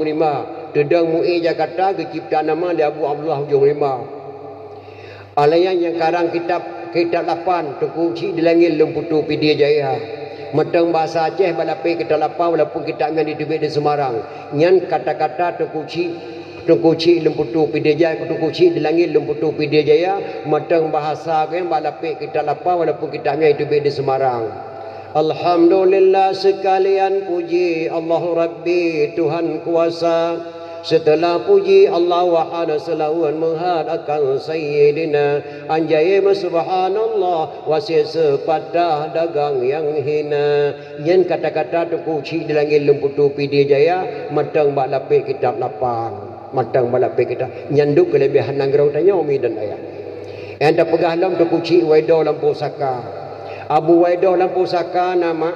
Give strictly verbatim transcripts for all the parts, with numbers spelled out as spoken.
Lima, teudong MUI Jakarta geucipta nama lé Abu Abdullah Ujong Rimba. Alayan nyang karang kitab, kitab lapan, Teungku Chik di Langét Lôn Putu Pidie Jaya. Mantong bahasa Aceh bak lapék kitab lapan walaupun kitab nyan jiteubiet di Semarang. Nyan kata-kata Teungku Chik, Teungku Chik Lôn Putu Pidie Jaya, Teungku Chik di Langét Lôn Putu Pidie Jaya, mantong bahasa geuh bak lapék kitab lapan walaupun kitab nyan jiteubiet di Semarang. Alhamdulillah, seukalian puji Allah Rabbi Tuhan kuasa. Seuteulah puji Allah, wahana seulawan meuhat akan Sayyidina. Anjaim subhanallah, wasiet seupatah dagang nyang hina. Nyan kata-kata Teungku Chik di Langét Lôn Putu Pidie Jaya, mantong bak lapék kitab lapan. Mantong bak lapék kitab. Nyan duek keuleubiehan nanggroe tanyoe, mi dan ayah. Nyang tapeugah lom Teungku Chik Waido Lampôh Saka. Abu Waido Lampôh Saka na mak,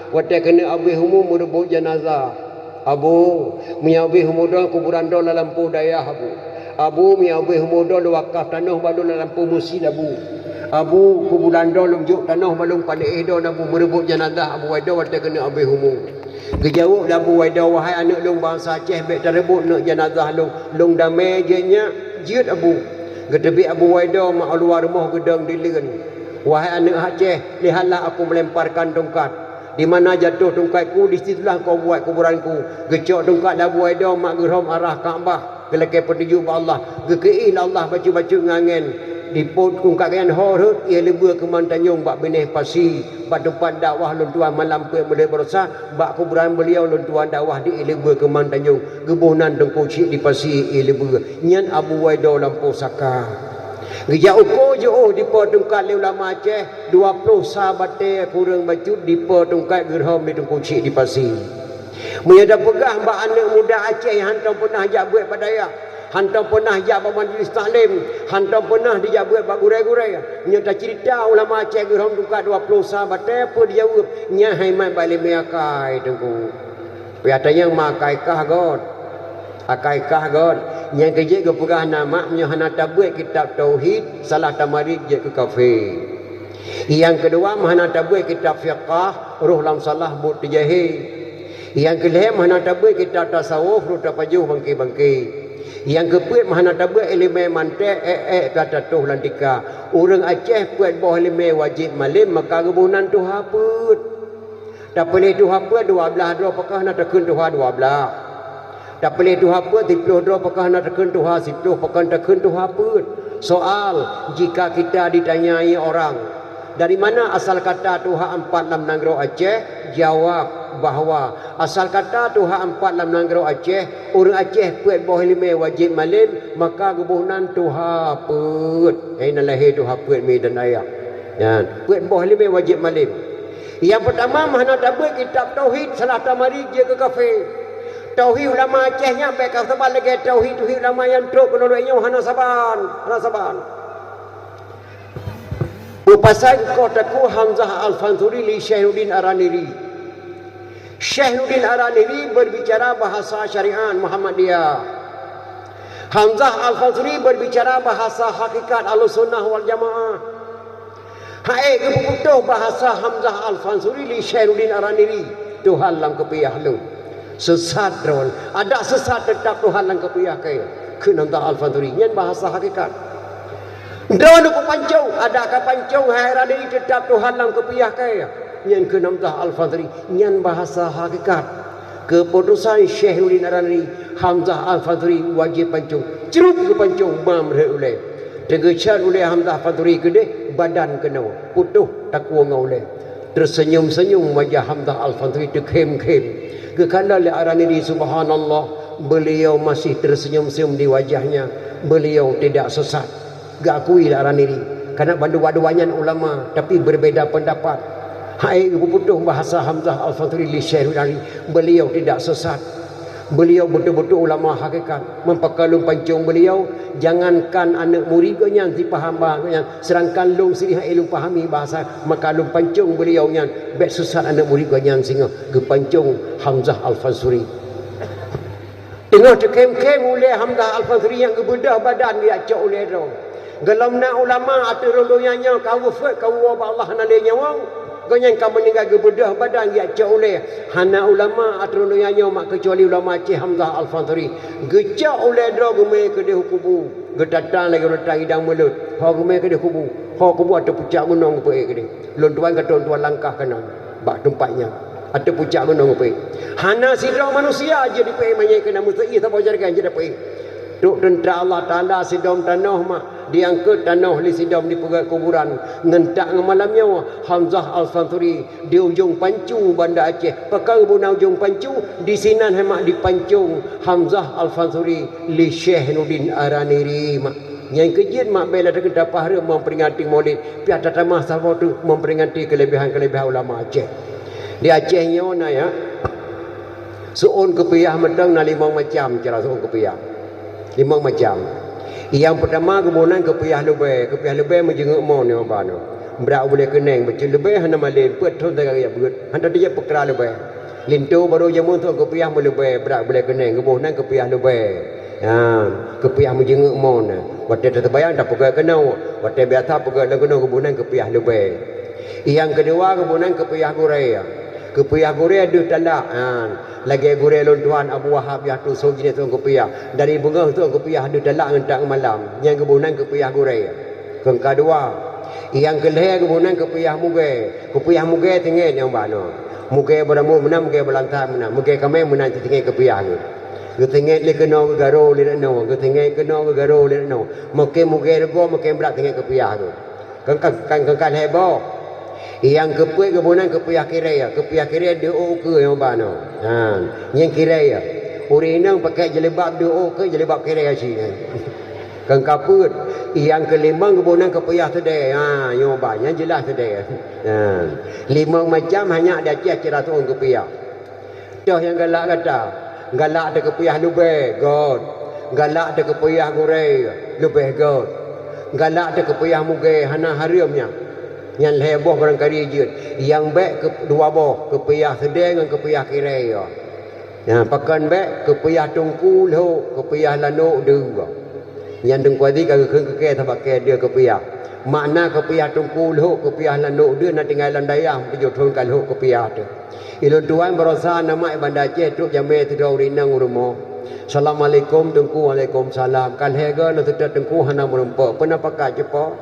watée keuneuk abéh umu meureubot janazah. Abu, meunyoe abéh umu droe kuburan droe lam lampôh dayah, Abu. Abu, meunyoe abéh umu droe lôn wakaf tanoh bak lôn lam lampôh meuseujid, Abu. Abu, kuburan droe lôn jok tanoh bak lôn paléh droe, Abu, meureubot janazah Abu Waido watée keuneuk abéh umu. Geujaweueb lé Abu Waido, "Wahai aneuëk lôn bansa Aceh, bék tareubot neuk janazah lôn, lôn damé jeuet nyak, jeuet Abu." Geuteubiet Abu Waido mak u luwa rumoh geudong dileuen, "Wahai aneuëk Aceh, lihatlah aku melemparkan tongkat. Di mana jatuh tongkatku, di situlah kau buat kuburanku." Geucok tongkat lé Abu Waido mak geurhom arah Ka'bah. Geulakée peutuju bak Allah, geukeuieng lé Allah bacut-bacut ngon angén. Dipot tungkat geuh nyan ho rhot, ié leubeh keuman tanyong bak binéh pasi, bak teumpat dakwah lôn tuan malam peuet mulai baroesa, bak kuburan beuliau lôn tuan dakwah di ié leubeh keuman tanyong. Geuboh nan Teungku Chik di pasi ié leubeh. Nyan Abu Waido Lampôh Saka. Geujak uko jiôh dipo tungkat lé ulama Aceh, dua ploh sa batée kureueng bacut dipo tungkat geurhom lé Teungku Chik di pasi. Meunyoe tapeugah bak aneuëk muda Aceh nyang hantom peunah jak beuet bak dayah, hantom peunah jak bak majlis taklim, hantom peunah dijak beuet bak gurée-gurée, meunyoe taceurita ulama Aceh geurhom tungkat dua ploh sa batée, peue dijaweueb? Nyan hai mat bak iéleumé akai, Teungku. Pih ata nyang ma akai kah göt. Akai kah göt. Nyang keujeuet geupeugah na mak, meunyoe hana tabeuet kitab tauhid, salah tamarit jeuet keu kafé. Nyang keudua, meuhana tabeuet kitab fiqah, roh lam salah buet teujahé. Nyang keulhée, meuhana tabeuet kitab tasawuf, roh tapajoh bangké-bangké. Nyang keupeuet, meuhana tabeuet iéleumé manték, ék-ék ka tatoh lam tika. Ureuëng Aceh peuet boh iéleumé wajéb malém, maka geuboh nan tuha peuet. Tapiléh tuha peuet dua blaih droe, pakon hana takheun tuha dua blaih. Tapiléh tuha peuet siplôh droe, pakon hana takheun tuha siplôh, pakon takheun tuha peuet. Soal, jika kita ditanyai orang, "Dari mana asal kata tuha empat lam nanggroe Aceh?" Jawab bahwa asal kata tuha empat lam nanggroe Aceh, ureuëng Aceh peuet boh iéleumé wajéb malém, maka geuboh nan tuha peuet. Hai na lahé tuha peuet, mi dan ayah. Nyan, peuet boh iéleumé wajéb malém. Nyang peutama, meuhana tabeuet kitab tauhid, salah tamarit jeuet keu kafé. Tauhid ulama Aceh nyan bék ka saban lagée tauhid-tauhid ulama nyang trok keunoe nyoe, hana saban, hana saban. Peue pasai keu Teungku Hamzah Al-Fansuri lé Syekh Nuruddin Araniri. Syekh Nuruddin Araniri berbicara bahasa syariat Muhammadiyah. Hamzah Al-Fansuri berbicara bahasa hakikat Ahlussunnah wal Jamaah. Hai geupeuputôh bahasa Hamzah Al-Fansuri lé Syekh Nuruddin Araniri, Tuhan lam keupiah lôn. Seusat droe, adak seusat teutap Tuhan lam keupiah kayée. Kheun Hamzah Al-Fansuri, nyan bahasa hakikat. Droe neupeue pancong, adak ka pancong hai Araniri teutap Tuhan lam keupiah kayée. Nyan kheun Hamzah Al-Fansuri, nyan bahasa hakikat. Keuputosan Syekh Nuruddin Araniri, Hamzah Al-Fansuri wajéb pancong. Crup geupancong bam rhot ulée. Teugeuchan ulée Hamzah Fansuri keudeh, badan keunoe, putôh takue ngon ulée. Teuseunyum-seunyum wajah Hamzah Al-Fansuri teukhém-khém. Geukalon lé Araniri, subhanallah, beuliau masih teuseunyum-seunyum di wajahnya. Beuliau tidak sesat. Geuakui lé Araniri, karena bandua-dua nyan ulama, tapi berbeda pendapat. Hai geupeuputôh bahasa Hamzah Al-Fansuri lé Syekh Nuruddin Araniri, beuliau tidak sesat. Beuliau beutôi-beutôi ulama hakikat. Meupakon lôn pancong beuliau, jangankan aneuëk murit geuh nyan sipaham bahasa geuh nyan, seudangkan lôn sendiri hai lôn pahami bahasa, maka lôn pancong beuliau nyan, bék sesat aneuëk murit geuh nyan singoh. Geupancong Hamzah Al-Fansuri. Teungoh teukhém-khém ulée Hamzah Al-Fansuri nyang geubeudôh badan geujak cok ulée droe. Gohlom na ulama ateueh rhueng donya nyoe ka wafeuet, ka woe bak Allah hana lé nyawöng. Keu nyang ka meuninggai geubeudôh badan geujak cok ulèe. Hana ulama ateueh donya nyoe mak keucuali ulama Aceh Hamzah Al-Fansuri. Geucok ulèe droe geumè keudéh u kubu. Geutatang lagèe ureueng tatang idang mulod. Ho geumè keudéh kubu. Ho kubu ateueh pucak gunong geupeuék keudéh. Lôn tuan ka tuan-tuan langkah keunoe bak teumpat nyan. Ateueh pucak gunong geupeuék. Hana sidroe manusia jeuet jipeuék manyét keunan meuseu ie saboh jarigen jeuet jipeuék. Trok teuntra Allah Taala sidom tanoh mak. Diangkot tanoh lé sidom dipeugöt kuburan. Ngon tak ngon malam nyoe, Hamzah Al-Fansuri di ujong pancu Banda Aceh. Pakon geuboh nan ujong pancu, disinan hai mak dipancong Hamzah Al-Fansuri lé Syekh Nurdin Araniri mak. Nyang keujeuet mak bèk lagèe tapeuhareuem memperingati Maulid, pih tatamah saboh teuk memperingati keuleubehan-keuleubehan ulama Aceh. Di Aceh nyoe na ya, seuôn keupiah mantong na limong macam cara seuôn keupiah. Limong macam. Nyang peutama geuboh nan keupiah lubèe, keupiah lubèe meujeungeuk mon nyoe ba nyoe. Brat bulèe keuneng, bacut lubèe hana malém, peuet thon tagak jak beuet, hana tajak peukra lubèe. Linto barô jameun seuôn keupiah meulubèe, brat bulèe keuneng, geuboh nan keupiah lubèe. Ha, keupiah meujeungeuk mon. Watèe tateubayang tapeugöt keunoe, watèe biasa peugöt lom keunoe geuboh nan keupiah lubèe. Nyang keudua geuboh nan keupiah gurèe. Keupiah gurèe deuh talak, ha. Lagèe gurèe lôn tuan Abu Wahab yah tu sôk jinéh sôk keupiah. Dari beungoh sôk keupiah deuh talak ngon tak ngon malam. Nyang geuboh nan keupiah gurèe. Keungka dua. Nyang keulhèe geuboh nan keupiah mugèe. Keupiah mugèe teungoh nyang ba nyoe. Mugèe beuramot meunan, mugèe beulantai meunan, mugèe kamèng meunan teungoh keupiah geuh. Geuteuingat lé keunoe geugaro lé nyoe, geuteuingat keunoe geugaro lé nyoe. Makin mugèe rugoe, makin brat teungoh keupiah geuh. Kan, kan, kan, kan, kan heboh. Nyang keupeuet geuboh nan keupiah kirèe, keupiah kirèe deuh ôk keue nyang ba nyoe. Ha, nyang kirèe. Ureueng inong pakèk jilbab deuh ôk keue, jilbab kirèe cit nyan. Kan kapeuet. Nyang keulimong geuboh nan keupiah seudèe. Ha, nyoe ba, nyan jeulaih seudèe. Ha. Limong macam hanya di Aceh cara seuôn keupiah. Toh nyang galak gata, galak takeupiah lubèe, göt. Galak takeupiah gurèe, leubeh göt. Galak takeupiah mugèe, hana hareuem nyan. Nyan lhèe boh barangkali jeuet. Nyang bèk keu-, dua boh, keupiah seudèe ngon keupiah kirèe. Nyan pakon bèk, keupiah teungku lhok, keupiah lanok deuh. Nyan Teungku Aziz ka geukheun keu kèe sabab kèe deuh keupiah. Makna keupiah teungku lhok, keupiah lanok deuh na tinggai lam dayah, meutujoh thon ka lhok keupiah teuh. Ulôn tuan baroesa na mak i Banda Aceh trok jamèe sidroe ureueng inong u rumoh. "Assalamualaikum Teungku." "Waalaikumsalam." "Ka lhèe goe lôn seutôt Teungku hana meurumpok. Peue na pakat cupo?"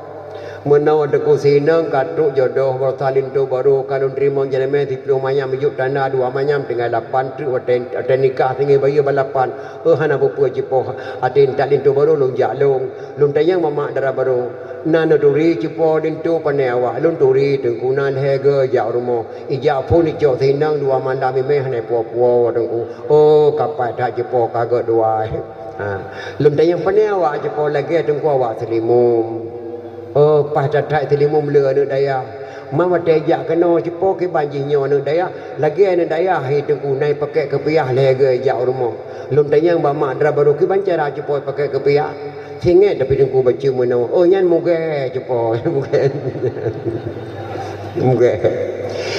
"Meunoe Teungku, si inong ka trok jodoh baroesa linto barô, ka lôn teurimong jamèe siploh manyam, jôk tanda dua manyam tinggai lapan treuk, watèe, watèe nikah singoh bayeue balapan." "Oh, hana peue-peue cupo, até intat linto barô lôn jak lôn. Lôn tanyong bak mak dara barô." "Na neuturi cupo linto pané awak?" "Lôn turi Teungku, na lhèe goe jak u rumoh. Ijak phôn icok si inong dua malam imè hana ipuwoe-puwoe Teungku." "Oh, ka paih that cupo ka gèt dua." Ha. "Lôn tanyong pané awak cupo lagèe Teungku, awak Seulimum?" "Oh, paih that-that Seulimum le aneuk dayah. Man watèe ijak keunoe cupo kiban jih nyoe aneuk dayah, lagèe aneuk dayah hi Teungku, na ipakèk keupiah lhèe goe jak u rumoh. Lôn tanyong bak mak dara barô kiban cara cupo ipakèk keupiah." Singèt tapi Teungku bacut meunoe. Oh, nyan mugèe cupo. Mugèe. Mugèe.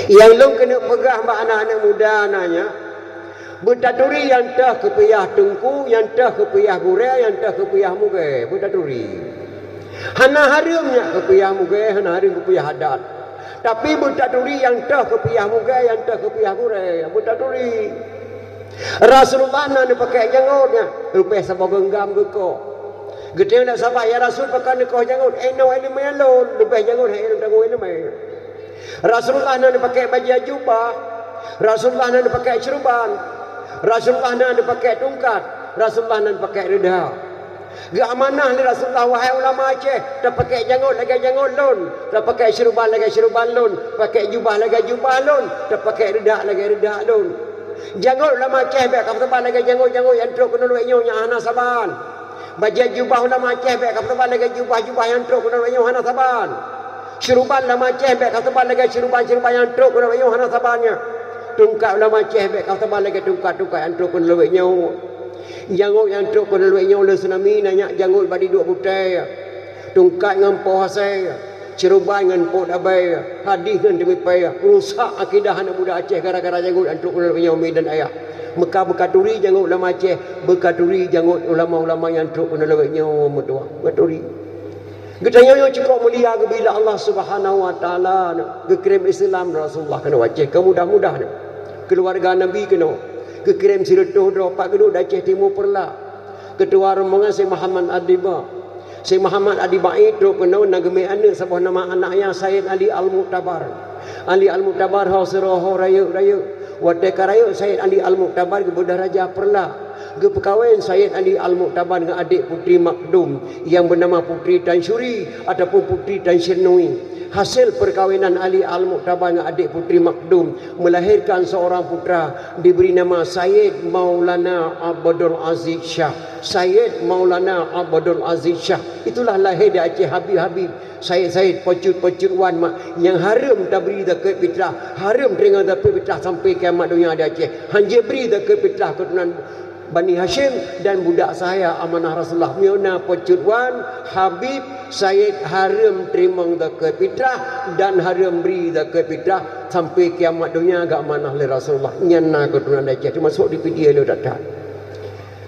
Nyang lôn keuneuk peugah bak aneuk-aneuk muda na nyan, beutaturi nyang toh keupiah teungku, nyang toh keupiah gurèe, nyang toh keupiah mugèe. Beutaturi. Hana hareuem nyan keupiah mugèe, hana hareuem keupiah adat. Tapi beutaturi nyang toh keupiah mugèe, nyang toh keupiah gurèe. Beutaturi. Rasulullah na neupakèk jangôt nyan, leubeh saboh geunggam geukoh. Geutanyong lé sahabat, "Ya Rasul, pakon neukoh jangôt?" "Inoe ileumèe lôn, leubeh jangôt hai lôn tanggong ileumèe." Rasulullah na neupakèk bajèe jubah. Rasulullah na neupakèk syeuruban. Rasulullah na neupakèk tungkat. Rasulullah na neupakèk reuda. Geuamanah lé Rasulullah, "Wahai ulama Aceh, tapakèk jangôt lagèe jangôt lôn, tapakèk syeuruban lagèe syeuruban lôn, pakèk jubah lagèe jubah lôn, tapakèk reuda lagèe reuda lôn." Jangôt ulama Aceh bèk kapeuteuban lagèe jangôt-jangôt nyang trok keunoe lawét nyoe nyang hana saban. Bajèe jubah ulama Aceh bèk kapeuteuban lagèe jubah-jubah nyang trok keunoe lawét nyoe hana saban. Syeuruban ulama Aceh bèk kapeuteuban lagèe syeuruban-syeuruban nyang trok keunoe lawét nyoe hana saban nyan. Tungkat ulama Aceh bèk kapeuteuban lagèe tungkat-tungkat nyang trok keunoe lawét nyoe. Jangôt nyang trok keunoe lawét nyoe lé tsunami na nyak jangôt bak diduek butée. Tungkat ngon poh asée, syeuruban ngon pot abée, hadih ngon teumipée, rusak akidah aneuk muda Aceh gara-gara jangôt nyang trok keunoe lawét nyoe mi dan ayah. Meuka beukaturi jangôt ulama Aceh, beukaturi jangôt ulama-ulama nyang trok keunoe lawét nyoe meutuah. Beukaturi. Geutanyoe nyoe cukôp mulia geubri lé Allah Subhanahu wa Taala, geukirém Islam Rasulullah keunoe Aceh, keu mudah-mudah nyoe. Keuluwarga Nabi keunoe, geukirém sireutôh droe pat geudôk di Aceh Timu Peureulak. Keutua rombongan Syekh Muhammad Adiba. Syekh Muhammad Adibai trôk keunoe na geumé aneuk saboh nama aneuk nyan Sayyid Ali Al-Mu'tabar. Ali Al-Mu'tabar ho sidroe ho rayeuk-rayeuk. Watée ka rayeuk Sayyid Ali Al-Mu'tabar geubeudoh raja Peureulak. Geupeukawen Sayyid Ali Al-Mu'tabar ngon adék Putri Makdum nyang beunama Putri Tansyuri ataupun Putri Tansyirnui. Hasil peukawinan Ali Al-Mu'tabar ngon adék Putri Makdum melahirkan seorang putra diberi nama Sayyid Maulana Abdul Aziz Syah. Sayyid Maulana Abdul Aziz Syah. Itulah lahé di Aceh Habib-Habib. Said-said, pocut-pocut wan mak nyang hareuem tabri zakeuet fitrah, hareuem teurimong zakeuet fitrah sampai kiamat donya di Aceh. Hanjeuet bri zakeuet fitrah keuturonan Bani Hasyim dan budak sahaya amanah Rasulullah. Meunyoe na pocut wan, Habib, Said hareuem teurimong zakeuet fitrah dan hareuem bri zakeuet fitrah sampai kiamat donya geuamanah lé Rasulullah. Nyan na keuturonan di Aceh, teumasuk di Pidie le that-that.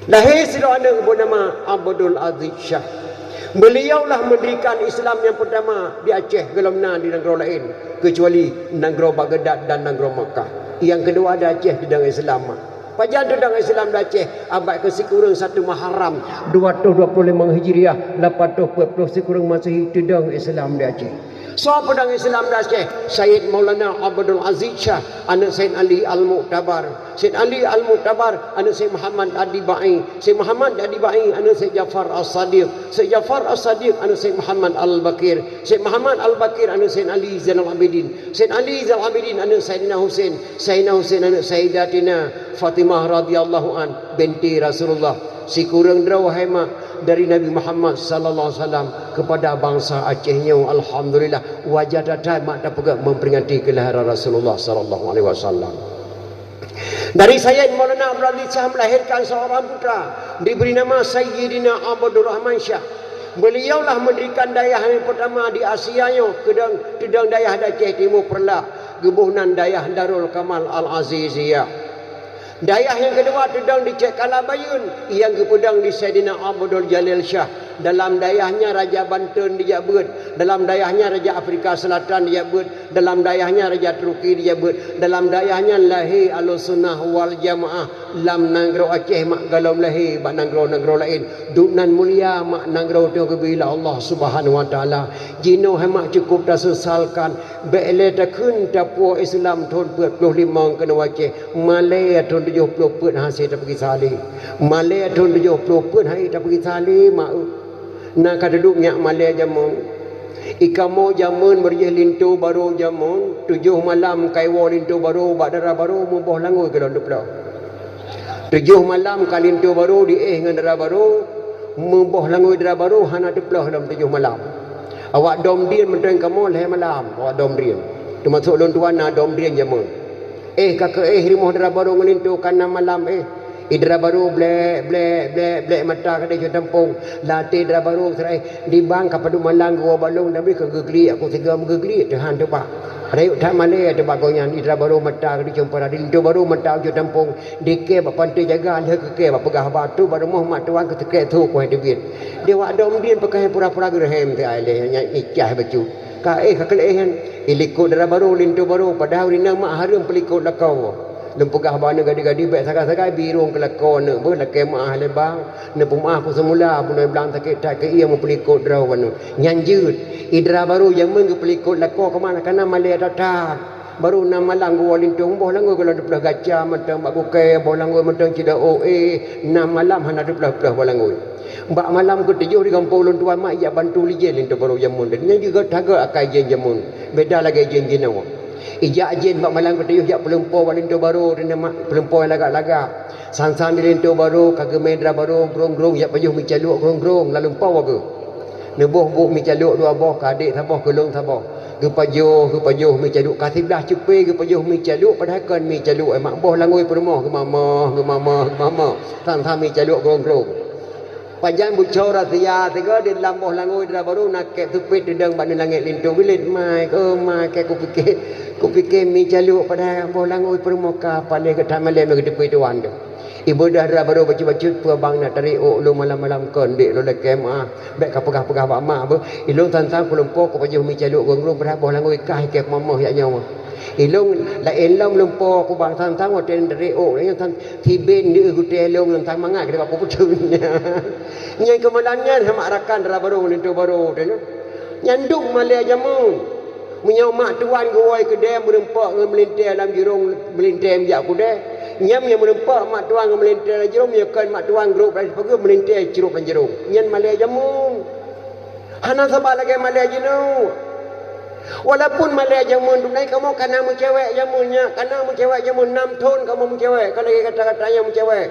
Lahé sidroe aneuk beunama Abdul Aziz Syah. Beliaulah mendirikan Islam nyang peurtama di Aceh, gohlom na di nanggroe laén, keucuali nanggroe Baghdad dan nanggroe Makkah. Nyang keudua di Aceh teudong Islam. Pajan teudong Islam di Aceh? Abad keusikureueng satu Muharram, dua ratus dua puluh lima Hijriah, lapan ratus empat puluh sikureueng Masehi teudong Islam di Aceh. Soe peudong Islam di Aceh? Said Maulana Abdul Aziz Syah, aneuk Said Ali Al-Mu'tabar. Said Ali Al-Mu'tabar, aneuk Said Muhammad Adibai. Said Muhammad Adibai, aneuk Said Jafar As-Sadiq. Said Jafar As-Sadiq, aneuk Said Muhammad Al-Baqir. Said Muhammad Al-Baqir, aneuk Said Ali Zainal Abidin. Said Ali Zainal Abidin, aneuk Saidina Husain. Saidina Husain, aneuk Saidatina Fatimah radhiyallahu an, binti Rasulullah. Sikureueng droe, wahai mak, dari Nabi Muhammad sallallahu alaihi wasallam kepada bangsa Aceh nyoe. Alhamdulillah, wajar that-that mak tapeugah memperingati kelahiran Rasulullah sallallahu alaihi wasallam. Dari Sayyid Maulana Abdul Aziz Syah melahirkan seorang putra, diberi nama Sayyidina Abdul Rahman Syah. Beliaulah mendirikan dayah yang pertama di Asia nyoe, keudong, teudong dayah di Aceh Timu Peureulak, geuboh nan dayah Darul Kamal Al-Aziziyah. Dayah nyang keudua teudong di Cek Kala Bayeuen, nyang geupeudong di Saidina Abdul Jalil Syah. Dalam dayah nyan Raja Banten dijak beuet, dalam dayah nyan Raja Afrika Selatan dijak beuet, dalam dayah nyan Raja Turki dijak beuet, dalam dayah nyan lahé Ahlussunnah wal Jamaah lam nanggroe Aceh mak gohlom lahé bak nanggroe-nanggroe laén. Duek nan mulia mak nanggroe teuh geubri lé Allah Subhanahu wa Taala. Jinoe hai mak cukup tasesalkan, bék lé takheun tapuwoe Islam thon peuet ploh limong keunoe Aceh. Malée thon tujoh ploh peuet hase tapeugisa lé. Malée thon tujoh ploh peuet hase tapeugisa lé, mak. Na ka duduek nyak malée jameun. Ikamoe jameun meureuéh linto barô jameun, tujoh malam ka iwoe linto barô bak dara barô meuboh langôi gohlom teuploh. Tujoh malam ka linto barô diéh ngon dara barô, meuboh langôi dara barô hana teuploh lom tujoh malam. Awak dom drien mantong kamoe lhée malam, awak dom drien. Teumasok lôn tuan na dom drien jameun. Éh ka keuéh rumoh dara barô ngon linto ka nam malam éh. Di dara barô blek, blek, blek, blek mata keudéh cot tampông. Lam até dara barô seuraih, "Di bang ka padub malam geuwoe bak lôn, tapi ka geugeliek, aku sigoe meugeugeliek teuhan teuh bak." Rayeuk that malée teuh bak gobnyan, di dara barô mata keudéh cot tampông, di linto barô mata cot tampông. Dikée bak panté jaga, lheueh keukée bak peugah bak tu, bak rumoh mak tuan keuteukée tho kueh teubiet. Di awak dom drien peukahe pura-pura geureuhem teuh ai lé nyan icah bacut. Ka éh ka keuléh nyan, ilikot dara barô, linto barô, padahai ureueng inong mak hareuem peulikot lakoe. Lôn peugah bak aneuk gadih-gadih bék sagai-sagai birong keu lakoe aneuk beuh lakée meuáh lé bang. Neupeumeuáh ku seumula bunoe blang sakét that keu ie meupeulikot droe aneuk. Nyan jeuet, di dara barô jameun geupeulikot lakoe keumanakana malée that-that. Barô nam malam geuwoe linto, boh langôi gohlom teuploh gaca mantong bak gukée, boh langôi mantong cit da-o éh, nam malam hana teuploh-ploh boh langôi. Bak malam keutujoh di gampông lôn tuan mak ijak bantu lé jén linto barô jameun, dan nyan jeuet that-that akai jén jameun, beda lagée jén jinoe. Ijak jén bak malam keutujoh jak peulumpo bak linto barô, dan mak peulumpo nyang lagak-lagak. San-san di linto barô ka geumé dara barô grong-grong, jak pajoh mie caluek grong-grong lam lumpo geuh. Neuboh buet mie caluek dua boh, keu adék saboh, keu lôn saboh. Geupajoh, geupajoh mie caluek, ka siblaih cupée geupajoh mie caluek, padahai kon mie caluek, eh, mak, boh langôi peurumoh, geumama, geumama, geumama. Sang-sang mie caluek grong-grong. Pajan bucora siya sigoe di lam boh langôi dara barô na kép seupet teudong bak langét linto, "Bilet mai, oh mai, keu kupike, kupike mie caluek padahai boh langôi peurumoh ka paléh geuh that malée meugeuteupeue tuan teuh." Ibadah dara barô bacut-bacut peue bang na tarék ôk lôn malam-malam kon dek lôn lakèe meu'ah. Bèk ka peugah-peugah bak mak beuh. Ilôn sang-sang kulumpo kupajoh mi calok gong-gong, padahai boh langôi kah ikèe kumoh-moh jak nyoe. Ilôn laén lom lumpo kubang sang-sang watèe tarék ôk lôn nyan sang siben di gutèe lôn sang mangat keudeh bak kupeuteun. Nyan keumalam nyan hana mak rakan dara barô ngon linto barô teuh nyoe. Nyan dum malèe jameun. Meunyoe mak tuan geuwoe keudè meureumpok ngon meulintèe lam jurông meulintèe meujak keudè, nyan meunyoe meureumpok mak tuan ngon meulintèe lam jurông, meunyoe kon mak tuan grôp lam sipageue meulintèe crôb lam jurông. Nyan malèe jameun. Hana saba lagèe malèe jinoe. Walaupun malèe jameun dum nyan kamoe kana meucewek jameun nyan, kana meucewek jameun nam thon kamoe meucewek, ka lagèe kata-kata nyang meucewek.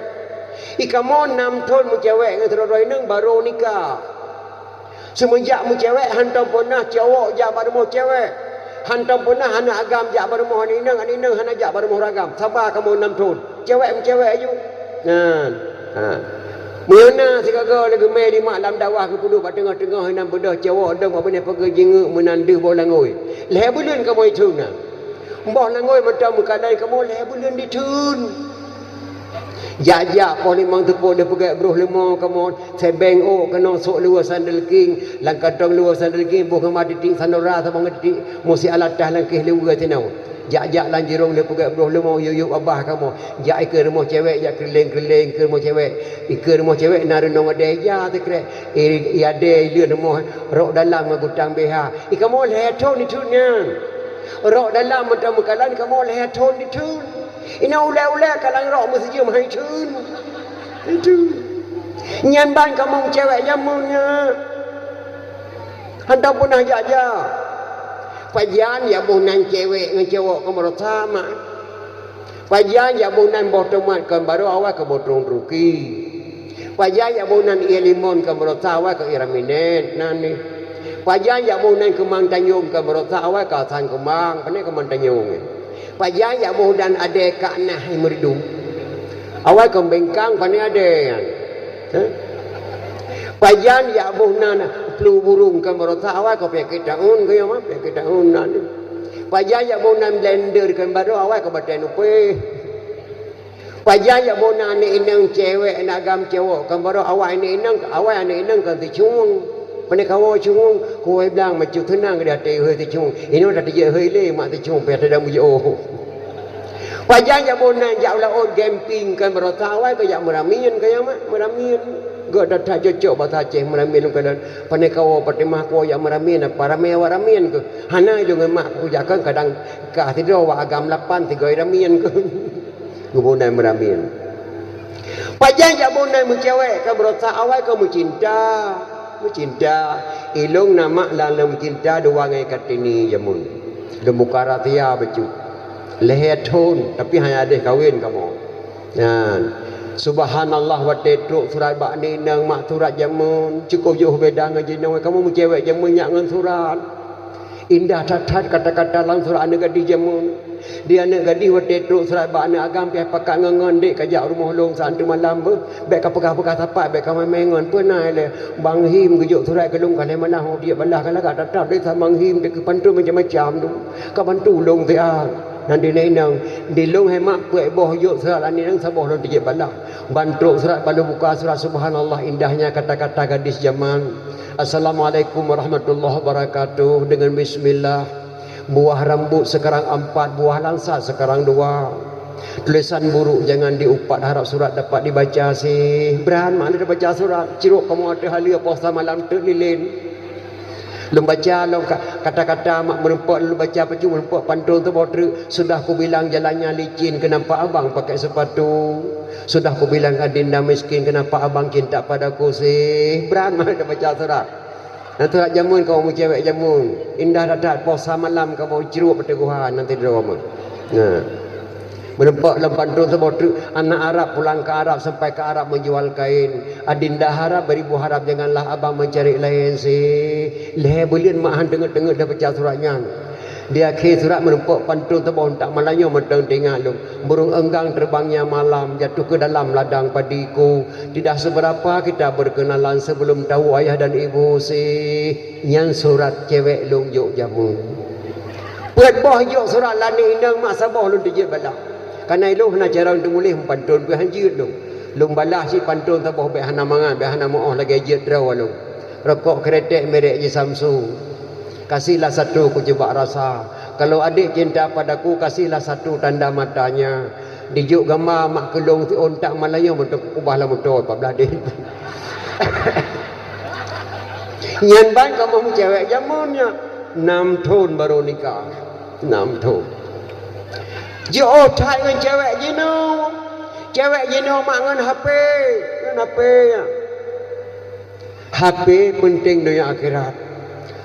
I kamoe nam thon meucewek ngon sidroe-droe inong barô nikah. Seumeujak meucewek hantom peunah cowok jak bak rumoh cewek. Hantom peunah aneuk agam jak bak rumoh aneuk inong, aneuk inong hana jak bak rumoh ureueng agam. Saba kamoe nam thon. Cewek meucewek aju. Nyan. Ha. Meunyoe na sigoe-goe lé geumè di mak lam dakwah geupeuduek bak teungoh-teungoh inan beudôh cowok dong bak binéh pageue jingeuk meunan deuh boh langôi. Lhèe buleuen kamoe itheun na. Boh langôi mantong meukalon kamoe lhèe buleuen ditheun. Jak-jak poh limong teupôt lheuh peugèt broh leumo kamoe, sébeng ôk keunoe sôk luweue sandal king, lam kantong luweue sandal king boh ngon ma titik sanora saboh ngon titik musi alatah lam kéh luweue sinoe. Jak-jak lam jurông lheuh peugèt broh leumo yub-yub babah kamoe. Jak ikeue rumoh cewek jak keurileng-keurileng ikeue rumoh cewek. Ikeue rumoh cewek na reunong adèe ija teukrek. I, i adèe ileuen rumoh rok dalam ngon gutang B H. I kamoe lhèe thon ditheun nyan. Rok dalam mantong meukalon kamoe lhèe thon ditheun. Inoe ulèe-ulèe kalang rok meusijeuem hai theun. Hai theun. Nyan ban kamoe meucewek jameun nyan. Hantom peunah jak-jak. Pajan jak boh nan cewek ngon cowok kamoe rasa mak. Pajan jak boh nan boh tomat kon barô awai keu boh trong truki. Pajan jak boh nan ie limon kon barô sa awai keu ie raminet nan ni. Pajan jak boh nan keumang tanyong kon barô sa awai keu asang keumang, pane keumang tanyong nyan. Pajan jak boh nan adèe kak nah meuridu. Awai kon bengkang pane adèe nyan. Heh? Pajan jak boh nan plu burung kon barô sa awai keu peunyakét taun keu nyan mah, peunyakét taun nan ni. Pajan jak boh nan blender kon barô awai keu batèe nupéh. Pajan jak boh nan aneuk inong cewek aneuk agam cowok kon barô awai aneuk inong, awai aneuk inong kon teucung. Pane kawoe cungung, kuwoe blang macu teunang di até hôi teucung. Inoe dak teujeuet hôi lé mak teucung pih teudah meujiôh. Pajan jak boh nan jak u laôt camping kon barô sa awai keu jak meuramin keu nyang mak meuramin. Gèt that-that cocok basa Aceh meuramin lôn kalon. Pane kawoe Fatimah kuwoe jak meuramin apa ramé awak ramin keuh. Hana ilôn ngon mak kujakon kadang kah sidroe wak agam lapan sigoe ramin keuh. Geuboh nan meuramin. Pajan jak boh nan meucewek ka beurasa awai ka meucinta. Meucinta. Ilôn na mak lôn meucinta dua ngon Kartini jameun. Lôn buka rahsia bacut. Lhèe thon, tapi hana deh kawen kamoe. Nyan. Subhanallah, watèe trok surat bak aneuk inong mak surat jameun, cukôp jôh beda ngon jinoe. Kamoe meucewek jameun nyak ngon surat. Indah that-that kata-kata lam surat aneuk gadih jameun. Di aneuk gadih watèe trok surat bak aneuk agam pih pakat ngon-ngon dek ka jak rumoh lôn saat tu malam beuh. Bèk ka peugah-peugah sapat, bèk ka main-main ngon. Peue na ilèe? Bang Him geujok surat keu lôn ka lhèe malam, ho tiep balah ka lagak tatap deh sa Bang Him dek keu pantôn macam-macam tu. Ka bantu lôn siat. Nan di aneuk inong, di lôn hai mak peuet boh jok surat aneuk inong saboh lôn tiep balah. Ban trok surat ban lôn buka surat, subhanallah indahnya kata-kata gadis jameun. Assalamualaikum warahmatullahi wabarakatuh. Dengan bismillah. Buah rambut sekarang empat, buah langsat sekarang dua. Tulisan buruk jangan diupat, harap surat dapat dibaca sih. Brat mak lé baca surat, cirok kamoe ateueh haleue poh sa malam teuk lilin. Lôn baca lom ka-, kata-kata mak meureumpok, lôn baca pacu meureumpok pantôn teuboh treuk. Sudah kubilang jalannya licin, kenapa abang pakai sepatu? Sudah kubilang adinda miskin, kenapa abang cinta padaku sih? Brat mak lé baca surat. Nyan surat jameun kamoe meucewek jameun. Indah that-that poh sa malam kamoe cirok bak teungoh nan tidroe meuh. Nah. Meureumpok lom pantôn saboh treuk, anak Arab pulang ke Arab, sampai ke Arab menjual kain. Adinda harap beribu harap, janganlah abang mencari lain sih. Lhèe buleuen mak han teungeut-teungeut dah baca surat nyan. Di akhé surat meureumpok pantôn saboh, tak malam nyoe mantong teuingat lôn. Burung enggang terbangnya malam, jatuh ke dalam ladang padiku. Tidak seberapa kita berkenalan sebelum tahu ayah dan ibu sih. Nyan surat cewek lôn jok jameun. Peuet boh jok surat lé aneuk inong mak saboh lôn tiep balah. Kareuna ilôn hana cara untuk muléh meupanton pih han jeuet lôn. Lôn balaih cit pantôn saboh, bék hana mangat, bék hana meu'oh lagée jeuet droe lôn. Rokok kretek merek jih Samsu. Kasihlah satu ku cuba rasa. Kalau adik cinta padaku, kasihlah satu tanda matanya. Dijok gamba mak keu lôn siôn, tak malam nyoe meuteuk kubah lam moto, pat blaih deh. Nyan ban kamoe cewek jameun nyan, nam thon baru nikah. Nam thon. Jiôh that ngon cewek jinoe. Cewek jinoe mak ngon H P, ngon H P nyan. H P peunteng donya akhirat.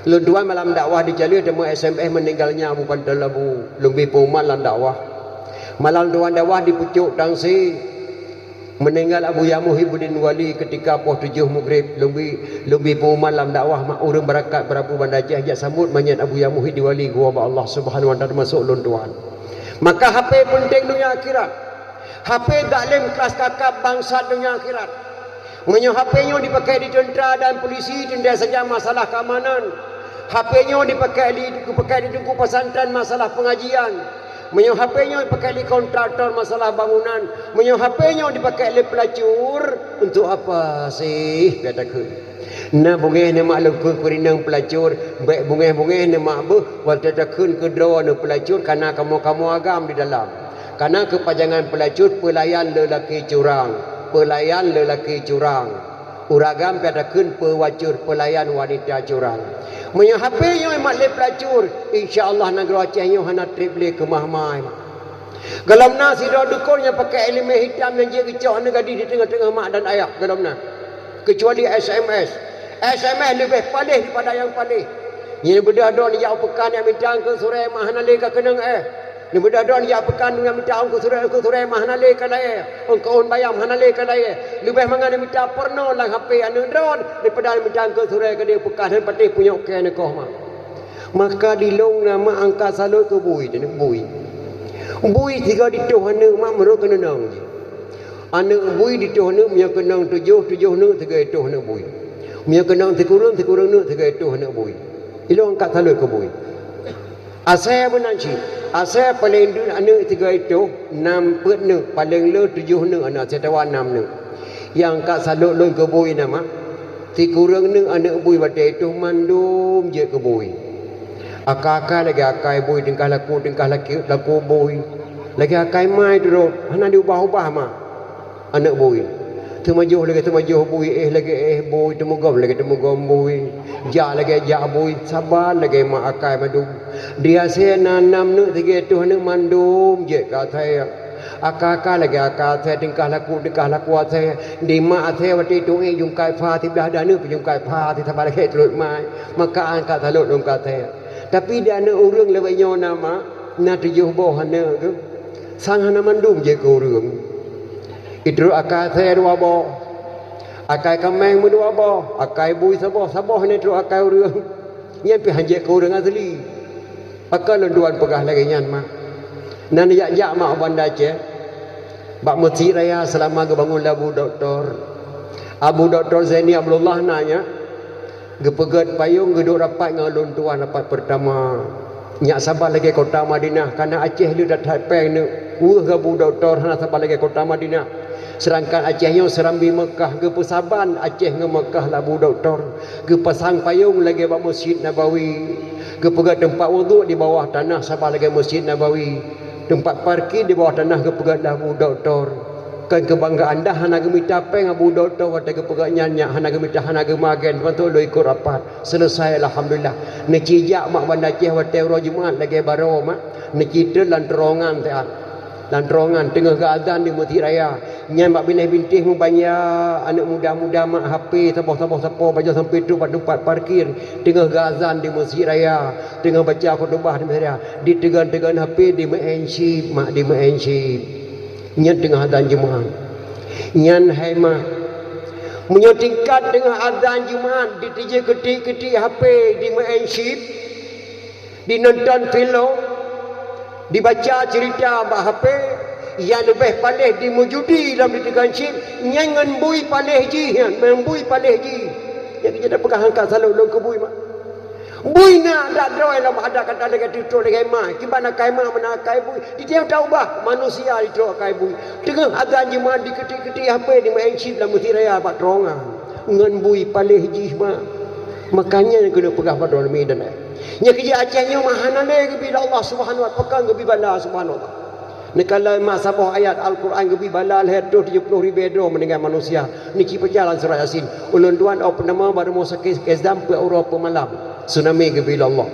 Lôn tuan malam dakwah di Caleue teuma S M S, "Meuninggalnya Abu Panton Labu." Lôn bi peuumat lam dakwah. Malam tuan dakwah di Pucok Tangsi. Meuninggal Abuya Muhibbuddin Wali keutika poh tujoh Maghrib, lôn bi, lôn bi peuumat lam dakwah mak ureuëng beurakat beurabu Banda Aceh jak sambot manyét Abuya Muhibbuddin Wali geuwoe bak Allah Subhanahu wa Taala, teumasok lôn tuan. Maka H P peunteng donya akhirat. H P zalim keras kakap bangsat donya akhirat. Meunyoe H P nyoe dipakai di teuntra dan polisi, teuntée saja masalah keamanan. H P nyoe dipakai di, dipakai di teungku pesantren, masalah pengajian. Meunyoe H P nyoe dipakai lé kontraktor masalah bangunan, meunyoe H P nyoe dipakai lé pelacur, untuk apa sih, kata takheun? Na beungéh neumak leukeue keurinong pelacur, bék beungéh-beungéh neumak beuh, watée takheun keudroe neuh pelacur, kana kamoe-kamoe agam di dalam. Kana keupajangan pelacur, peulayan lelaki curang, peulayan lelaki curang. Ureuëng agam pih takheun peuwacur, peulayan wanita curang. Meunyoe H P nyoe mat lé pelacur, insya Allah nanggroe Aceh nyoe hana treb lé keumah-mah. Gohlom na sidroe dukon nyang pakai iéleumé hitam nyang jeuet geucok aneuk gadih di teungoh-teungoh mak dan ayah, gohlom na. Keucuali S M S. S M S leubeh paléh daripada nyang paléh. Nyan beudôh droe jak u peukan nyang mita eungkôt surée mak hana lé ka keunong éh. Nyan beudôh droe jak peukan nyang mita eungkôt surée, eungkôt surée mak hana lé ka laée. Eungkôt ôn bayam hana lé ka laée. Leubeh mangat mita porno lam H P aneuk droe daripada mita eungkôt surée keudéh peukan, han patéh punyok kée neukoh mak. Maka di lôn na mak angkat salot keu bui, teuneuk bui. Bui sigoe ditoh aneuk mak meurok keunong jih. Aneuk bui ditoh aneuk, meunyoe keunong tujoh, tujoh neuk sigoe itoh aneuk bui. Meunyoe keunong sikureueng, sikureueng neuk sigoe itoh aneuk bui. Ilôn angkat salot keu bui. Asée meunan cit, asée paleng deuek aneuk sigoe itoh, nam peuet neuk, paleng le tujoh neuk aneuk, asée tawa nam neuk. Nyang angkat salot lôn keu bui na mak. Sikureueng neuk aneuk bui watée itoh mandum jeuet keu bui. Akai-akai lagée akai bui, tingkah laku, tingkah laki, laku bui. Lagée akai mai turot, hana diubah-ubah mak aneuk bui. Teumajoh lagée teumajoh bui, éh lagée éh bui, teumugom lagée teumugom bui, jak lagée jak bui, saban lagée mak akai mandum. Di asée na nam neuk sigoe itoh aneuk mandum jeuet keu asée. Akai-akai lagée akai asée, tingkah laku, tingkah laku asée. Di mak asée watée tueng ék jungkai pha siblah, di aneuk pih jungkai pha siblah, saban lagée turot mai. Maka angkat salot lôn keu asée. Tapi di aneuk ureuëng lawét nyoe na mak, na tujoh boh aneuk geuh. Sang hana mandum jeuet keu ureuëng. Iturot akai asée dua boh. Akai kaméng meudua boh, akai bui saboh, saboh aneuk turot akai ureuëng. Nyan pih han jeuet keu ureuëng asli. Pakon lôn tuan peugah lagée nyan mak? Na neujak-jak mak u Banda Aceh, bak Meuseujid Raya seulama geubangon lé Abu Doktor. Abu Doktor Zaini Abdullah na nyan, geupeugét payong geuduek rapat ngon lôn tuan rapat peurtama. Nyak saban lagée kota Madinah, kana Aceh le that-that péng neuk, weueh Abu Doktor hana saban lagée kota Madinah. Seudangkan Aceh nyoe seurambi Meukah, geupeusaban Aceh ngon Meukah lé Abu Doktor. Geupasang payong lagée bak Meuseujid Nabawi. Geupeugét teumpat wudhu di bawah tanah saban lagée Meuseujid Nabawi. Teumpat parkir di bawah tanah geupeugét lé Abu Doktor. Kon keubanggaan dah hana geumita péng Abu Doktor watée geupeugét nyan, nyak hana geumita, hana geumagen, mantong lôn ikot rapat. Seuleusai, alhamdulillah. Neuci jak mak Banda Aceh watée uroe Jumat lagée baroe mak. Neuci treun lam teurongan siat. Lam teurongan teungoh geuazan di Meuseujid Raya. Nyan bak binéh bintéh meubanja aneuk muda-muda mak H P saboh-saboh sapo bajôh sampai trok bak teumpat parkir. Teungoh geuazan di Meuseujid Raya. Teungoh baca khutubah di Meuseujid Raya. Diteugon-teugon H P, dimeu'en chip mak, dimeu'en chip. Nyan teungoh azan Jumat. Nyan hai mak. Meunyoe tingkat teungoh azan Jumat ditijih keutik-keutik H P, dimeu'en chip, dinonton filem, dibaca ceurita bak H P, nyang leubeh paléh dimeujudi lom diteugon chip, nyan ngon bui paléh jih nyan, ngon bui paléh jih. Nyang keuneuk peugah angkat salot lôn keu bui mak. Bui na dak droe lam adat kata lagée tutoe lagée ma, kiban akai ma meunan akai bui. Di tiang taubah manusia di troe akai bui. Teungoh azan jeumaat diketik-ketik H P di main chip lam meusti raya bak terowongan. Ngon bui paléh jih ma. Makanya nyang keuneuk peugah bak droe mi dan ai. Nyang keujeuet Aceh nyoe ma hana lé geubi lé Allah Subhanahu wa taala, pakon geubi bala Subhanahu wa taala. Neukalon mak saboh ayat Al-Quran geubi bala lhée reutôh tujoh ploh ribée droe meuninggai manusia. Neuci peucalan surat Yasin. Ulôn tuan ôk peunamoh bak rumoh sakét Kezdam peuet uroe peuet malam. Tsunami geubi lé Allah.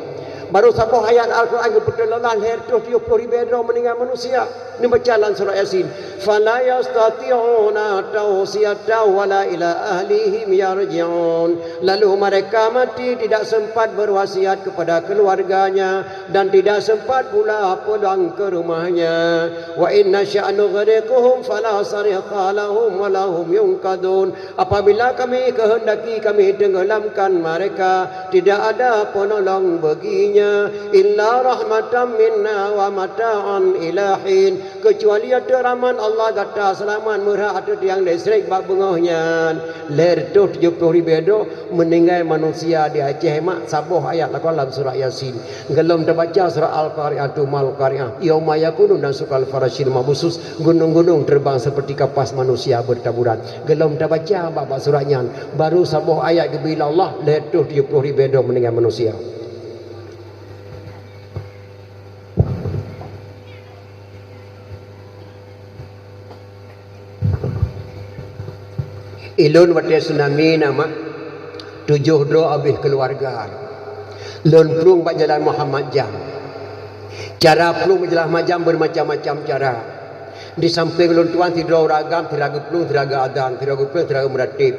Baru saboh ayat Al-Quran geupeuteulalah lhée reutôh tujoh ploh ribée droe meuninggai manusia. Neubaca lam surat Yasin. Fala yastati'una tausiyatan wala ila ahlihim yarji'un. Lalu mereka mati tidak sempat berwasiat kepada keluarganya dan tidak sempat pula pulang ke rumahnya. Wa in nasya' nughriqhum fala sarikha lahum wa lahum yunqadhun. Apabila Kami kehendaki, Kami tenggelamkan mereka, tidak ada penolong baginya, illa rahmatan minna wa mata'an ila hin, kecuali ateueh rahmat Allah gata seulamat meurhah ateueh tiang listrik bak beungoh nyan. Lhée reutôh tujoh ploh ribée droe meuninggai manusia di Aceh mak saboh ayat lakoe lam surat Yasin. Geulom tabaca surat Al-Qari'atu mal Qari'ah, yauma yakunu nasu kal farashil mabsus, gunong-gunong teubang seuperti kapas manusia beutaburan. Geulom tabaca bak-bak surat nyan, baru saboh ayat geubi lé Allah, lhée reutôh tujoh ploh ribée droe meuninggai manusia. Ilôn watée tsunami na mak, tujoh droe abéh keuluwarga. Lôn plueng bak jalan Muhammad Jam. Cara plueng bak jalan Muhammad Jam beumacam-macam cara. Di sampéng lôn tuan sidroe ureuëng agam, sidroe geuplueng, sidroe geuazan, sidroe geuplueng, sidroe geumeuratéb.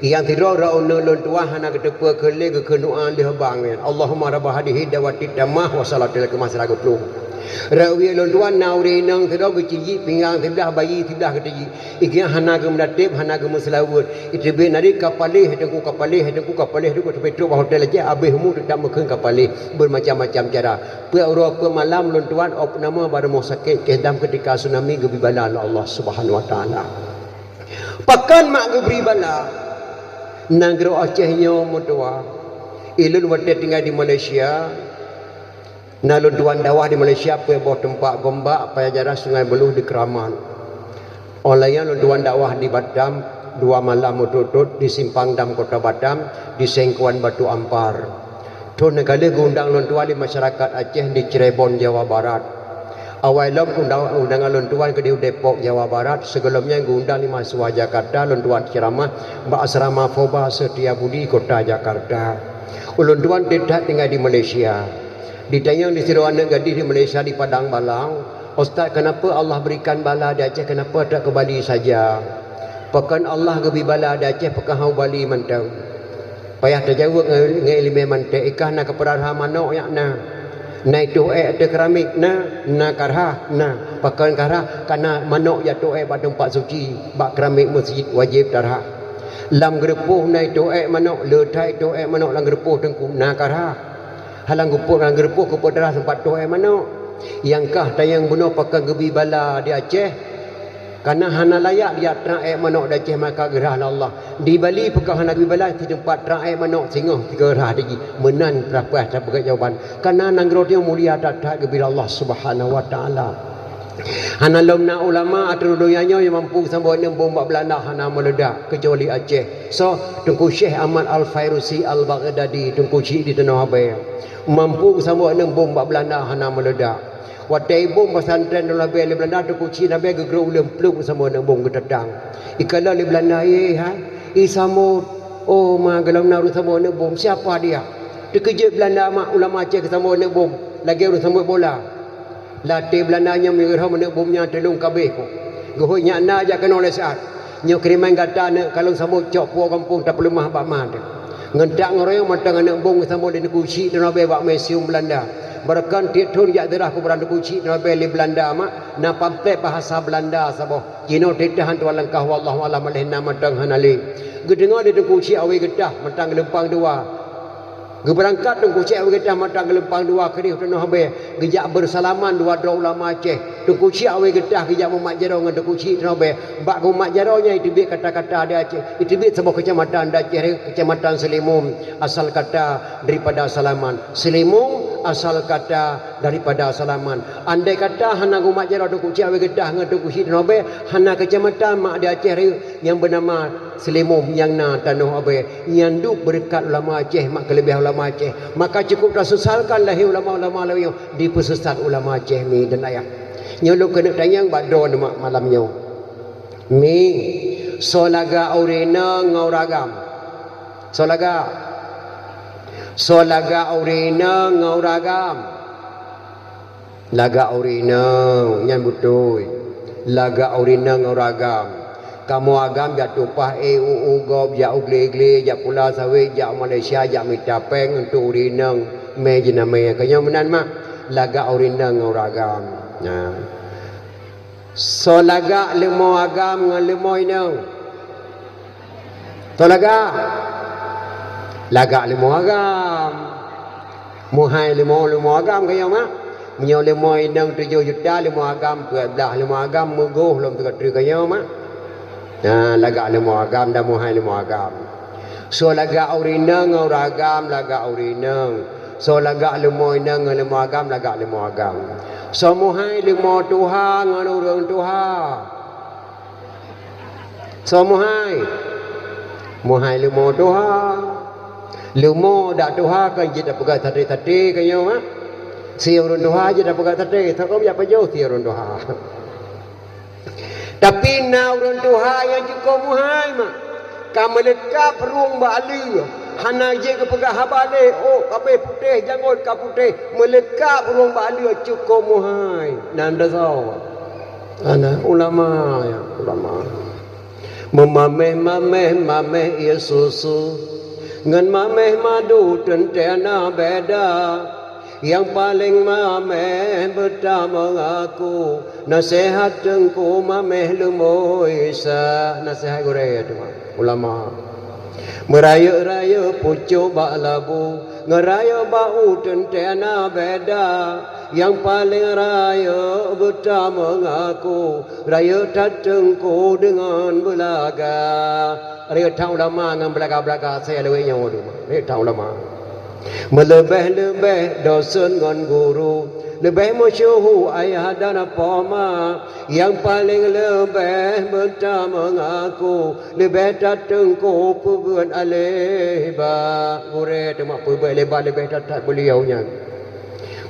Nyang sidroe ureuëng uneuen lôn tuan hana geuteupeue keu lé geukheun doa lheueh bang nyan, Allahumma rabba hadhihi da'wati tammah wa salatil qamah sidroe geuplueng. Rot wie lôn tuan na ureuëng inong sidroe geucijik pinggang siblah bayi siblah geucijik. Igian hana geumeuratéb, hana geumeuseulaweuet. Iteubiet nari ka paléh, teungku ka paléh, teungku ka paléh, teungku teubiet trok bak hotel Aceh, abéh umu teutap meukheun ka paléh. Beumacam-macam cara. Peuet uroe peuet malam lôn tuan ôk peunamoh bak rumoh sakét Kehdam keutika tsunami geubri bala lé Allah Subhanahu wa Taala. Pakon mak geubri bala? Nanggroe Aceh nyoe meutuwa. Ilôn watée tinggai di Malaysia, na lôn tuan dakwah di Malaysia peuet boh teumpat, Gombak, Paya Jadah, Sungai Buloh, di Keramat. Óh lheueh nyan lôn tuan dakwah di Batam, dua malam meutot-tot di Simpang Dam Kota Batam, di Sengkuan Batu Ampar. Thon nyang ka lheueh geuundang lôn tuan lé masyarakat Aceh di Cirebon, Jawa Barat. Awai lom undang-, undangan lôn tuan keudéh u Depok, Jawa Barat, sigohlom nyan geuundang lé mahasiswa Jakarta lôn tuan ceuramah bak Asrama Foba Setia Budi, Kota Jakarta. Ulôn tuan teutab tinggai di Malaysia. Ditanyong di sidroe aneuëk gadih di Malaysia di Padang Balang, "Ustaz, kenapa Allah berikan bala di Aceh, kenapa tak ke Bali saja? Pakon Allah geubri bala di Aceh, pakon hana u Bali mantong?" Payah tajaweueb ngon, ngon iéleumé manték, ikah na keupeurarha manok nyak na. Na itoh ék ateueh keramik na, na karhah na. Pakon karhah? Kana manok jak toh ék bak teumpat suci, bak keramik meuseujid wajéb tarhah. Lam geureupoh na itoh ék manok, le that itoh ék manok lam geureupoh teungku, na karhah. Halang geupok lam geureupoh keupeue tarhah teumpat toh ék manok. Nyang kah tanyong bunoe pakon geubri bala di Aceh. Kana hana layak dijak trang ék manok di Aceh maka geurhah lé Allah. Di Bali pakon hana geubri bala, di teumpat trang ék manok singoh sigeurhah di jih. Meunan peurah-peurah tapeugét jawaban. Kana nanggroe nyoe mulia that-that geubri lé Allah Subhanahu wa Taala. Hana lom na ulama ateueh donya nyoe nyang mampu sambot aneuëk bom bak Beulanda hana meuleudak, keucuali Aceh. Soe? Teungku Syekh Ahmad Al-Fairusi Al-Baghdadi, Teungku Chik di Tanoh Abée. Mampu sambot aneuëk bom bak Beulanda hana meuleudak. Watée ibom pesantren Tanoh Abée lé Beulanda, Teungku Chik Tanoh Abée geugrôp uleueng plueng sambot aneuëk bom geutatang. Ikalon lé Beulanda, "Eh, hai, i sambot. Oh, ma, gohlom na ureuëng sambot aneuëk bom. Siapa dia?" Teukeujot Beulanda mak ulama Aceh geusambot aneuëk bom, lagée ureuëng sambot bola. Latée Beulanda nyoe meunyoe rhom aneuëk bom nyan teulông kabeh ku. Geuhôi nyak na jak keunoe lé siat. Nyoe kiriman gata aneuëk kalon sambot cok puwoe gampông tapeuleumah bak ma teuh. Ngon tak ngon royong mantong aneuëk bom geusambot lé Teungku Chik Tanoh Abée bak museum Beulanda. Barokon tieb thon jak ziarah kuburan Teungku Chik Tanoh Abée lé Beulanda mak, na pamflet bahasa Beulanda saboh. Jinoe teuh han tuan langkah, wallahu alam, aléh na mantong hana lé. Geudeungoe lé Teungku Chik Awe Geutah mantong geulumpang dua. Geubeurangkat Teungku Chik Awe Geutah mantong geulumpang dua keudéh u Tanoh Abée. Geujak beusalaman dua droe ulama Aceh. Teungku Chik Awé Geutah geujak mumat jaroe ngon Teungku Chik Teunoh Bèe. Bak mumat jaroe nyan jiteubiet kata-kata di Aceh. Jiteubiet saboh keucamatan di Aceh, Keucamatan Seulimum, asal kata daripada salaman. Seulimum asal kata daripada salaman. Andai kata hana geumat jaroe Teungku Chik Awé Geutah ngon Teungku Chik Teunoh Bèe, hana keucamatan mak di Aceh Rayeuk nyang beunama Seulimum nyang na tanoh Abèe, nyan dub beureukat ulama Aceh mak keuleubeh ulama Aceh. Maka cukup tasesalkan lahé ulama-ulama lawét nyoe, dipeusesat ulama Aceh mi dan ayah. Nyoe lôn keuneuk tanyong bak droeneuh mak malam nyoe. Mi, soe lagak ureueng inong ngon ureueng agam? Soe lagak? Soe lagak ureueng inong ngon ureueng agam? Lagak ureueng inong, nyan beutôi. Lagak ureueng inong ngon ureueng agam. Kamoe agam jak tumpah éh u, u gob, jak u glé-glé, jak pula sawét, jak Malaysia, jak mita péng untuk ureueng inong mè jinamé. Keu nyoe meunan mak, lagak ureueng inong ngon ureueng agam. Nah. Soe lagak leumo agam ngon leumo inong? Soe lagak? Lagak leumo agam. Meuhai leumo, leumo agam keu nyoe mak. Meunyoe leumo inong tujoh juta, leumo agam peuet blah, leumo agam meugoh lom teuka treuk keu nyoe mak. Nah, lagak leumo agam dan meuhai leumo agam. Soe lagak ureueng inong ngon ureueng agam, lagak ureueng inong. Soe lagak leumo inong ngon leumo agam, lagak leumo agam. Soe meuhai leumo tuha ngon ureueng tuha? Soe meuhai? Meuhai leumo tuha. Leumo dak tuha kan jeuet tapeugah saté-saté keu nyoe mak. Si ureueng tuha jeuet tapeugah saté, soe keuh jak pajoh si ureueng tuha. Tapi na ureueng tuha nyang cukôp meuhai mak. Ka meuleukab rueng bak aleue, hana jeuet geupeugah haba lé, ôk ka abéh putéh, janggôt ka putéh, meuleukab rueng bak aleue cukôp meuhai. Nan desya. Ana ulama, ya, ulama. Meumaméh-maméh, maméh ie susu, ngon maméh madu teuntée na beda. Nyang paleng maméh beutameungaku, naseuhat teungku maméh leumo Isa. Naseuhat gurée teuma ulama. Meurayeuk-rayeuk pucôk bak labu, ngon rayeuk bak u teuntée na beda. Nyang paleng rayeuk beutameungaku, rayeuk that teungku deungon beulaga. Rayeuk that ulama ngon beulaga-beulaga, saya lawét nyoe dum. Rayeuk that ulama. Meuleubeh-leubeh dosen ngon guru, leubeh meusyeuhu ayah dan poma. Nyang paleng leubeh beutameungaku, leubeh that teungku peubeuet aléh ba. Gurée teuma peubeuet aléh ba, leubeh that-that beuliau nyan.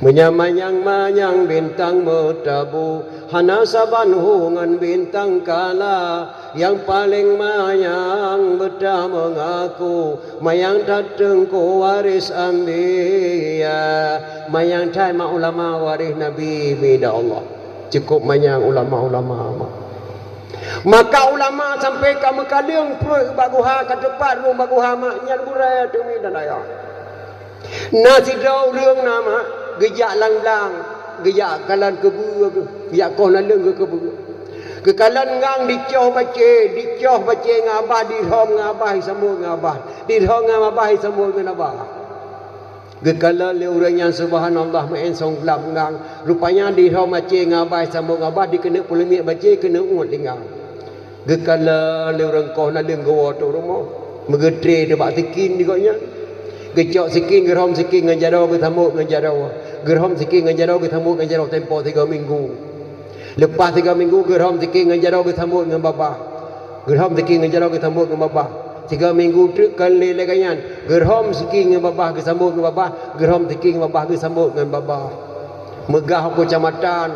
Meunyoe manyang-manyang bintang meutabu, hana saban hu ngon bintang kala. Nyang paleng manyang beutameungaku, manyang that teungku waréh anbiya. Manyang that mak ulama waréh nabi mida Allah. Cukôp manyang ulama-ulama mak. Maka ulama sampoe ka meukaleueng pruet bak guha, ka teupat rueng bak guha mak, nyan gurée teumi dan ayah. Na sidroe ureueng na mak, geujak lam blang, geujak kalon keubeue, geujak koh naleueng keu keubeue. Geukalon ngang dicoh bacée, dicoh bacée ngon babah, dirhom ngon babah, disambot ngon babah. Dirhom ngon babah, disambot ngon babah. Geukalon lé ureueng nyan, subhanallah, meu'en song glab ngang. Rupanya dirhom bacée ngon babah, disambot ngon babah, dikeuneuk peuleumik bacée, keuneuk uet lé ngang. Geukalon lé ureueng koh naleueng geuwoe ateueh rumoh. Meugeutré teubak sikin di gobnyan. Geucok sikin, geurhom sikin ngon jaroe, geusambot ngon jaroe. Geurhom sikin ngon jaroe, geusambot ngon jaroe, tempo sigoe minggu. Leupah sigoe minggu, geurhom sikin ngon jaroe, geusambot ngon babah. Geurhom sikin ngon jaroe, geusambot ngon babah. Sigoe minggu treuk kon lé lagée nyan. Geurhom sikin ngon babah, geusambot ngon babah. Geurhom sikin ngon babah, geusambot ngon babah. Meugah u keucamatan,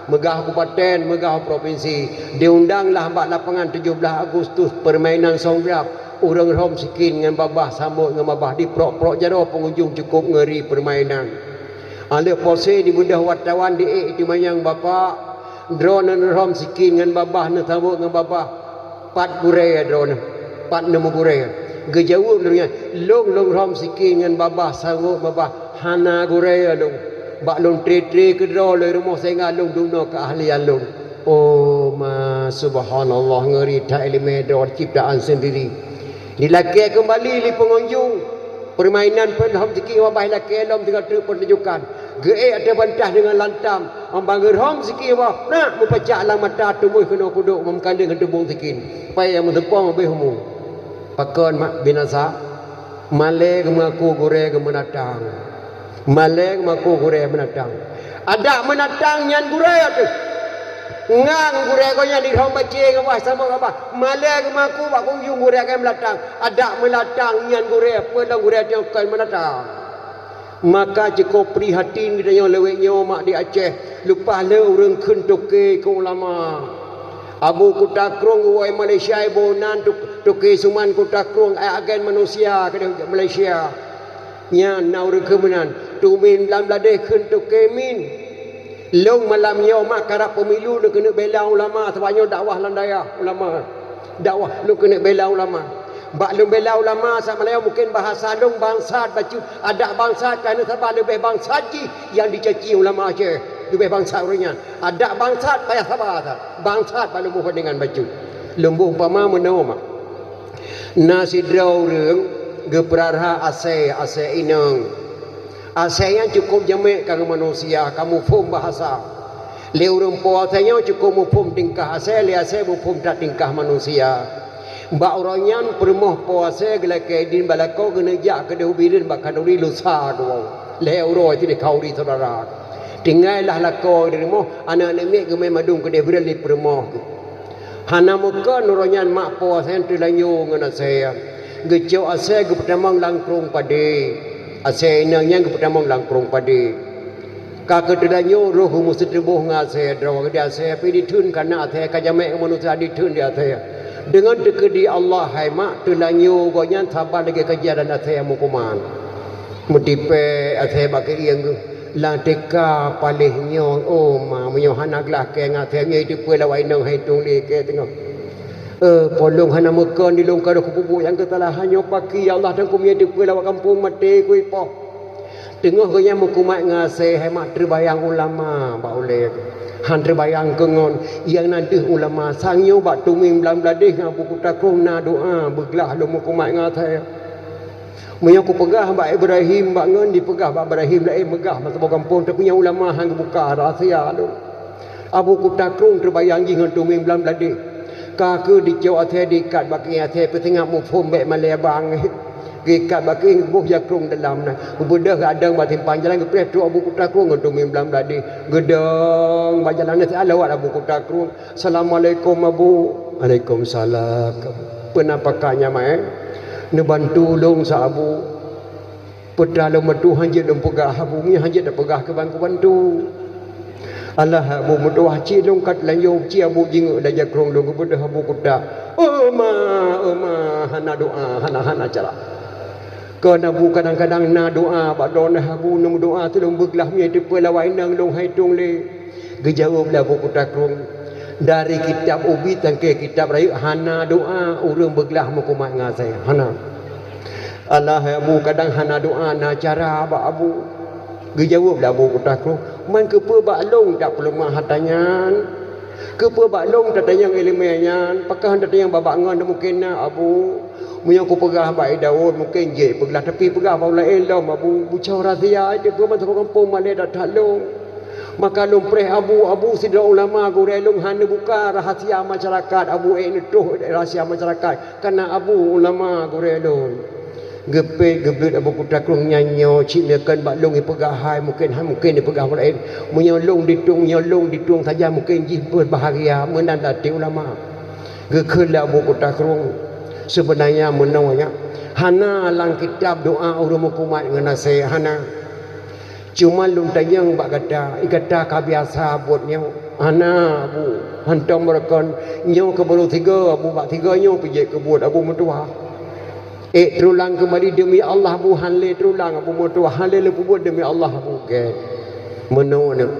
meugah u kabupaten, meugah u propinsi. Diundanglah bak lapangan tujoh blaih Agustus, peurmainan song glab. Ureueng rhom sikin ngon babah, sambot ngon babah, diprok-prok jaroe, peungunjung cukôp ngeuri peurmainan. Aleuh posé dibeudôh wartawan, diék teumanyong, "Bapak, droeneuh neurhom sikin ngon babah, neusambot ngon babah, pat gurée droeneuh? Pat neumeugurée?" Geujaweueb lé ureueng nyan, "Lôn, lôn rhom sikin ngon babah, sambot babah, hana gurée lôn. Bak lôn tré-tré keudroe lé rumoh sehingga lôn dum noe keuahlian lôn." Oh ma, subhanallah, ngeuri that iéleumé droe ciptaan sendiri. Dilakée keumbali lé peungunjung. Peurmainan peuet lhom sikin ngon babah ilakée lom sigoe treuk peununjukan. Geuék ateueh bantah deungon lantam, 'oh ban geurhom sikin bak, prak meupacak lam mata, teumui keunoe kudok, meumeukaleng ngon tubông sikin. Pai nyang meuseumpong leubeh umu. Pakon mak binasa? Malée geumeungaku gurée geumeunatang. Malée geumeungaku gurée meunatang. Adak meunatang nyan gurée teuh. Ngang gurée geuh nyan dirhom bacée ngon bah saboh gabah. Malée geumeungaku bak kunjong gurée geuh meunatang. Adak meunatang nyan gurée, peue lom gurée teuh kon meunatang. Maka cukôp prihatin geutanyoe lawét nyoe mak di Aceh, leupah lé ureuëng kheun toke keu ulama. Abu Kuta Krueng woe Malaysia iboh nan tuk-, toke Suman Kuta Krueng ai agen manusia keudeh Malaysia. Nyan na ureuëng kheun meunan, tumin lam ladeh kheun toke min. Lôn malam nyoe mak karab pemilu lôn keuneuk bela ulama, sabab nyoe dakwah lam dayah ulama. Dakwah lôn keuneuk bela ulama. Bak lôn bela ulama, saat malam nyoe mungken bahasa lôn bangsat bacut, adak bangsat, keuhai saban leubeh bangsat jih nyang dicaci ulama Aceh. Leubeh bangsat ureuëng nyan. Adak bangsat payah saba that. Bangsat bak lôn boh bandingan bacut. Lôn boh umpama meunoe mak. Na sidroe ureuëng geupeurara asée, asée inong. Asée nyan cukôp jameuk ka ngon manusia, ka muphom bahasa. Lé ureuëng po asée nyoe cukôp muphom tingkah asée, lé asée muphom that tingkah manusia. Bak uroe nyan peurumoh po asée geulakée idin bak lakoe geuneuk jak keudeh u Bireuen bak khanduri lusa dua. Lhée uroe sideh khanduri syedara. Tinggai lah lakoe di rumoh, aneuëk-aneuëk miet geumé mandum keudeh Bireuen lé peurumoh geuh. Hana meukon uroe nyan mak po asée nyan teulanjô ngon asée. Geucok asée geupeutamong lam krueng padé. Asée inong nyan geupeutamong lam krueng padé. Ka keuteulanyô roh geuh meuseuteuboh ngon asée droe, di asée pih ditheun kana asée ka jameuk manusia ditheun di asée. Deungon teukeudi Allah hai mak, teulanyô gobnyan saban lagée keujadan asée meukuman. Meutipée asée bak keuieng geuh, lam teuka paléh nyoe, oh ma, meunyoe hana glah kée ngon asée nyoe, iteupeue lawai inong hai tueng lé kée teungoh. Eh, po lôn hana meukon di lôn ka rôh keu peubuet nyang keusalahan nyoe, pakri ya Allah, dan keumiet teupeue lawat gampông maté kui poh. Teungoh geuhnyan meukumat ngon asée hai mak teubayang ulama bak ulée. Han teubayang keu ngon nyang na deuh ulama sang nyoe bak tumin blam bladeh ngon Abu Kuta Krueng na doa beuglah lôn meukumat ngon asée. Meunyoe kupeugah bak Ibrahim bak ngon dipeugah bak Ibrahim laén meugah masa boh gampông, tapi nyang ulama han geubuka rahsia lôn. Abu Kuta Krueng teubayang jih ngon tumin blam bladeh. Ka keu dicok asée diikat bak keuieng asée peusingat muphom bék malée bang. Geuikat bak keuieng geuboh jakrong dalam na. Geubeudôh geuadong bak simpang jalan geupreh trok Abu Kuta Krueng ngon tumin blam bladeh. Geudong bak jalan na siat lewat Abu Kuta Krueng. "Assalamualaikum Abu." "Waalaikumsalam." "Peue na pakat nyan mak eh?" "Neubantu lôn sa Abu." "Peue teuma lôn bantu, hanjeuet lôn peugah Abu, meunyoe hanjeuet tapeugah keu ban kubantu." "Alah Abu meutuah, cit lôn ka teulanjô, cit Abu jingeuk lam jakrong lôn geubeudôh Abu Kuta." "Oh ma, oh ma, hana doa, hana, hana cara." "Kon Abu kadang-kadang na doa bak droeneuh Abu, neumeudoa teulôn beuglah meunyoe teupeue lawai inong lôn hai tueng lé." Geujaweueb lé Abu Kuta Krueng, "Dari kitab ubit sampoe kitab rayeuk hana doa ureuëng beuglah meukumat ngon asée, hana." "Alah hai Abu, kadang hana doa na cara bak Abu." Geujaweueb lé Abu Kuta Krueng, "Man keupeue bak lôn tapeuleumah atra nyan? Keupeue bak lôn tatanyong iéleumé nyan? Pakon tatanyong babah ngon mungken na Abu? Meunyoe kupeugah bak Daud mungken jeuet peugah, tapi peugah bak laén lom Abu, bucong rahsia, teupeue ban saboh gampông malée that-that lôn." Maka lôn preh Abu, Abu sidroe ulama gurée lôn hana buka rahsia masyarakat, Abu ék neutroh rahsia masyarakat, karena Abu ulama gurée lôn. Geupék geubleuet Abu Kuta Krueng nyan nyoe cit meukon bak lôn ipeugah hai, mungken hai mungken ipeugah bak laén. Meunyoe lôn ditueng, nyoe lôn ditueng saja mungken jih beubahgia meunan lam até ulama. Geukheun lé Abu Kuta Krueng, "Seubeunanya meunoe nyan, hana lam kitab doa ureuëng meukumat ngon asée, hana. Cuma lôn tanyong bak gata, gata ka biasa buet nyoe?" "Hana Abu, hantom meureugon, nyoe keuh baru sigoe Abu, bak sigoe nyoe pih jeuet keubuet Abu meutuah." "Ék teurulang keumali deumi Allah Abu?" "Han lé teurulang Abu meutuah, han lé lôn peubuet deumi Allah Abu." Gét. Meunoe nyoe.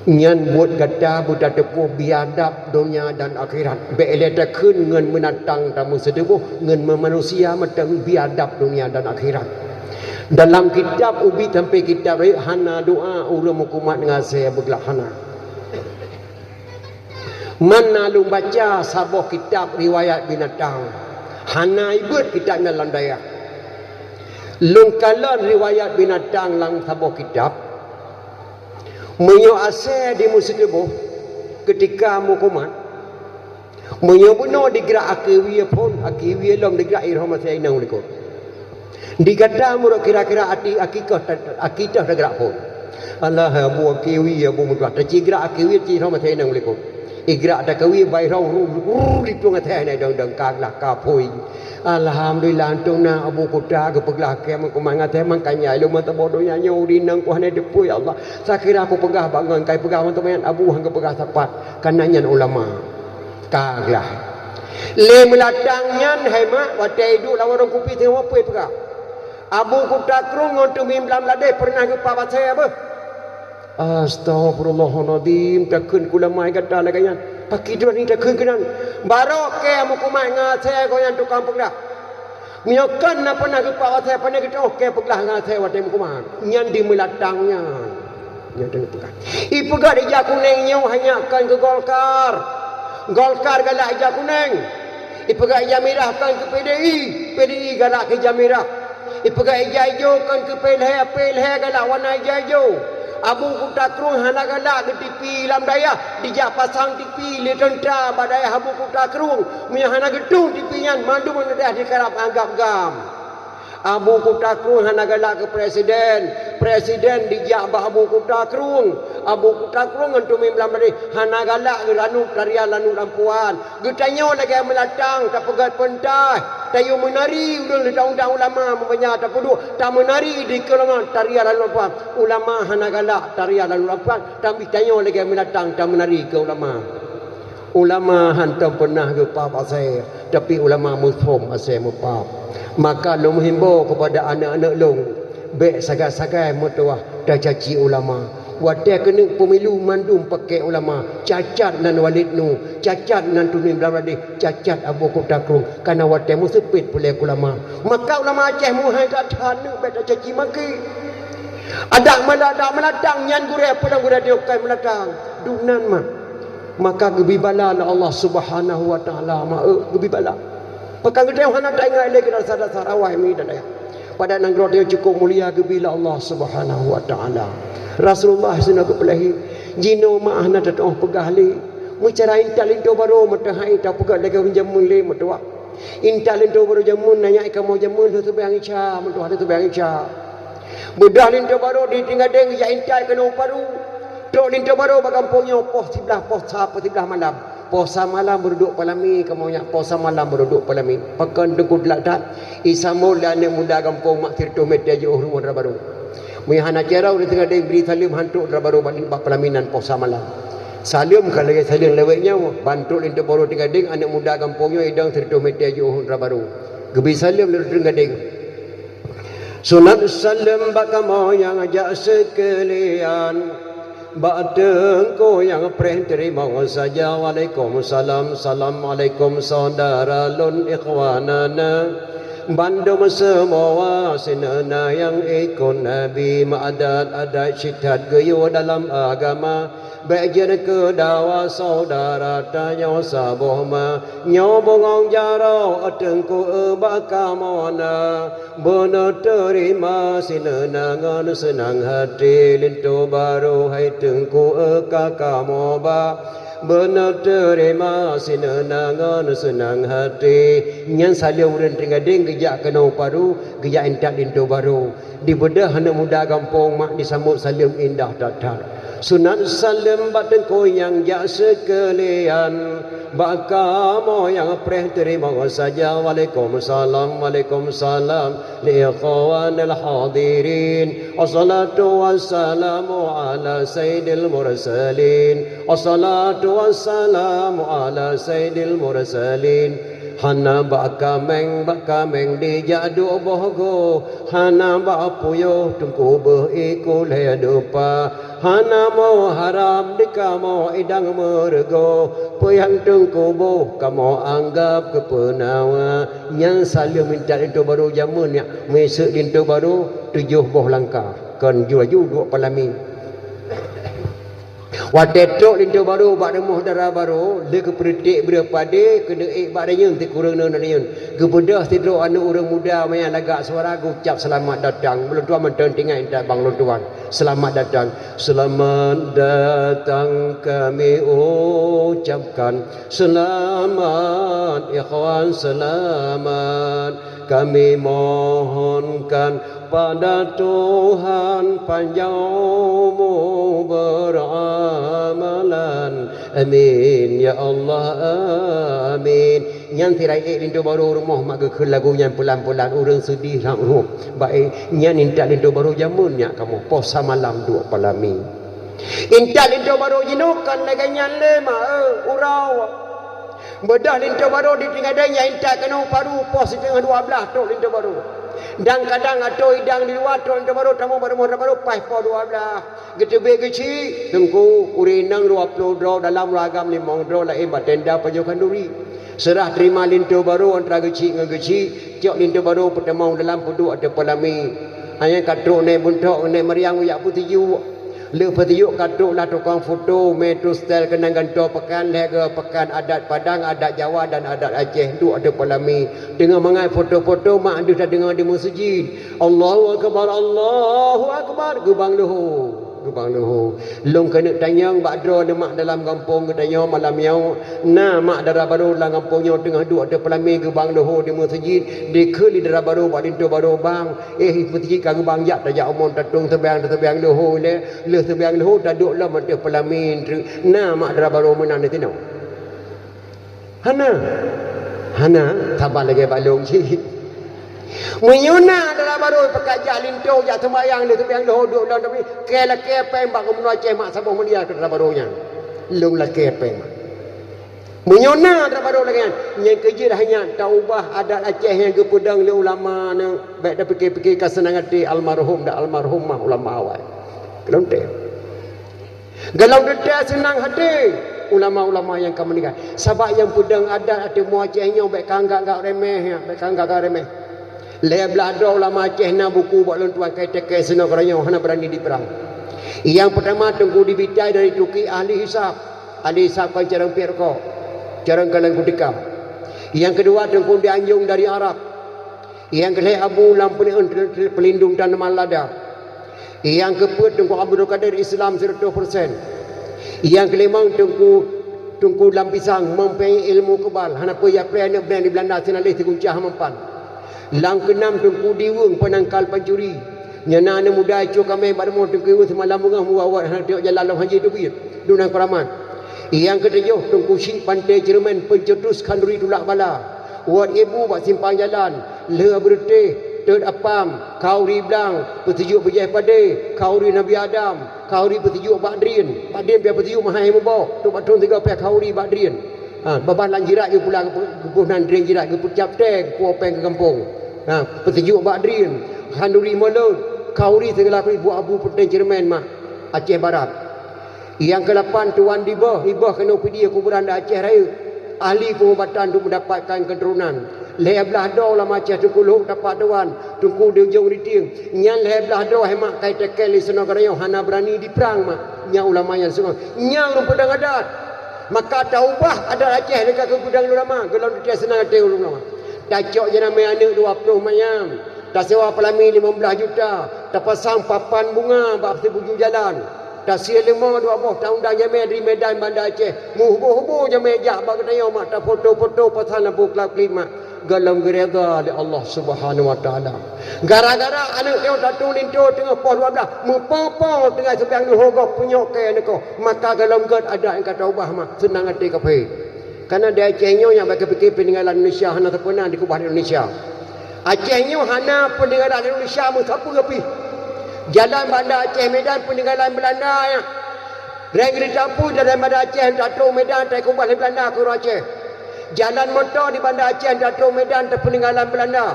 Nyan buet gata beutateupôh biadab donya dan akhirat. Bék lé takheun ngon meunatang tameuseuteuboh, ngon meumanusia mantong biadab donya dan akhirat. Dalam kitab ubit sampoe kitab rayeuk hana doa ureuëng meukumat ngon asée beuglah hana. Man na lôn baca saboh kitab riwayat binatang, hana ibeuet kitab nyan lam dayah. Lôn kalon riwayat binatang lam saboh kitab, Meunyoe asèe di Meuseuteuboh, keutika meukumat, meunyoe bunoe digrak akhé wie phôn, akhé wie lom digrak i roh maté inong likot. Di gata meurok kira-kira ati akikoh ta-, akitoh tagrak phôn. Alah, abu akhé wie, abu meutuah, tacigrak akhé wie ci roh maté inong likot. Igrak takeue baih roh, ru, ru, ru, di tueng até na dong-dong ka glah ka phôi. Alhamdulillah, antom na abu kuta geupeuglah kèe meukumat ngon até, makanya lôn meuteubodôh nyan nyoe di nang ku hana teupeu, ya Allah. Sakira kupeugah bangon kai peugah meuteumanyat abu han geupeugah sapat, kana nyan ulama. Ka glah. Lé meulatang nyan hai mak, watèe iduek lam warông kupi teungoh peue peugah. Abu Kuta Krueng ngon Teungku Imran Bladeh peureunah geupak pasé beuh. Astaghfirullahalazim, takheun keu ulama gata lagèe nyan. Pakri droe ni takheun keunan. Barô kèe meukumat ngon asèe gobnyan tukang peuglah. Meunyoe kon na pernah geupak asèe, pane geutoh kèe peuglah ngon asèe watèe meukumat. Nyan di meulatang nyan. Nyan teungoh peugah. Ipeugah ija kunèng nyoe hanya kon keu Golkar. Golkar galak ija kunèng. Ipeugah ija mirah kon keu P D I, P D I galak keu ija mirah. Ipeugah ija ijo kon keu P L H, P L H galak warna ija ijo. Abu Kuta Krueng hana galak keu T V lam dayah, dijak pasang T V lé teuntra bak dayah Abu Kuta Krueng. Meunyoe hana geutueng T V nyan, mandum ureueng dayah dikarab anggab GAM. Abu Kuta Krueng hana galak keu presiden, presiden dijak bak Abu Kuta Krueng. Abu Kuta Krueng ngon Teungku Imran Bladeh hana galak keu ranup tarian ranup lampuan. Geutanyoe lagèe meulatang tapeugèt peuntaih, tayue meunari ureueng leuta undang ulama meubanya tapeuduek, tameunari di keulongan tarian lalu lampuan. Ulama hana galak tarian lalu lampuan, tapi tanyoe lagèe meulatang tameunari keu ulama. Ulama hantom peunah geupap asèe, tapi ulama muphom asèe meupap. Maka lôn meuhimbô keupada aneuk-aneuk lôn, bèk sagai-sagai meutuwah tacaci ulama. Watèe keuneuk pemilu mandum pakè ulama, cacat nan Walid Nu, cacat nan Teungku Imran Bladeh, cacat Abu Kuta Krueng, kana watèe meuseupet peureulèe ulama. Maka ulama Aceh meuhai that-that neuk bèk tacaci maké. Adak mala-, adak meulatang nyan gurèe, peue nyang gurèe teuka meulatang. Dum nan mah. Maka geubri bala lé Allah Subhanahu wa Taala, ma, eh, geubri bala. Pakon geutanyoe hana taingat lé keu dasar-dasar awai mi dan ayah. Padahai nanggroe tanyoe cukup mulia geubri lé Allah Subhanahu wa Taala. Rasulullah sinoe geupeulahé, jinoe ma hana tatu'oh peugah lé. Meucara intat linto barô meutuah hai tapeugah lagèe ureueng jameun lé meutuah. Intat linto barô jameun, nanya kamoe jameun lheueh seumayang Isya, meutuah lheueh seumayang Isya. Beudôh linto barô di Trienggadeng geujak intat keunoe u Paru. Trok linto barô bak gampông nyoe poh siblaih, poh sa, poh siblaih malam. Poh sa malam beududuek palami kamoe nyan, poh sa malam beududuek palami. Pakon teungku glak that, isambot lé aneuk muda gampông mak sireutoh meter jiôh rumoh dara barô. Meunyo hana carông di Trienggadeng bri saleuem han trok dara barô bak, bak palami nan poh sa malam. Saleuem ka lagèe saleuem lawét nyoe, ban trok linto barô Trienggadeng aneuk muda gampông nyoe idong sireutoh meter jiôh dara barô. Geubri saleuem lé Trienggadeng. Sunat saleuem bak kamoe nyang jak seukeulian. Bak teungku nyang preh teurimong saja. Waalaikumsalam, salam alaikum syedara lôn ikhwanana. Bandum seumua sineuna nyang ikot Nabi, meuadat-adat sit that geuyue dalam agama. Bèk jeuet keu dawa syedara tanyoe saboh ma. Nyoe bungong jaroe teungku bak kamoe na. Beuneuteurima sineuna ngon seunang hati, linto barô hai teungku ka kamoe ba. Beuneuteurima sineuna ngon seunang hati. Nyan saleuem ureueng Trienggadeng geujak keunoe Paru, geujak intat linto barô. Dibeudôh aneuk muda gampông mak disambot saleuem indah that-that. Sunat saleuem bak teungku nyang jak seukeulian. Bak kamoe nyang preh teurimong saja. Waalaikumsalam, waalaikumsalam. Li ikhwanil hadirin. Wassalatu wassalamu ala sayyidil mursalin. Wassalatu wassalamu ala sayyidil mursalin. Hana bak kaméng, bak kaméng dijak duek boh goe. Hana bak puyoh teungku beuh iku lhèe dupa. Hana meuharab di kamoe idang meureugoe, peue nyang teungku boh kamoe anggab keu peunawa. Nyan saleuem intat linto barô jameun nyan, meuseuk linto barô tujoh boh langkah, kon ju laju duek palami. Watée trok linto barô bak rumoh dara barô, lé geupeureutek breueh padé keuneuk ék bak reunyeun sikureueng ngon reunyeun. Geubeudôh sidroe aneuëk ureuëng muda manyang lagak suara geucab seulamat datang. Ulôn tuan mantong teuingat intat bang ulôn tuan. Seulamat datang. Seulamat datang kami ucapkan. Seulamat ikhwan seulamat. Kami mohonkan pada Tuhan panjang umur beramalan. Amin ya Allah, amin. Nyan sira ék linto barô rumoh mak geukheun lagu nyan peulan-peulan, ureuëng seudeh that rumoh. Baik, nyan intat linto barô jameun nyak kamoe poh samalam duek palami. Intat linto barô jinoe kan lagée nyan lé ma, eh, uroe. Beudôh linto barô di teungoh dée nyang intat keunoe paru poh siteungoh dua blaih trok linto barô. Dan kadang atô idang di luwa trok linto barô, tamong bak rumoh dara barô paih poh dua blaih. Geuteubiet geuchik, teungku, ureuëng inong dua ploh droe, dalam ureuëng agam limong droe, laén bak tenda pajoh khanduri. Seurah teurima linto barô antara geuchik ngon geuchik, cok linto barô peutamong dalam peuduek ateueh palami. Hana ka trok nèk beuntok nèk mariang ujak peusijuek. Lheueh peusijuek ka trok lah tukang foto, meutustel keunan gantoe pakan, lhée geuh pakan adat Padang, adat Jawa dan adat Aceh duek ateueh palami. Teungoh mangat foto-foto mak deuh tadeungoe di meuseujid. Allahu akbar, Allahu akbar, geubang leuho. Geubang leuho. Lôn keuneuk tanyong bak droeneuh mak dalam gampông geutanyoe malam nyoe, na mak dara barô lam gampông nyoe teungoh duek ateueh palami geubang leuho di meuseujid, dikheun lé dara barô bak linto barô bang, eh, meuseujid ka geubang jak tajak umon tatong seubiang-seubiang leuho lé, lheueh seubiang leuho taduek lom ateueh palami treuk. Na mak dara barô meunan disinoe? Hana. Hana, saban lagée balong cit. Meunyoe na dara barô pakat jak linto jak seumayang lé seumayang leuho duek lom, tapi kée lakée péng bak gubunur Aceh mak saboh mulia keu dara barô nyan. Lôn lakée péng mak. Meunyoe na dara barô lagée nyan, nyang keujeuet hanya taubah adat Aceh nyang geupeudong lé ulama nyan, bék tapike-pike ka seunang até almarhum dan almarhumah ulama awai. Keulôn teuh. Galom teuntée seunang até ulama-ulama nyang ka meuninggai. Sabab nyang peudong adat ateueh musoh Aceh nyoe bék ka anggab-anggab remeh, bék ka anggab-anggab remeh. Lhée blaih droe ulama Aceh na buku bak lôn tuan kai teuke sinoe keuranyong hana beurani dipeurang. Nyang peutama Teungku Dibitai dari Turki ahli hisab. Ahli hisab kon carông piep rukok. Carông kalon kutika. Nyang keudua Teungku Dianjong dari Arab. Nyang keulhée Abu lam peuneuen peulindong tanaman lada. Nyang keupeuet Teungku Abdul Kadir Islam siratoh persen. Nyang keulimong Teungku, Teungku Lam Pisang mempunyai ilmu kebal, hana peue jak preh aneuk breng di Belanda sinaléh siguncah mampan. Lam keunam Teungku Diweueng penangkal pancuri. Nyang na aneuk muda icok kamé bak rumoh Teungku Diweueng seumalam beungoh muwawat hana teuok jalan lom haji teubiet. Dunan keuramat. Nyang keutujoh Teungku Syik Panté Ceureumen pencetus khanduri tulak bala. Wot ibu bak simpang jalan, lheueh beureuteh, teut apam, khauri blang, peusijuek beujeh padé, khauri Nabi Adam, khauri peusijuek bak drien, bak drien pih peusijuek meuhai meuboh, trok bak thon sigoe pih khauri bak drien. Ha, babah lam jirat geupulang geuboh nan drien jirat geupeucap tée geupuwoe péng keu gampông. Ha, peusijuek bak drien, khanduri mulod, khauri sigala khauri buet Abu Panté Ceureumen mak Aceh Barat. Nyang keulapan Tuan Dibeuh, Dibeuh keunoe Pidie kuburan di Aceh Rayeuk, ahli peungubatan untuk mendapatkan keturunan. Lhée blaih droe ulama Aceh Teungku Lhok Tapak Tuan, Teungku di Ujong Ritieng. Nyan lhée blaih droe hai mak kai teuke lé sinoe keuranyong hana beurani diprang mak. Nyan ulama nyan sinoe. Nyan ureuëng peudong adat. Maka taubah adat Aceh lé ka keu peudong ulama, gohlom teuke seunang até ulama. Tacok janamé aneuk dua ploh manyam. Tasewa peulami limong blaih juta, tapasang papan bunga bak sibuju jalan. Tasie leumô dua boh, taundang jamé dari Medan Banda Aceh. Meuhubô-hubô jamé jak bak geutanyoe mak, tafoto-foto pasang lampu klap-klip mak. Gohlom geureda lé Allah Subhanahu Wa Taala. Gara-gara aneuk nyoe tatung linto teungoh poh dua blaih, meupo-po teungoh seubiang leuho goh punyok kée neukoh, maka gohlom gét adat nyang ka taubah mak, seunang até kaphé. Karena di Aceh nyoe nyang bak keupiké peuninggalan Indonesia hana sapeue na dikeubah lé Indonesia. Aceh nyoe hana peuninggalan Indonesia meusapeue pih. Jalan Banda Aceh Medan peuninggalan Belanda nyan. Reng geurita apui dari Banda Aceh tatrok Medan takeubah lé Belanda keu ureuëng Aceh. Jalan moto di Banda Aceh tatrok Medan teupeuninggalan Belanda.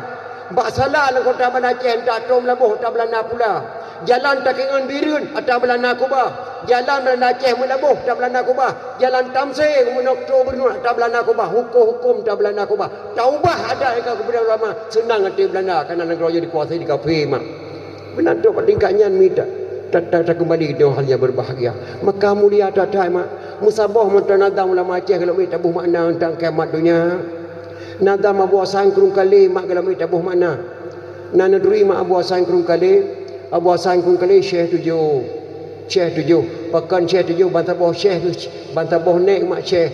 Bak sala lam kota Banda Aceh tatrok Meulaboh ata Belanda pula. Jalan takeungon Bireuen ata Belanda keubah. Jalan Banda Aceh Meulaboh ata Belanda keubah. Jalan Tamsé Meunokto Beureunoe ata Belanda keubah. Huköm-huköm ata Belanda keubah. Taubah adat nyang ka geupeudong ulama, seunang até Belanda, karena nanggroe nyoe dikuasai di kaphé mak. Meunan trok bak tingkat nyan mita. Ta-, ta-, takeumbali keu hal nyang beubahgia. Maka mulia that-that mak, meusaboh mantong nazam ulama Aceh gohlom taboh makna teuntang kiamat donya. Nazam Abu Hasan Krueng Kalé mak gohlom taboh makna. Na neuturi mak Abu Hasan Krueng Kalé, Abu Hasan Krueng Kalé Syekh Tujoh. Syekh Tujoh, pakon Syekh Tujoh, bansaboh syekh, bansaboh nèk mak syekh.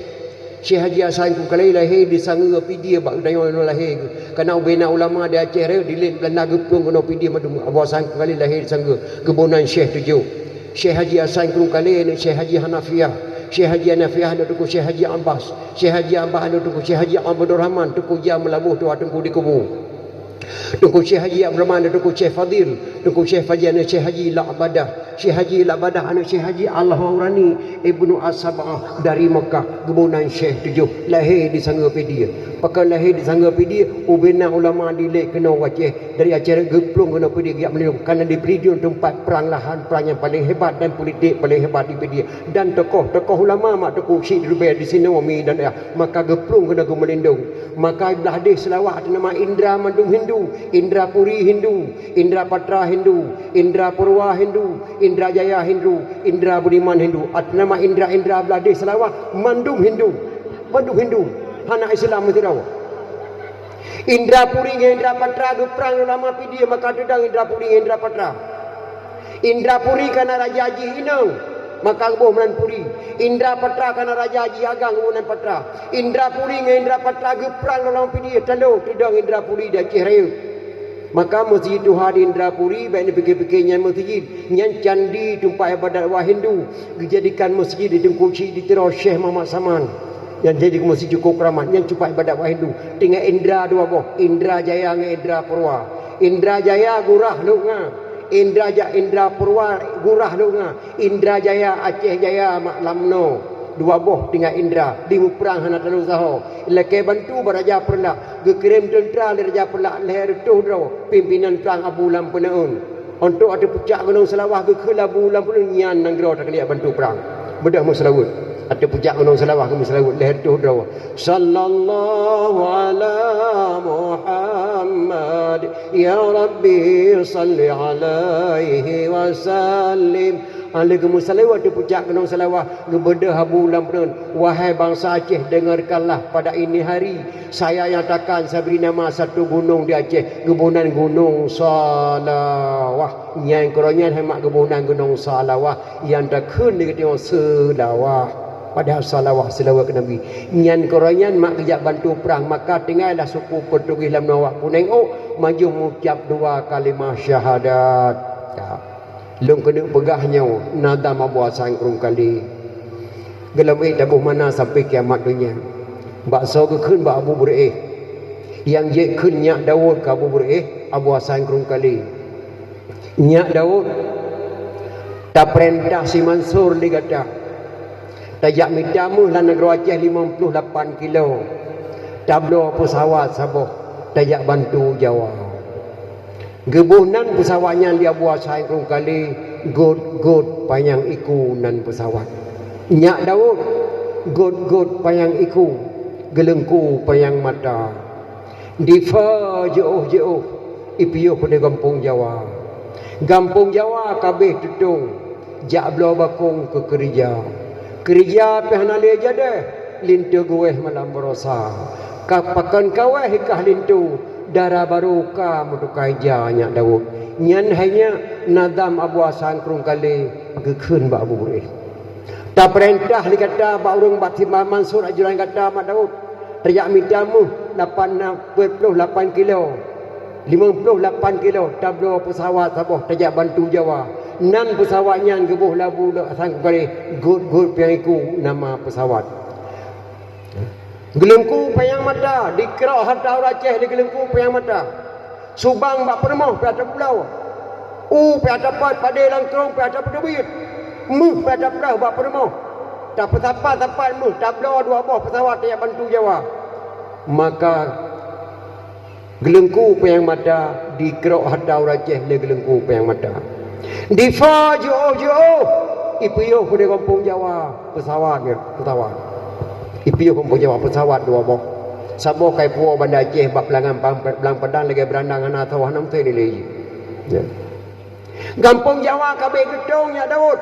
Syekh Haji Hasan Krueng Kalé lahé di Sangeue Pidie bak geutanyoe nyoe lahé geuh. Kana ubena ulama di Aceh Rayek dilèe Beulanda geuplueng keunoe Pidie mandum. Abu Hasan Krueng Kalé lahé di Sangeue, geuboh nan Syekh Tujoh. Syekh Haji Hasan Krueng Kalé aneuk Syekh Haji Hanafiah. Syekh Haji Hanafiah aneuk Teungku Syekh Haji Abbas. Syekh Haji Abbas aneuk Teungku Syekh Haji Abdul Rahman, Teungku Jam Meulaboh tuha Teungku di Kubu. Teungku Syekh Haji Abdul Rahman aneuk Teungku Syekh Fadil. Teungku Syekh Fadil aneuk Syekh Haji La'badah. Syekh Haji La'badah aneuk Syekh Haji Al-Haurani Ibnu As-Sab'ah dari Mekah, geuboh nan Syekh Tujoh, lahé di Sangeue Pidie. Pakon lahé di Sangeue Pidie, ubena ulama dilèe keunoe u Aceh, dari Aceh geuplueng keunoe Pidie geujak meulindong, kana di Pidie teumpat prang lahan prang nyang paleng hebat dan politik paleng hebat di Pidie. Dan tokoh-tokoh ulama mak Teungku Chik di rubée di sinoe mi dan ayah, maka geuplueng keunoe geumeulindong. Maka blaih deh Seulawah ateueh nama Indra mandum Hindu, Indra Puri Hindu, Indra Patra Hindu, Indra Purwa Hindu, Indra Jaya Hindu, Indra Budiman Hindu, ateueh nama Indra-Indra blaih deh Seulawah mandum Hindu, mandum Hindu, hana Islam meusidroe. Indra Puri ngon Indra Patra geuprang lom lama Pidie, maka teudong Indra Puri ngon Indra Patra. Indra Puri kana raja jih inong, maka geuboh meunan Puri. Indra Patra kana raja jih agam, geuboh nan Patra. Indra Puri ngon Indra Patra geuprang lom lama Pidie, talo teudong Indra Puri di Aceh Rayek. Maka meuseujid tuha di Indra Puri, bèk neupike-pike nyan meuseujid, nyan candi teumpat iébadat wa Hindu, geujadikan meuseujid di Teungku Chik di Tiro Syekh Muhammad Saman. Nyan jadi meuseujid cukôp keuramat, nyan teumpat iébadat wa Hindu. Tinggai Indra dua boh, Indra Jaya ngon Indra Purwa. Indra Jaya Gurah Lhok Nga, Indra Ja-, Indra Purwa Gurah Lhok Nga. Indra Jaya, Aceh Jaya mak lam noe, dua boh tinggai Indra, di muprang hana talo saho. Lakée bantu bak Raja Peureulak, geukirém teuntra lé Raja Peureulak lhèe reutôh droe, pimpinan prang Abu Lam Peuneuen. Untuk ateueh pucak Gunong Seulawah geukheun Abu Lam Peuneuen, nyan nanggroe takeuliak bantu prang. Beudôh meuseulaweuet. Ateueh pucak Gunong Seulawah geumeuseulaweuet lhèe reutôh droe. Sallallahu ala Muhammad, ya Rabbi salli alaihi wasallim. Lheueh geumeuseulaweuet di pucak Gunong Seulawah, geubeudôh Abu Lam Peuneuen, "Wahai bansa Aceh, dengarkanlah pada ini hari, saya nyatakan saya beri nama satu gunong di Aceh, geuboh nan Gunong Seulawah." Nyan keudroe nyan hai mak geuboh nan Gunong Seulawah, nyang takheun lé geutanyoe Seulawah. Padahai Seulawah, seulaweuet keu Nabi. Nyan keudroe nyan mak geujak bantu prang, maka tinggai lah suku Portugis lam noe awak Kunéng ôk, manjom meucab dua kalimah syahadat. Ya. Lôn keuneuk peugah nyoe, nazam Abu Hasan Krueng Kalé. Gohlom ék taboh makna sampoe kiamat donya. Bak soe geukheun? Bak Abu Beureu'éh. Nyang jeuet kheun Nyak Daud keu Abu Beureu'éh, Abu Hasan Krueng Kalé. Nyak Daud, tapeurintah si Mansur lé gata. Tajak mita méuh lam nanggroe Aceh limong ploh lapan kilo. Tabloe peusawat saboh, tajak bantu Jawa. Geuboh nan peusawat nyan lé Abu Hasan Krueng Kalé, gôt-gôt panyang iku nan peusawat. Nyak Daud, gôt-gôt panyang iku, geuleungku panyang mata. Difa jiôh-jiôh, ipiôh keudéh gampông Jawa. Gampông Jawa ka abéh tutong, jak bloe bakong keu keureuja. Keureuja pih hana lé jadéh, linto geuwéh malam baroesa. Ka pakon kawéh i kah linto, dara barô ka meutuka ija Nyak Daud. Nyan hai nyak nazam Abu Hasan Krueng Kalé geukheun bak Abu Beureu'éh. Tapeurintah lé gata bak ureuëng bak si Mansur ajuran gata Mak Daud. Tajak mita méuh lapan, peuet ploh lapan kilo. Limong ploh lapan kilo, tabloe peusawat saboh tajak bantu Jawa. Nan peusawat nyan geuboh lé Abu Hasan Krueng Kalé, gôt-gôt panyang iku nama peusawat. Geuleungku panyang mata, dikeurok hareuta ureuëng Aceh lé geuleungku panyang mata. Subang bak peurumoh pih ata publoe. U pih ata pôt, padé langkông pih ata peuteubiet. Méuh pih ata prah bak peurumoh. Tapeusapat-sapat méuh, tabloe dua boh peusawat tajak bantu Jawa. Maka geuleungku panyang mata, dikeurok hareuta ureuëng Aceh lé geuleungku panyang mata. Difa jiôh-jiôh, ipiôh keudéh gampông Jawa, peusawat nyan, peusawat. Ipiôh gampông Jawa, peusawat dua boh. Saboh ka ipuwoe Banda Aceh bak Blang Padang lagée beurandang hana tho, hana meuteun ilée jih. Ya. Gampông Jawa ka abéh teutông nyak Daud.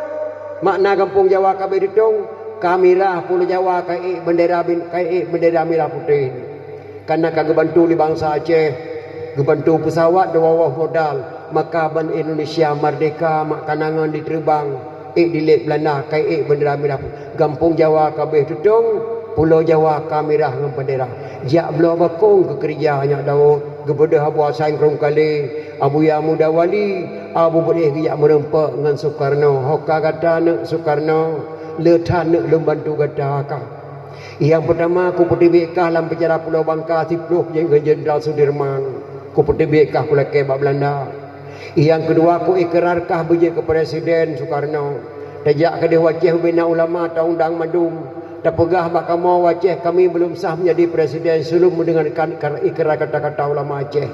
Makna gampông Jawa ka abéh teutông, ka mirah, Pulo Jawa ka ék bendera bin-, ka ék bendera mirah putéh. Kareuna ka geubantu lé bansa Aceh, geubantu peusawat dua boh modal, maka ban Indonesia merdeka mak kanangan jiteureubang, ék dilét Beulanda, ka ék bendera mirah putéh. Gampông Jawa ka abéh teutông, Pulo Jawa ka mirah ngon bendera. Jak bloe bakông keu keureuja nyak Daud, geubeudôh Abu Hasan Krueng Kalé, Abuya Muda Wali, Abu Beureueh geujak meurumpok ngon Sukarno. Ho ka gata neuk Sukarno, le that neuk lôn bantu gata ka. Nyang peutama, kupeuteubiet kah lam peucara Pulo Bangka siploh ngon Jenderal Sudirman. Kupeuteubiet kah kulakée bak Beulanda. Nyang keudua, kuikrar kah beujeuet keu Presiden Sukarno. Tajak keudeh u Aceh ubena ulama, taundang mandum. Tapeugah bak kamoe u Aceh, kami belum sah menjadi presiden sebelum mendengarkan ikrar kata-kata ulama Aceh.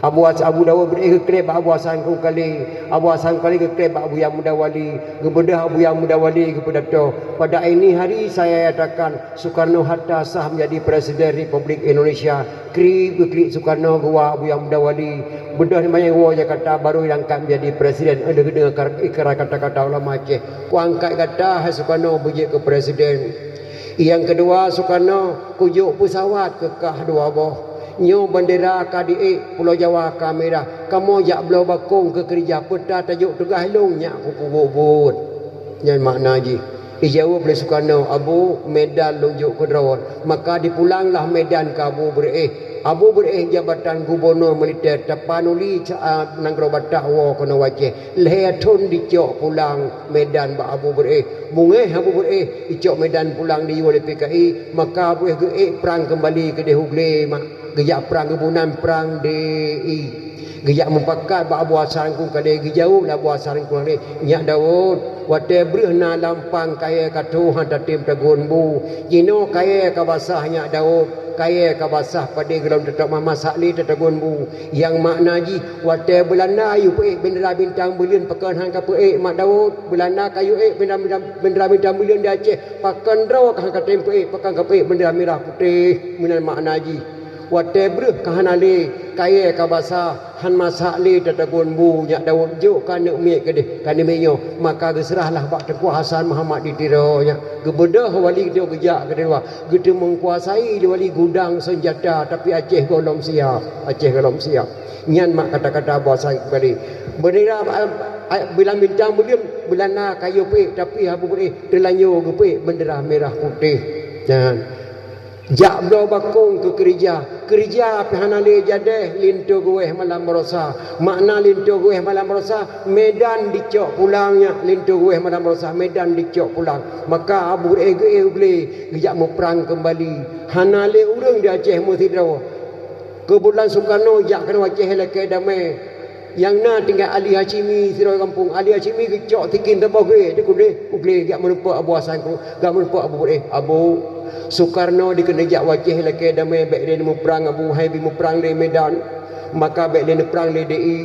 Abu Has-, Abu Daud Beureueh geukleb bak Abu Hasan Krueng Kalé, Abu Hasan Krueng Kalé geukleb bak Abuya Muda Wali, geubeudôh Abuya Muda Wali geupidato. Pada ini hari saya nyatakan Sukarno hatta sah menjadi Presiden Republik Indonesia. Kriet geuklik Sukarno geuwoe Abuya Muda Wali, beudôh manyang woe Jakarta baru diangkat menjadi presiden. Lheueh geudeungoe ikrar kata-kata ulama Aceh, kuangkat gata hai Sukarno beujeuet keu presiden. Nyang keudua, Sukarno, kujok peusawat keu kah dua boh. Nyoe bendera ka diék, Pulo Jawa ka mirah. Kamoe jak bloe bakông keu keureuja, peue ta tajok tugaih lôn nyak kupeubeuet-beuet. Nyan makna jih. Jijaweueb lé Sukarno, "Abu, Medan lôn jok keu droe." Maka jipulanglah Medan keu Abu Beureueh. Abu Beureueh jabatan gubunur militer, tapanuli ca-, a, nanggroe Batak woe keunoe u Aceh. Lhée thon jicok pulang Medan bak Abu Beureueh. Beungéh Abu Beureueh jicok Medan pulang jiyue lé P K I, maka Abu Beureueh geuék prang keumbali keudeh u glé mak. Geujak prang geubunan prang D I. Geujak mupakat bak Abu Hasan Krueng Kalé, geujaweueb lé Abu Hasan Krueng Kalé, "Nyak Daud, watée breueh na lampang kayée ka tho hana tatem tagun bu. Jinoe kayée ka basah Nyak Daud, kayée ka basah padé gohlom teutap mama sak lé tatagun bu." Nyang makna jih, watée Beulanda yue peuék bendera bintang buleuen pakon hana kapeuék Mak Daud, Beulanda ka yue ék bendera, bendera, bendera bintang buleuen di Aceh, pakon droe ka hana katem peuék, pakon kapeuék bendera mirah putéh, meunan makna jih. Watée breueh ka hana lé, kayée ka basah, han masak lé tatagun bu, Nyak Daud jok ka neuk miet keudeh, ka neuk miet nyoe, maka geuseurahlah bak Teungku Hasan Muhammad di Tiro nyan. Geubeudôh wali nyoe geujak keudeh luwa, geuteumeung kuasai lé wali gudang seunjata, tapi Aceh gohlom siap, Aceh gohlom siap. Nyan mak kata-kata Abu Hasan Krueng Kalé. Bendera, eh, eh, bilang bintang buleuen, Beulanda ka yue peuék, tapi Abu Beureueh teulanjô geupeuék bendera mirah putéh. Nyan. Jak bloe bakông keu keureuja. Keureuja pih hana lé jadéh, linto geuwéh malam barosa. Makna linto geuwéh malam barosa, Medan jicok pulang nyan, linto geuwéh malam barosa, Medan jicok pulang. Maka Abu Beureueh geuék u glé, geujak muprang keumbali. Hana lé ureuëng di Aceh meusidroe. Keubeutôlan Sukarno jak keunoe u Aceh lakée damé. Nyang na tinggai Ali Hasyimi sidroe gampông. Ali Hasyimi geucok sikin saboh geuék, di keudeh u glé geujak meurumpok Abu Hasan Krueng, geujak meurumpok Abu Beureueh. "Abu, Sukarno dikeuneuk jak u Aceh lakée damé, bék lé neumuprang Abu, hai bi muprang lé Medan. Maka bék lé neuprang lé D I.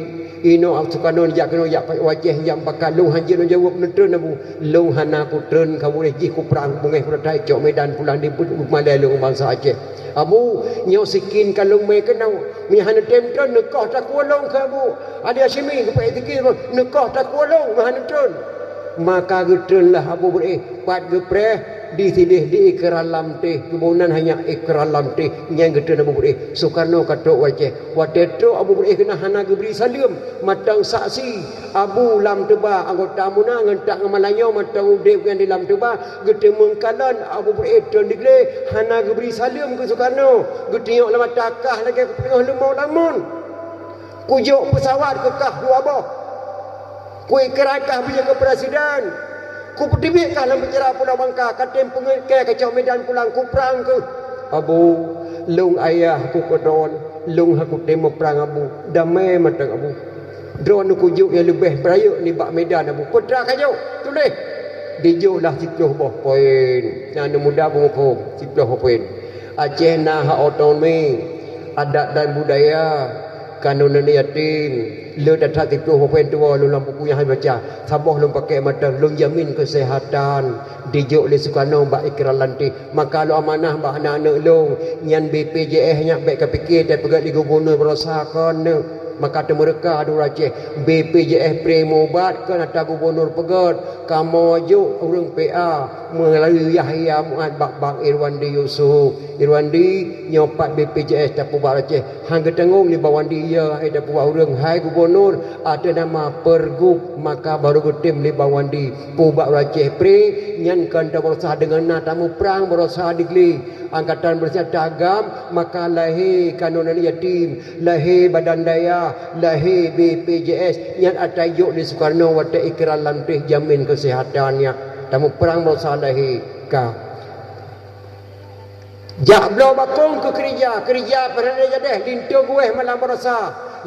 Inoe Sukarno jak keunoe jak u Aceh jak mupakat, lôn hanjeuet lôn jaweueb neutreun Abu." "Lôn hana kutreun kamoe lé jih kuprang, beungéh kudatai cok Medan pulang di malée lôn bansa Aceh." "Abu, nyoe sikin ka lôn mé keunoe. Meunyo hana tem treun, neukoh takue lôn keu Abu." Ali Hasyimi geupeuék sikin, "Neukoh takue lôn, meuhan treun." Maka geutreunlah Abu Beureueh, pat geupreh, disideh di ikrar lam teh, geuboh nan hanya ikrar lam teh, nyan geutreun Abu Beureueh. Sukarno ka trok u Aceh. Watée trok Abu Beureueh keunan hana geubri saleuem, mantong saksi. Abu Lam Teuba, anggota MUNA ngon tak ngon malanyoe mantong udeb nyan di Lam Teuba, geuteumeung kalon Abu Beureueh treun di glé, hana geubri saleuem keu Sukarno, geutunyok lam mata kah lagée keupeungoh leumo lamon. Kujok peusawat keu kah dua boh. Kuikrai kah beujeuet keu presiden. Kupeuteubiet kah lam peucara Pulo Bangka, katem peungeuet kée kacok Medan pulang kuprang keuh. Abu, lôn ayah kukeudroe, lôn hana kutem muprang Abu, damé mantong Abu. Droeneuh kujok nyang leubeh beurayeuk nibak Medan Abu. Peue treuk kajok, tuléh. Dijoklah siploh boh poin. Nyan muda beumuphom, siploh boh poin. Aceh na hak otonomi, adat dan budaya, kanun nenek yatim, le that-that siploh boh poin tuwoe lôn lam buku nyang hana baca. Saboh lôn pakai mantong, lôn jamin keuseuhatan. Dijok lé Sukarno bak ikrar lam teh. Maka lôn amanah bak aneuk-aneuk lôn, nyan B P J S nyan bék kapike, tapeugét lé gubunur baroesa kon neuk. Maka teumeureuka di Aceh, B P J S Pre meuubat keu ata gubunur peugét, kamoe jok ureuëng P A meulalu Yahya Mu'ad bak Bang Irwandi Yusuf. Irwandi, nyoe pat B P J S tapeuubat Aceh. Han geutanggong lé Bang Wandi, ya, hai tapeuubat ureuëng, hai gubunur, ateueh nama Pergub, maka barô geutem lé Bang Wandi. Peuubat Aceh Pre, nyan kon tabarosa deungon na tamuprang barosa di glé. Angkatan Barisan tagam, maka lahé kanonan yatim, lahé badan daya, lahé B P J S, nyan ata jok lé Sukarno watée ikrar lam teh jamin keusihatan nyan. Tamuprang barosa lahé ka. Jak bloe bakong keu keurija, keurija peureulée jadeh, linto guwéh malam barosa,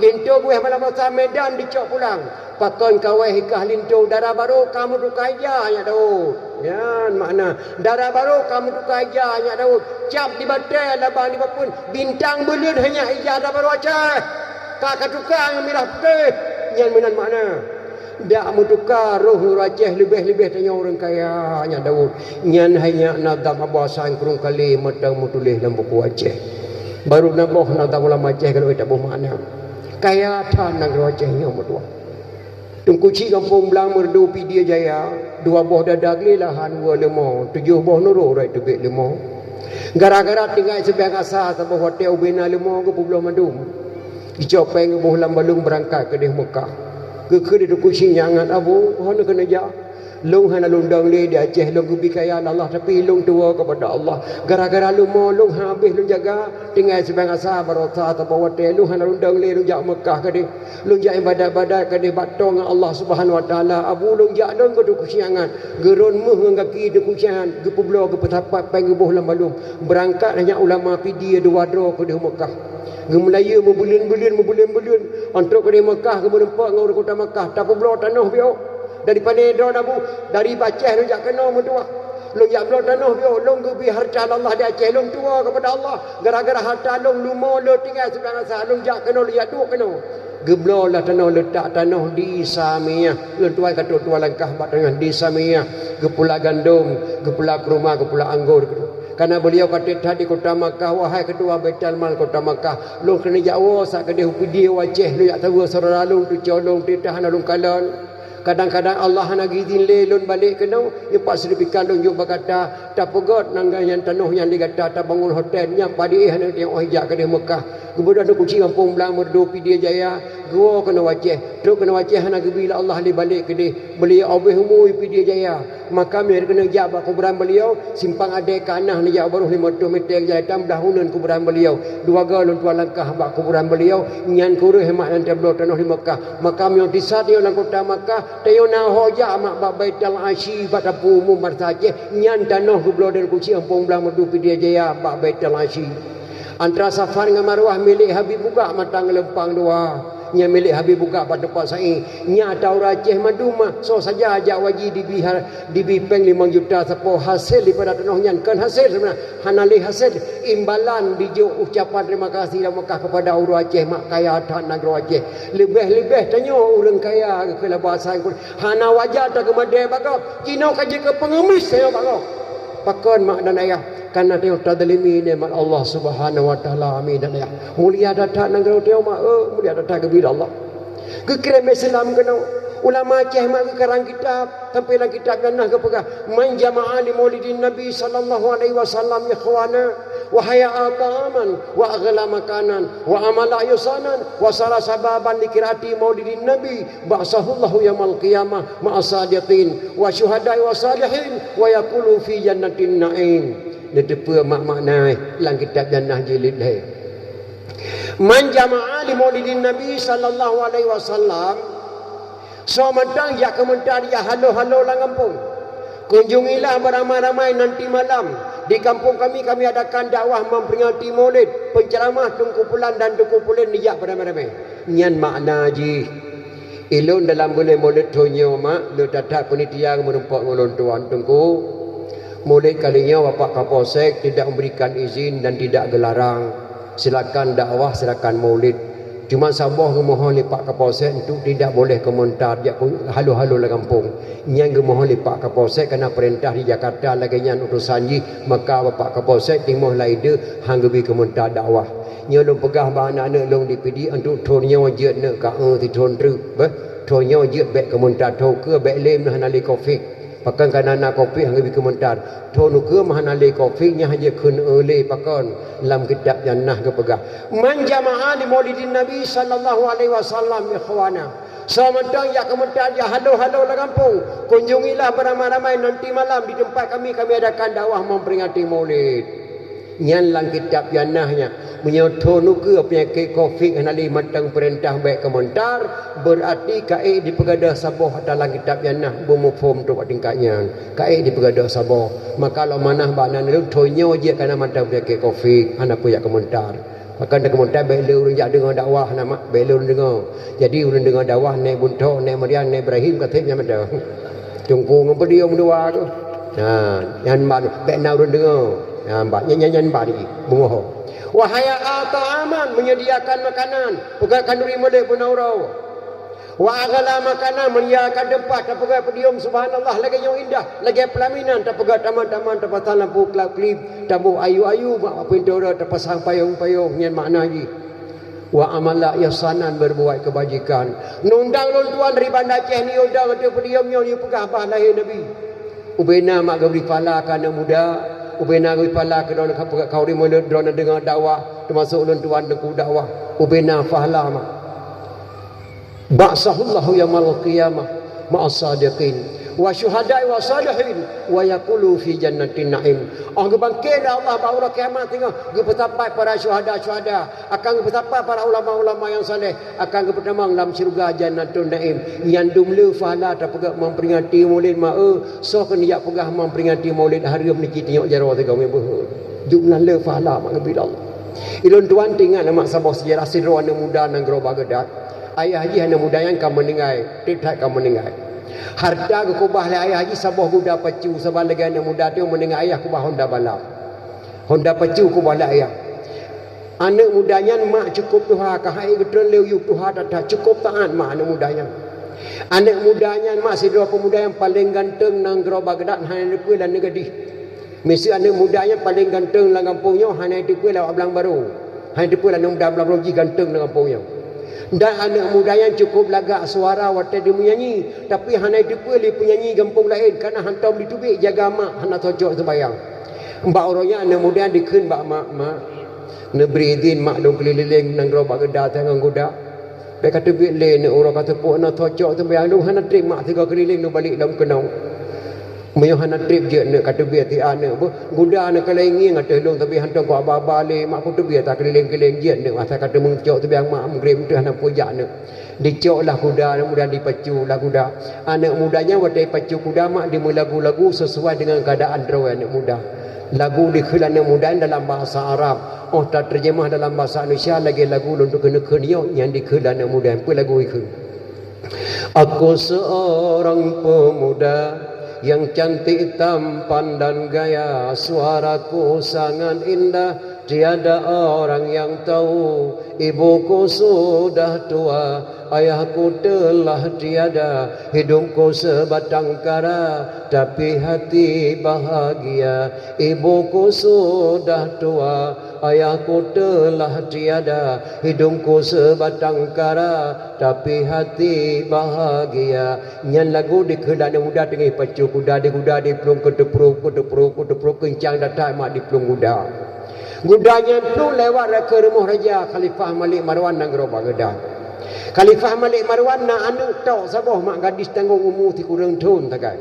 linto guwéh malam barosa Medan dicok pulang. Pakon kawéh ikah linto, dara barô ka meutuka ija nyak Daud. Nyan makna, dara barô ka meutuka ija nyak Daud. Cap di batée labang di bapeuen, bintang buleuen hanya ija dara barô Aceh. Ka katuka ngon mirah putéh. Nyan meunan makna. Dak meutuka roh ureuëng Aceh leubeh-leubeh tanyoe ureuëng kaya nyak Daud. Nyan hai nyak Nazam Abu Hasan Krueng Kalé mantong meutuléh lam buku Aceh. Barô na boh Nazam Ulama Aceh ka lheueh taboh makna. Kaya that nanggroe Aceh nyoe meutuah. Teungku Chik Gampông Blang Meureudu Pidie Jaya, dua boh dada glé lahan wue leumo, tujoh boh nurôh rot teubiet leumo. Gara-gara tinggai sibiang asa saboh watée ubé na leumo geupeubloe mandum. Icok péng geuboh lam balong beurangkat keudeh Meukah. Geukheun lé Teungku Chik nyan ngat, "Abu, hana keuneuk jak. Lôn hana lôn dong lé di Aceh, lôn geubi kaya lé Allah, tapi lôn tuwoe keupada Allah. Gara-gara leumo lôn habéh lôn jaga, tinggai sibiang asa barosa saboh watée lôn hana lôn dong lé lôn jak Meukah keudeh. Lôn jak iébadat-iébadat keudeh bak toe ngon Allah Subhanahu Wa Taala. Abu, lôn jak lôn keu Teungku Chik nyan ngat." Geurôn méuh ngon gaki Teungku Chik nyan, geupeubloe geupeusapat péng geuboh lam balong. Beurangkat hai nyak Ulama Pidie dua droe keudeh Meukah. Geumeulayeue meubuleuen-buleuen, meubuleuen-buleuen. Óh trok keudeh Meukah, geumeureumpok ngon ureuëng kota Meukah, tapeubloe tanoh biôh. Dari pane droe, "Abu, dari Aceh lôn jak keunoe meutuah. Lôn jak bloe tanoh biôh, lôn geubi hareuta lé Allah di Aceh, lôn tuwoe keupada Allah. Gara-gara hareuta lôn leumo, lôn tinggai sibiang asa, lôn jak keunoe, lôn jak duek keunoe." Geubloe lah tanoh, leutak tanoh di Samiyah. Lôn tuan ka trok dua langkah bak tanoh di Samiyah. Geupula gandom, geupula kurma, geupula anggô. Karena beliau ka trép that di kota Makkah, wahai ketua Baitul Mal kota Makkah, lôn keuneuk jak woe sakeudeh u Pidie u Aceh, lôn jak saweue syedara lôn, teucok lôn, teuh hana lôn kalon. Kadang-kadang Allah hana geuizin lé lôn balek keunoe, nyoe pat seurtifikat lôn jok bak gata, tapeugét nanggroe nyan, tanoh nyan lé gata, tabangon hotel, nyan padub éh hana teuh jak keudeh Meukah. Geubeudôh Teungku Chik Gampông Blang Meureudu Pidie Jaya, geuwoe keunoe u Aceh. Trok keunoe u Aceh hana geubi lé Allah lé balek keudeh. Beliau óh boh umu Pidie Jaya. Maka meunyoe keuneuk jak bak kuburan beliau, simpang Adé ka na neujak barôh limong reutôh meter jalan, tam blah uneun kuburan beliau. Dua goe lôn tuan langkah bak kuburan beliau, nyan kureueng mak nyang tabloe tanoh di Makkah. Maka meunyoe tisa tanyoe lam kota Makkah, tanyoe na ho jak mak bak Baitul Asyi bak tapeu umum bansa Aceh, nyan tanoh geubloe lé Teungku Chik Gampông Blang Meureudu Pidie Jaya bak Baitul Asyi. Antara Safa ngon Marwah milék Habib Bugak mata geuleumpang dua. Nyan milék Habib Bugak bak teumpat sa'i. Nyan ata ureuëng Aceh mandum mah, soe saja jak haji dibi ha-, dibi péng limong juta sapo, hasé daripada tanoh nyan kon hasé seubeuna, hana lé hasé, imbalan dijok ucapan terima kasih dari Makkah kepada ureuëng Aceh mak kaya that nanggroe Aceh. Leubeh-leubeh tanyoe ureuëng kaya keu laba sang hana wajar tageumadée bak gob. Jinoe ka jeuet keu peungemis tanyoe bak gob. Pakon mak dan ayah? Karena tanyoe tazalimi nikmat Allah Subhanahu Wa Taala, amin dan ya. Mulia that-that nanggroe tanyoe mak, eh, mulia that-that geubi lé Allah. Geukirém Islam keunoe. Ulama Aceh mak geukarang kitab, sampai lam kitab nyan na geupeugah, "Man jama'a li maulidin Nabi sallallahu alaihi wasallam ikhwana, wa hayya'a ta'aman, wa aghla makanan, wa amala ihsanan, wa sara sababan li qiraati maulidin Nabi, ba'atsahullahu yaumal qiyamah ma'as sadiqin, wa syuhada'i wa salihin, wa yaqulu fi jannatin na'im." Neuteupeue mak-makna lam kitab Jannah jilid lhée. Man jama'a li maulidin Nabi sallallahu alaihi wasallam, soe mantong jak keumeuntar jak halo-halo lam gampông. Kunjungilah beramai-ramai nanti malam. Di kampung kami, kami adakan dakwah memperingati Maulid, penceramah Teungku Pulan dan Teungku Pulen dijak beramai-ramai. Nyan makna jih. Ilôn dalam buleuen Maulid thon nyoe mak, lôn that-that panitia meureumpok ngon lôn tuan Teungku. Maulid kali nyoe Bapak Kapolsek tidak memberikan izin dan tidak geularang. Silakan dakwah, silakan Maulid. Cuma saboh geumohon lé Pak Kapolsek untuk tidak boleh komentar jak halo-halo lam gampông. Nyan geumohon lé Pak Kapolsek karena peurintah di Jakarta lagée nyan utosan jih, maka Bapak Kapolsek timoh lam ideh han geubi komentar dakwah. Nyoe lôn peugah bak aneuk-aneuk lôn di Pidie, untuk thon nyoe jeuet neuk ka, eh, sithon treuk, beh. Thon nyoe jeuet bèk keumeuntar, thon keue bèk lé meuhana lé covid. Pakon ka na, na covid han geubi keumeuntar. Thon keue meuhana lé covid, nyan han jeuet kheun, eh, lé pakon. Lam kitab nyan na geupeugah, "Man jama'a li maulidin Nabi sallallahu alaihi wasallam ikhwana." Soe mantong jak keumeuntar, jak halo-halo lam gampông, kunjungilah beramai-ramai nanti malam di tempat kami, kami adakan dakwah memperingati Maulid. Nyan lam kitab nyan na nyan. Meunyoe thon ukeue peunyakét covid hana lé mantong peurintah bèk keumeuntar, beurati ka ék dipeugadôh saboh ata lam kitab nyan na, beumuphom trok bak tingkat nyan. Ka ék dipeugadôh saboh. Maka lôn manah bak aneuk lôn, thon nyoe jeuet ka na mantong peunyakét covid, hana peue jak keumeuntar. Pakon takeumeuntar, bèk lé ureueng jak deungoe dakwah na, mak, bèk lé ureueng deungoe. Jadi ureueng deungoe dakwah, nèk Buntok, nèk Mariam, nèk Ibrahim, ka sép nyan mantong. Teungku ngon Peudiom dua tu. Ha, nyan ban, bèk na ureueng deungoe. Ha, ban, nyan, nyan, nyan ban lagi. Beungoh. Wa hayya'a ta'aman, menyediakan makanan, peugöt khanduri mulod beuna uroe. Wa aghla makanan, menyediakan teumpat, tapeugöt podium, subhanallah, lagèe nyoe indah, lagèe peulaminan, tapeugöt taman-taman, tapasang lampu klap-klip, taboh ayu-ayu bak pintoe rot, tapasang payong-payong, nyan makna jih. Wa amala ihsanan, berbuat kebajikan. Neundang lôn tuan dari Banda Aceh neuyue dong ateueh podium nyoe, neuyue peugah bah lahé Nabi. Ubena mak geubri pahala keu aneuk muda, ubena geubri pahala keu droeneuh ka peugöt khanduri mulod, droeneuh deungoe dakwah, teumasok lôn tuan teungku dakwah. Ubena pahala mak. Ba'atsahullahu yaumal qiyamah ma'as sadiqin wa syuhada'i wa salihin wa yaqulu fi jannatin na'im. Oh geubangkét lé Allah bak uroe kiamat singoh, geupeusapat para syuhada-syuhada, akan geupeusapat para ulama-ulama nyang saleh, akan geupeutamong lam syeuruga Jannatun Naim. Nyan dum le pahala tapeugöt memperingati Maulid mak, eh, soe keuneuk jak peugah memperingati Maulid hareuem niki tinyok jaroe sigoe meubeue. Dum nan le pahala mak geubri lé Allah. Ilôn tuan teuingat mak saboh seujarah sidroe aneuk muda nanggroe Baghdad. Ayah jih aneuk muda nyan ka meuninggai, trép that ka meuninggai. Hareuta geukeubah lé ayah jih saboh Honda pacu, saban lagèe aneuk muda teuh meuninggai ayah keubah Honda balap. Honda pacu keubah lé ayah. Aneuk muda nyan mak cukôp tuha, ka han ék geutreun lé u yup tuha that-that, cukôp taát mak aneuk muda nyan. Aneuk muda nyan mak sidroe peumuda nyang paleng ganteng nanggroe Baghdad, hana teupeue lam neuk gadih. Miseue aneuk muda nyang paleng ganteng lam gampông nyoe hana teupeue lam Blang Barô, hana teupeue lam aneuk muda Blang Barô jih ganteng lam gampông nyoe. Dan aneuk muda nyan cukôp lagak suara watèe jimeunyanyi, tapi hana teupeue lé peunyanyi gampông laén, kareuna hantom jiteubiet jaga mak hana teucok seumayang. Bak uroe nyan aneuk muda nyan dikheun bak mak, "Mak, neubri idhin mak lôn keulileng nanggroe Baghdad ngon Honda." Bèk ka teubiet lé neuk uroe ka teupeu na teucok seumayang, lôn hana trép mak sigoe keulileng lôn balek lom keunoe. Meunyoe hana trép jeuet neuk ka teubiet siat neuk beuh, Honda neuk ka lheueh ngieng ateueh lôn, tapi hantom kuba-ba lé mak, peue teubiet takeulileng-keulileng jeuet neuk, asai ka teumeucok seumayang mak, meugreb teuh hana peue jak neuk. Dicok lah Honda, aneuk muda nyan dipacu lah Honda. Aneuk muda nyan watèe pacu Honda mak dimeulagu-lagu sesuai dengan keadaan droe aneuk muda. Lagu dikheun aneuk muda nyan dalam bahasa Arab. Oh, tateurjeumah dalam bahasa Indonesia lagèe lagu lôn keuneuk kheun nyoe nyang dikheun aneuk muda, peue lagu ikheun. Aku seorang pemuda yang cantik tampan dan gaya, suaraku sangat indah, tiada orang yang tahu. Ibuku sudah tua, ayahku telah tiada, hidupku sebatang kara, tapi hati bahagia. Ibuku sudah tua, ayahku telah tiada, hidungku sebatang kara, tapi hati bahagia. Nyan lagu dikheun aneuk muda teungoh pacu Honda, di Honda diplueng keu teupruek, keu teupruek, keu teupruek, keuncang that-that mak diplueng Honda. Honda nyan plueng lewat keu rumoh Raja Khalifah Malik Marwan nanggroe Baghdad. Khalifah Malik Marwan na aneuk tok saboh mak, gadis tanggong umu sikureueng thon sagai.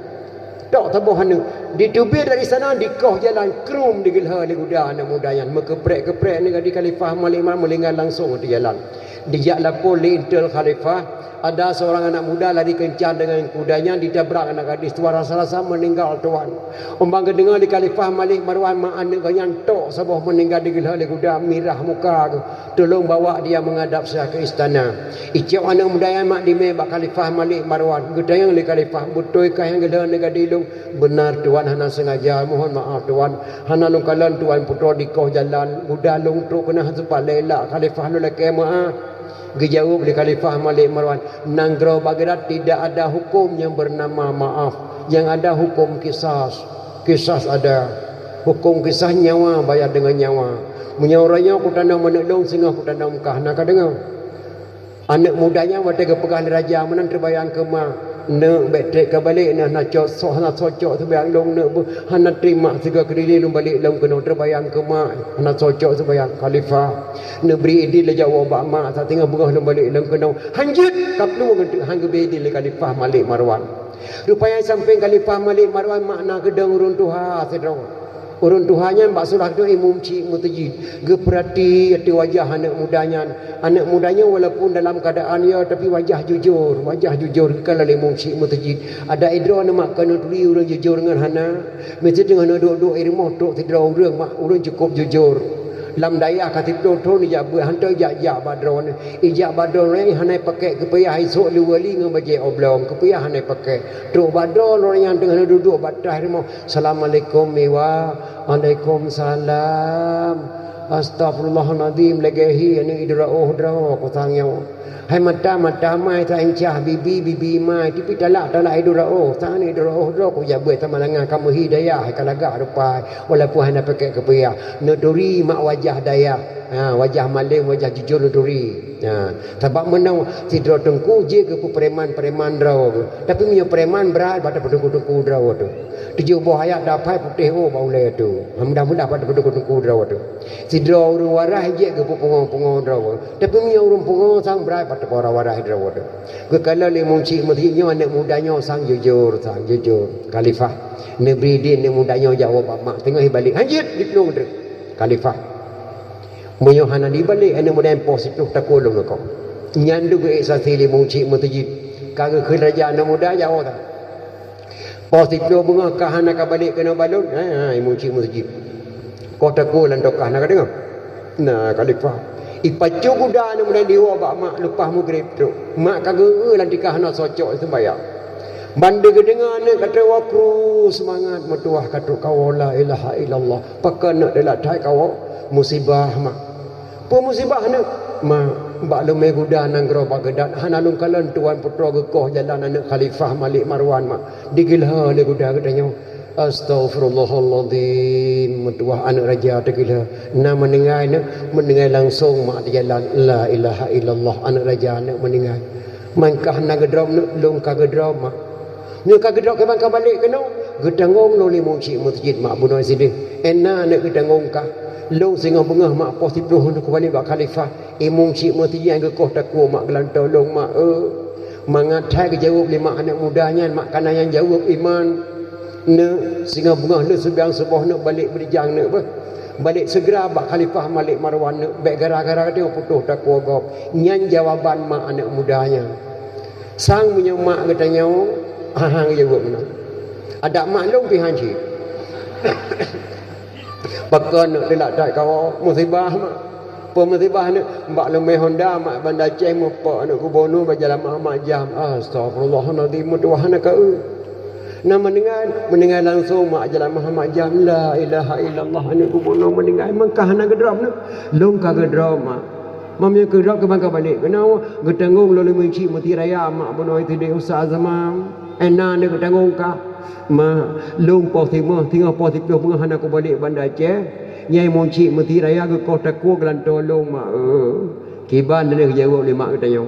Tok saboh aneuk. Diteubiet dari sana, dikoh jalan, krum digeulhö lé Honda aneuk muda nyan. Meukeuprek-keuprek aneuk gadis Khalifah Malik Marwan, meuninggai langsong ateueh jalan. Dijak lapor lé intel Khalifah, ada seorang anak muda lari kencang dengan kudanya, ditabrak aneuk gadis tu, rasa-rasa meninggal tuan. Umbang geudeungoe lé Khalifah Malik Marwan mak aneuk geuh nyan tok saboh meuninggai digeulhö lé Honda, mirah muka geuh. Tolong bawa dia menghadap saya ke istana. Icok aneuk muda nyan mak dimè bak Khalifah Malik Marwan. Geutanyong lé Khalifah, "Beutôi kah nyang geulhö aneuk gadis lôn?" "Beunar tuan, hana sengaja, mohon maaf tuan. Hana lôn kalon tuan putroe dikoh jalan, Honda lôn trok keunan hana sempat lé lak, Khalifah lôn lakèe meu'ah." Geujaweueb lé Khalifah Malik Marwan, "Nanggroe Baghdad tidak ada hukum yang bernama maaf. Yang ada hukum kisas. Kisas ada." Hukôm kisah nyawa bayar deungon nyawa. Meunyoe uroe nyoe kutanom aneuk lôn, singoh kutanom kah, na kadeungoe. Aneuk muda nyan watèe geupeugah lé raja meunan teubayang keu mak, "Neuk, bèk trép ka balek, neuk hana cocok, hana cocok seubayang lôn, neuk beuh, hana trép mak sigoe keudili lôn balek lôn keunoe, teubayang keu mak, hana cocok seubayang." Khalifah neubri idin lé jak woe bak mak, sateungoh beungoh lôn balek lôn keunoe. "Hanjeuet!" Ka plueng teuk han geubri idin lé Khalifah Malik Marwan. Rupanya sampéng Khalifah Malik Marwan mak na geudong ureueng tuha sidroe. Ureueng tuha nyan bak seurah geutanyoe imum chik meuseujid. Geupeurati ateueh wajah aneuk muda nyan. Aneuk muda nyan walaupun dalam keuadaan ya, tapi wajah jujur, wajah jujur. Geukalon lé imum chik meuseujid. Adak droeneuh mak keuneuk turi ureueng jujur ngon hana. Meuseujid ngon duek-duek i rumoh trok sidroe ureueng mak, ureueng cukup jujur. Lam dayah ka siplôh thôn ijak beuet, han teujak-jak bak droeneuh. Ijak bak droeneuh hana pakék keupiah, isôk lé wali ngon bajèe oblong, keupiah hana pakék. Trok bak droeneuh nyang teungoh duek-duek bak traih rumoh. "Assalamualaikum, Iwa." "Waalaikumsalam." "Astagfirullahalazim, lagèe hi aneuk idura oh droe kutang nyoe. Hai mata, mata mai ta incah, bibi, bibi mai, tipi talak, talak idura oh, sang aneuk idura oh droe kujak beuet sama langan kamoe hi dayah, hai ka lagak rupai, walaupun hana pakék keupiah. Neuturi mak wajah dayah, ha, wajah malém, wajah jujur neuturi." Ha, sabab meunoe sidroe teungku jeuet geupeupreman-preman droe geuh. Tapi meunyoe preman brat bak teungku-teungku droe teuh. Tujoh boh ayat dapai putéh oh bak ulèe teuh. Mudah-mudah bak teungku-teungku droe teuh. Sidroe ureueng waras jeuet geupeupungo-pungo droe. Tapi meunyoe ureueng pungo sang brat bak teungku waras droe teuh. Geukalon lé imum chik meuseujid nyoe aneuk muda nyoe sang jujur, sang jujur. Khalifah neubri idin aneuk muda nyoe jak woe bak mak, teungoh ibalek. "Hanjeuet!" Diplueng teuk Khalifah. Meunyoe hana dibalek aneuk muda nyan poh siplôh takue lôn leukoh. Nyan deuh geuék saksi lé imum chik meuseujid. Ka geukheun raja aneuk muda jak woe that. Poh siplôh beungoh ka hana ka balek keunoe bak lôn, ha, ha, imum chik meuseujid. Koh takue lam tokah, na kadeungoe? Na, Khalifah. Ipacu kuda aneuk muda nyan diwoe bak mak leupah mugreb trok. Mak ka geu-eu lam tikah hana cocok seumayang. Ban geudeungoe aneuk ka trok woe kru seumangat meutuwah ka trok kawoe la ilaha illallah. Pakon neuk teulat that kawoe? Musibah, mak. Peue musibah neuk? Mak, bak leumé guda nanggroe Baghdad hana lôn kalon tuan putroe geukoh jalan aneuk Khalifah Malik Marwan, mak. Digeulhö lé guda geutanyoe. Astagfirullahalazim, meutuwah aneuk raja teugeulhö. Na meuninggai neuk, meuninggai langsong mak di jalan. La ilaha illallah, aneuk raja neuk meuninggai. Man kah na geudrob neuk, lôn ka geudrob, mak. Nyoe ka geudrob kiban ka balek keunoe, geutanggong lôn lé imum chik meuseujid mak bunoe sideh. Ena neuk geutanggong kah. Lôn singoh beungoh mak poh siplôh neuk kubalek bak Khalifah. Imum chik meuseujid nyang geukoh takue mak geulantoe lôn mak, eu. Mangat that geujaweueb lé mak aneuk muda nyan, mak kana nyang jaweueb iman. Neuk, singoh beungoh lheueh seumayang suboh neuk balek beurijang neuk beuh. Balek seugera bak Khalifah Malik Marwan neuk, bèk gara-gara geutanyoe putôh takue gob. Nyan jawaban mak aneuk muda nyan. Sang meunyoe mak geutanyoe, ha, ha, geujaweueb meunan. Adak mak lôn pih han cit. Pakon neuk teulat that kawoe, musibah mak. Peue musibah neuk? Bak leumé honda mak Banda Aceh meupok aneuk gubunur bak jalan Muhammad Jam. Astagfirullahalazim, meutuwah aneuk ka eu. Na meuninggai, meuninggai langsong mak jalan Muhammad Jam. La ilaha illallah, aneuk gubunur meuninggai, man kah hana geudrob neuk. Lôn ka geudrob mak. Meunyoe geudrob kiban ka balek keunoe, geutanggong lôn lé imum chik meuseujid raya mak bunoe sideh Ustaz Azman. Ena neuk geutanggong kah. Mak, lôn poh siplôh, singoh poh siplôh beungoh hana kubalek Banda Aceh. Nyan imum chik meuseujid raya geukoh takue geulantoe lôn mak, eu. Kiban neuk geujaweueb lé mak geutanyoe.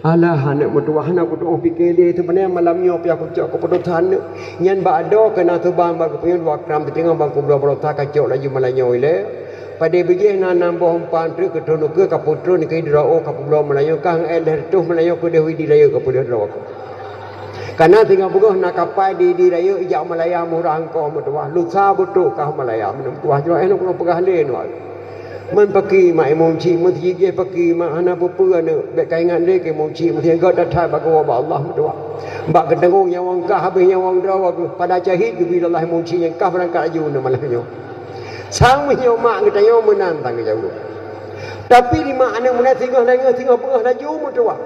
Alah aneuk meutuwah, hana kutu'oh pike lé, seubeuna malam nyoe pih kucok keuputosan neuk. Nyan bak adoe keunan seuban bak geupeunyoe dua gram siteungoh ban kubloe baroesa kacok laju malam nyoe ilèe. Padé bijéh na nam boh umpan treuk keu thon ukeue ka putron keu droe ka peubloe malam nyoe, ka ngon lhèe reutôh malam nyoe keudeh widi rayeuk ka peulheueh droe. Kana singoh beungoh na kapai di, di rayeuk ijak Malaya murah eungkôt meutuwah. Lusa beutôi kah Malaya meutuwah jroh eh, nyoe peugah lé nyoe. Man paki mak imum chik meuseujid jih paki mak hana peue-peue aneuk. Bèk ka ingat lé keu imum chik meuseujid gèt that-that bak geuwoe bak Allah meutuwah. Bak geutanggong nyawöng kah habéh nyawöng droe pada syahid geubi lé Allah imum chik nyan kah beurangkat laju nyoe malam nyoe. Sang meunyoe mak geutanyoe meunan tanggung jaweueb. Tapi di mak aneuk meunan singoh lagèe singoh beungoh laju meutuwah.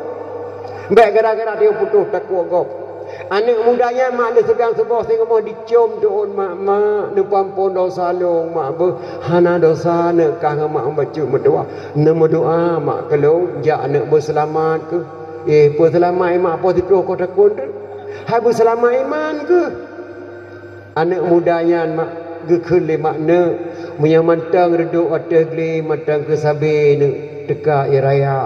Bèk gara-gara tanyoe putôh takue gob. Aneuk muda nyan mak lheueh seugang suboh singoh dicom tuôn mak, mak neupeuampon dosa lôn mak beuh. Hana dosa neuk kah ngon mak bacut meutuwah. Neumeudoa mak keu lôn jak aneuk beuseulamat keuh. Eh, peuseulamat mak poh siplôh koh takue teuh. Hai beuseulamat iman keuh. Aneuk muda nyan mak Geukheun lé mak neuk, meunyoe mantong reudok ateueh glé mantong keu sabe neuk teuka ie raya.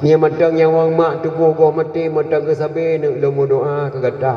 Meunyoe mantong nyawöng mak tuboh goh maté mantong keu sabe neuk lôn meudoá keu gata.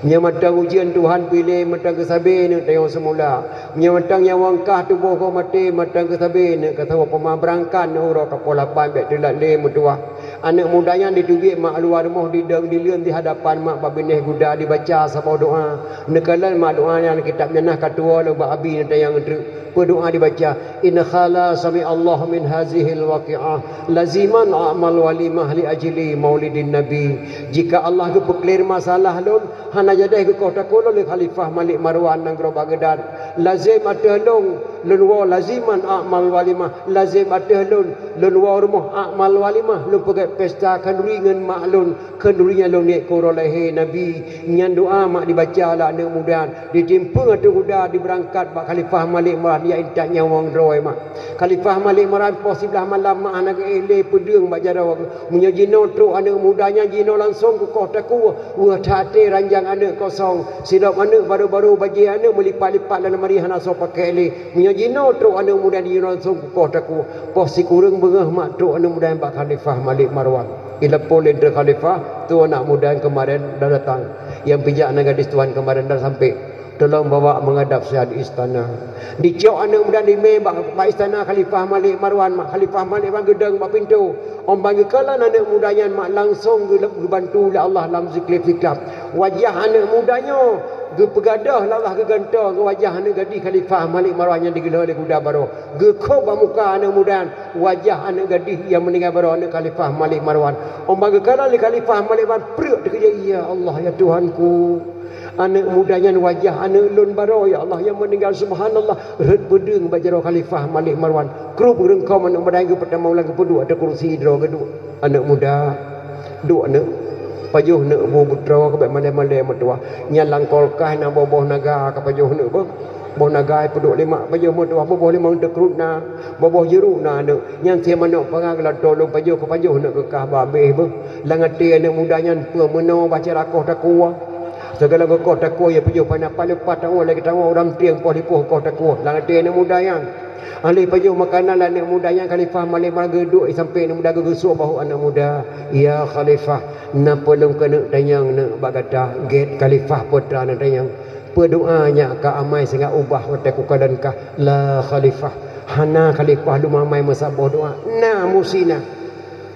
Meunyoe mantong ujeuen Tuhan piléh mantong keu sabe neuk tayong seumula. Meunyoe mantong nyawöng kah tuboh goh maté mantong keu sabe neuk ka saboh poma beurangkat neuk uroe ka poh lapan bék teulat lé meutuwah. Aneuëk muda nyan jiteubiet mak luwa rumoh didong dileuen di hadapan mak bak binéh guda dibaca saboh doá. Neukalon mak doá nyan kitab nyan na ka tuwoe lom bak abi neutanyong treuk. Peue doá dibaca, "In khala sami Allah min hazihil waqi'ah, laziman a'mal walimah li ajli maulidin nabi." Jika Allah geupeuklir masalah lôn, hana jadeh geukoh takue lôn lé Khalifah Malik Marwan nanggroe Baghdad. Lazem ateueh lôn, lôn woe laziman a'mal walimah, lazem ateueh lôn, lôn woe rumoh a'mal walimah, lôn peugét pesta khanduri ngon mak lôn, khanduri nyang lôn niet keu uroe lahé Nabi. Nyan doá mak dibaca lé aneuëk muda, ditimpeng ateueh guda dibeurangkat bak Khalifah Malik Marwan jak intat nyawöng droe mak. Khalifah Malik Marwan poh siblaih malam mak hana geuéh lé peudeueng bak jaroe. Meunyoe jinoe trok aneuëk muda nyan jinoe langsong keu koh takue, weueh that até ranjang aneuëk kosong, sidroe aneuëk barô-barô bajée aneuëk meulipat-lipat lam lamari hana soe pakék lé. Meunyoe jinoe trok aneuëk muda nyan jinoe langsong keu koh takue, poh sikureueng beungoh mak trok aneuëk muda nyan bak Khalifah Malik Marwan. Ilapor lé khalifah, "Tuan, aneuëk muda nyang keumarin dah datang. Nyang pijak nan gadis tuan keumarin dah sampé. Tolong bawa menghadap saya di istana." Dicok aneuëk muda nyan dimé bak, bak istana Khalifah Malik Marwan. Mak Khalifah Malik Marwan geudong bak pintoe. Óh ban geukalon aneuëk muda nyan mak langsong geu-, geubantu lé Allah lam siklab-siklab. Wajah aneuëk muda nyoe geupeugadôh lé Allah geugantoe ngon wajah aneuëk gadih Khalifah Malik Marwan nyang digeulhôi lé guda baroe. Geukhôb bak muka aneuëk muda nyan, wajah aneuëk gadih nyang meuninggai baroe aneuëk Khalifah Malik Marwan. Óh ban geukalon lé Khalifah Malik Marwan, preuek teukeujot, "Ya Allah, ya Tuhanku! Aneuëk muda nyan wajah aneuëk lôn baroe, ya Allah, nyang meuninggai, subhanallah!" Rhot peudeueng bak jaroe Khalifah Malik Marwan. Krup geureuengkôm aneuëk muda nyan geupeutamong lam geupeuduek ateueh kursi droe geuduek. "Aneuëk muda, duek aneuëk, pajoh aneuëk bu putroe ka bék malée-malée meutuwah. Nyan lam kulkas na boh-boh naga ka pajoh aneuëk beuh. Boh naga peuduek lé mak pajoh meutuwah, boh-boh limong teukrut na, boh-boh jeuruek na aneuëk. Nyan sie manök panga geulantoe lôn pajoh, ka pajoh aneuëk keu kah bah abéh beuh." Lam até aneuëk muda nyan peue meunoe bah cara koh takue. Sigohlom geukoh takue, ya pajoh pada pat leupah tangoh lagée tangoh ureuëng tieng poh lipoh koh takue. Lam até aneuëk muda nyan. Alheuh pajoh makanan lé aneuëk muda nyan, Khalifah Malik Marwan geuduek sampé aneuëk muda geugeusuek bahu aneuëk muda. "Ya Khalifah, na peue lôn keuneuk tanyong aneuëk bak gata?" "Gét Khalifah, peue teuma neutanyong?" "Peue doá nyang ka amai singoh ubah watée kukalon kah?" "La Khalifah, hana Khalifah lôn amai meusaboh doá. Na musti na.